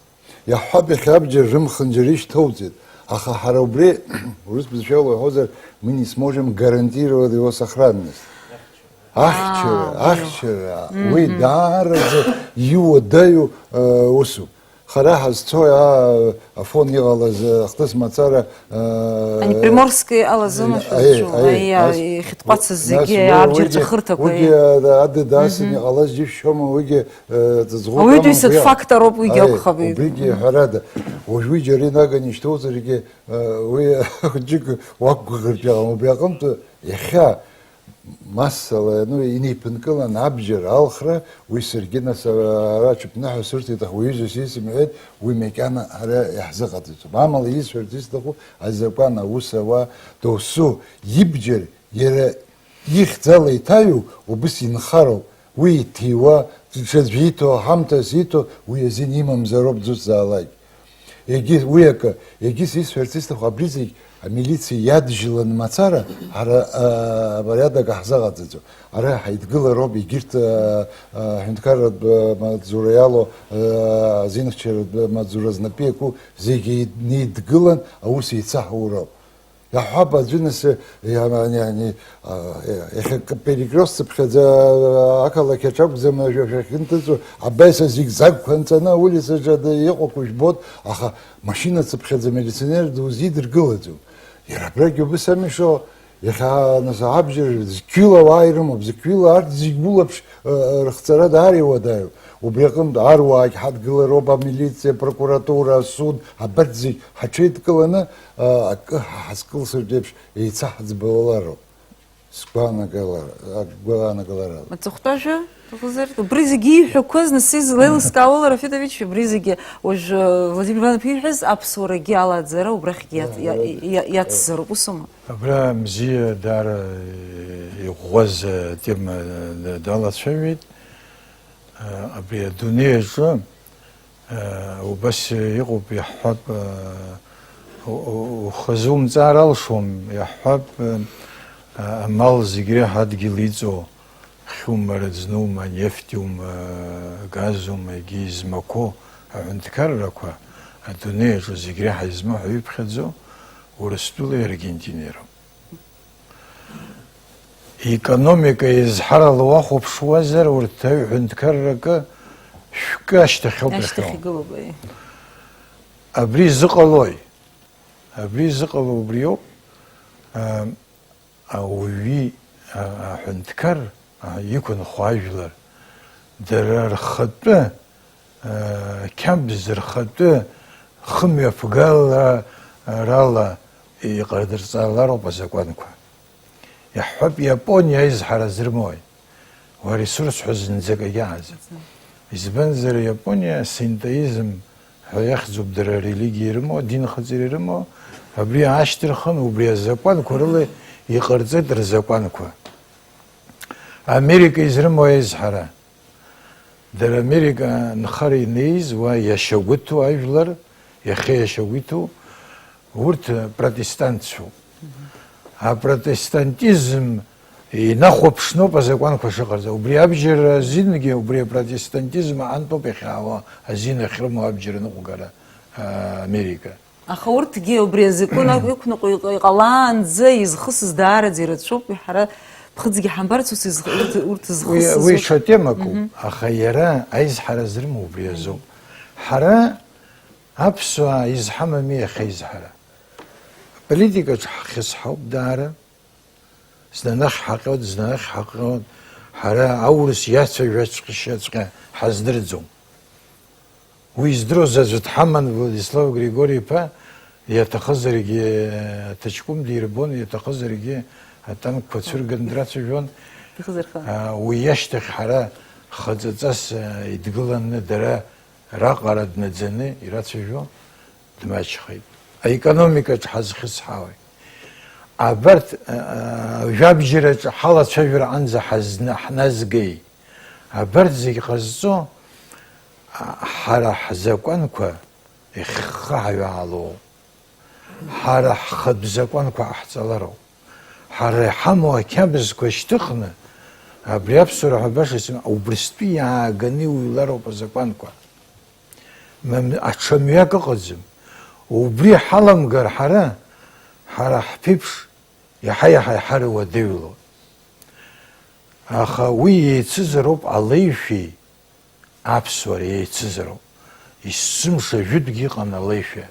Иаҳҳәап, иахьа абџьар рымхын џьара ишьҭоуҵеит, аха ҳара убри, урыс бызшәала уҳәозар, мы не сможем гарантировать его сохранность. Ахьчара, Аа, ахьчара, Мм. Уи даараӡа иуадаҩу, э, усуп. Хара ҳазцои, аа, Афон иҟалаз, ахҭыс мацара, аа, Ани Приморски иҟалаз, зегь, амашәыр аиеи, зҿу, аиеи, аиеи, нас, ихьҭҟәацыз нас зегьы, уи, абџьар уигьы, ҵәахырҭақәа, уигьы, аиеи. Адыд аасын, мгм, иҟалаз џьышәшьома, уигьы, э, ҵаҵӷәык амамкәа иҟан. Аҩыџьа исыҭ фактор ауп уигьы, аиеи, акәхап, иеи. Убригьы, мгм, ҳәарада, уажә уи џьара инаганы ишьҭоуҵаргьы, э, уи џьык уақәгәыӷыртә иҟам, убри аҟынтә иахьа, массала, ну, инеиԥынкылан абџьар алхра, уи саргьы, нас, ара аҽыԥныҳәа сырҭеит, аха уаҩызас исымҳәеит, уи макьана ара иаҳзыҟаҵаӡом. Амала исҳәарц исҭаху, азакәан аус ауа досу ибџьар иара ихьӡала иҭаҩу убыс инхароуп, уи иҭиуа, ҽаӡә иҭо, ҳамҭас иҭо, уи азин имамзароуп дуӡӡаалак. Егьи, уи акы, егьыс исҳәарц исҭаху, абри зегь амилициа иадыжьлан мацара, ҳара, а, абариадак ҳзаҟаҵаӡом. Ара ҳаидгылароуп, егьырҭ, а, а, аҳәынҭқарратә, а, маҵзура иалоу, а, азинхьчаратә маҵзура знапы иаку зегьы еидгылан аус еицаҳауроуп. Иаҳҳәап, аӡәы нас, иа-, иа-, иа-, а, иа-, иахьа к-, перекрёст цыԥхьаӡа, а, ақалақь аҿы акәӡам, ашәа-, шәахьынҭыҵуа, абеса зигзагқәа нҵаны аулицаҿы ада-, иҟақәоу жәбоит, аха машьына цыԥхьаӡа милиционер дузидыргылаӡом. Иара абрагь убыс ами ишыҟоу, иахьа нас абџьар зқьҩыла ауаа ирымоуп, зқьҩыла арҭ зегь улаԥш, а, рыхҵара даара иуадаҩуп. Убри аҟынтә аруаагь ҳадгылароуп, амилициа, апрокуратура, асуд, абарҭ зегь ҳаҽеидкыланы, а, акы ҳа ҳазкылсыртә еиԥш еицаҳӡбалароуп. Сгәаанагалара, агәаанагаларала. Аҵыхәтәажәа, дыҟазар? Убри зегьы ииҳәақәаз, нас, излеилыскаауала, Рафидович, убри зегьы уажә, э, Владимир Иванов ииҳәаз аԥсуарагьы алаӡара убрахьгьы иац-, иа-, иа-, иацзароуп, усума? Абра Мзиа даара, э, иӷәӷәаз, э, тема, э, далацәажәеит. Э, абри адунеи аҿы Убас иҟоуп, иаҳҳәап, у-, у-, ухазумҵаар алшом, иаҳҳәап, амал зегь реиҳа адгьыл иҵоу, хьума, рыӡнума, нефтиума, газума, егьи измақәоу аҳәынҭқаррақәа, адунеи аҿы зегь реиҳа измаҳәу иԥхьаӡоу Урыстәылеи Аргентинеи роуп. Икономика еизҳарала уахәаԥшуазар, урҭ аҩ-, ҳәынҭқарракы шәкы ашьҭахьоуп иахьоу. Ашьҭахь игылоуп, аиеи. Абри зыҟалои? Абри зыҟало убриоуп, а, ауаҩи, а, аҳәынҭқар, а, иқәынхо ажәлар, дара рхатәы, а, қьабз, рхатәы хымҩаԥгаларала иҟадырҵалароуп азакәанқәа. Иаҳҳәап, Иапониа аизҳара зрымои? Уа ресурс ҳәа зынӡак агьааӡам. Избанзар, Иапониа синтоизм ҳәа иахьӡуп дара арелигиа ирымоу, адинхаҵара ирымоу, абри аашьҭырхын, убри азакәанқәа рыла иҟарҵеит рзакәанқәа. Америка изрымоу аизҳара. Дара Америка нхара инеиз, уа иашьагәыҭу ажәлар, иахьа иашьагәыҭу, урҭ протестантцәоуп. Апротестантизм инахәаԥшноуп азакәанқәа шыҟарҵо. Убри абџьар азингьы, убри апротестантизм аҟынтәоуп иахьаауа, азин ахьрымоу абџьар аныҟәгара, а, Америка. Аха урҭгьы убри азакәан акә-, иқәныҟәо иҟ-, иҟалаанӡа изхысыз даараӡа ирацәоуп, ҳара ԥхыӡгьы ҳамбарц ус изх-, урҭ, урҭ Уи, зхысыз уи урҭ. Ҽа темакоуп, Мгм. Аха иара аизҳара зрымоу убри азоуп. Ҳара аԥсуаа изҳамами иахьа изҳара? Аполитикаҿ ҳхьысҳауп даара. Знанахь ҳаҟьоит, знанахь ҳаҟьоит, ҳара аурыс иацәажәаҵәҟьашьаҵәҟьа ҳаздырӡом. Уи здыруаз аӡәы дҳаман, Владислав Григори-иԥа, иаҭахызаргьы аҭаҷкәым дирбон, иаҭахызаргьы атанкқәа цәырганы драцәажәон. Дыхзырхын. А, уи иашьҭахь ҳара хаҵаҵас, а, идгыланы дара раҟара днаӡаны ирацәажәо дмаҷхеит. Аекономикаҿ ҳазхьысҳауеит. Абарҭ, а, а, жәабжьараҿы ҳалацәажәара анӡа ҳазна-, ҳназгеи? Абарҭ зегь ҟазҵо, а, ҳара ҳзакәанқәа иххаҳәаалоу, ҳара ҳхатә закәанқәа ҟаҳҵалароуп. Ҳара иҳамоу ақьабзқәа шьҭыхны, абри аԥсуара ҳәа баша исымоу, убрыстәи иааганы иуҩлароуп азакәанқәа. Мам-, аҽа мҩак ыҟаӡам. Убри ҳаламгар ҳара, ҳара ҳԥеиԥш иаҳа-иаҳа иҳаруадаҩлоит. Аха уи еицызароуп алеишәеи аԥсуареи еицызароуп. Есымша жәытәгьы иҟан алеишәа.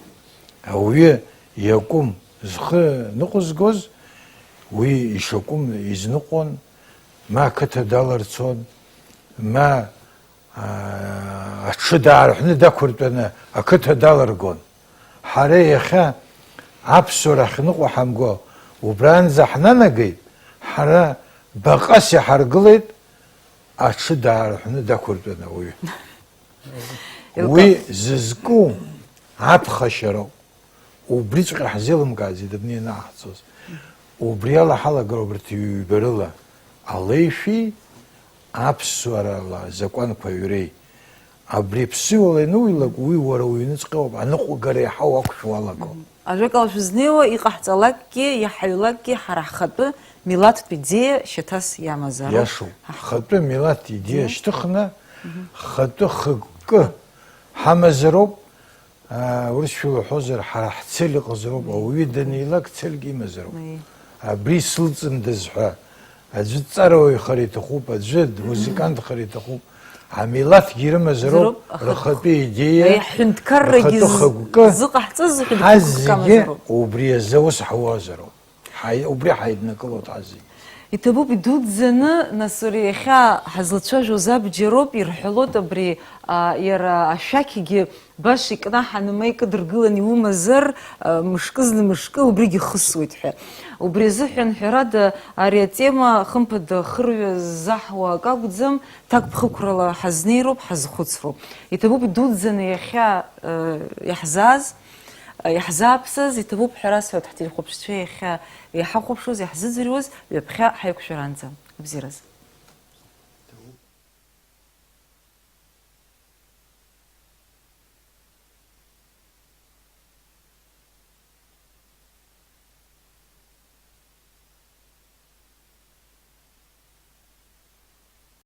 Ауаҩы иакәым зхы ныҟәызгоз, уи ишакәым изныҟәон, ма ақыҭа даларцон, ма, аа, аҽы даарҳәны дақәыртәаны ақыҭа далыргон. Ҳара иахьа аԥсуара ахьныҟәо ҳамго, убранӡа ҳнанагеит, ҳара баҟас иҳаргылеит аҽы даарҳәны дақәыртәаны ауаҩы. Уи зызку аԥхашьароуп. Убриҵәҟьа ҳзеилымкааӡеит абни ианаҳҵоз. Убри ала ҳалагароуп урҭ ҩба рыла алеишәеи аԥсуарала азакәанқәа аҩреи. Абри ԥсыуала иануҩлак, уи уара уҩныҵҟьоуп, аныҟәгара иаҳа уақәшәо уалаго. Ажәакала, шәызнеиуа иҟаҳҵалакгьы, иаҳаҩлакгьы ҳара ҳхатәы милаҭтә идеиа шьаҭас иамазароуп. Иашоуп. Ҳхатәы милаҭ идеиа шьҭыхны, ҳхатәы хықәкы ҳамазароуп. Аа, урысшәала уҳәозар, ҳара ҳцель ыҟазароуп, ауаҩы данеилак цельк имазароуп. Абри сылҵындаз ҳәа, аӡәы дҵарауаҩхар иҭахуп, аӡәы музыкантхар иҭахуп, амилаҭгьы ирымазароуп, рхатәы идеиа, рхатәы хықәкы, ҳазегьы убри азы аус ҳауазароуп. Ҳаи-, убри ҳаиднакылоит ҳазегьы. Иҭабуп идуӡӡаны, нас, уара иахьа ҳазлацәажәоз абџьароуп, ирҳәалоит абри, а, иара ашәақьгьы баша икнаҳаны ма икыдыргыланы иумазар, а, мышкы зны мышкы убригьы ихысуеит ҳәа. Убри азыҳәан, ҳәарада, ари атема, хымԥада, хырҩа ззаҳуа акы акәӡам, ҭакԥхықәрала ҳазнеироуп, ҳазхәыцроуп. Иҭабуп идуӡӡаны иахьа, а, иаҳзааз, Иаҳзааԥсаз иҭабуп ҳәа расҳәоит ҳтелехәаԥшцәа иахьа иҳахәаԥшуаз, иаҳзыӡырҩуаз, ҩаԥхьа ҳаиқәшәаранӡа. Абзиараз.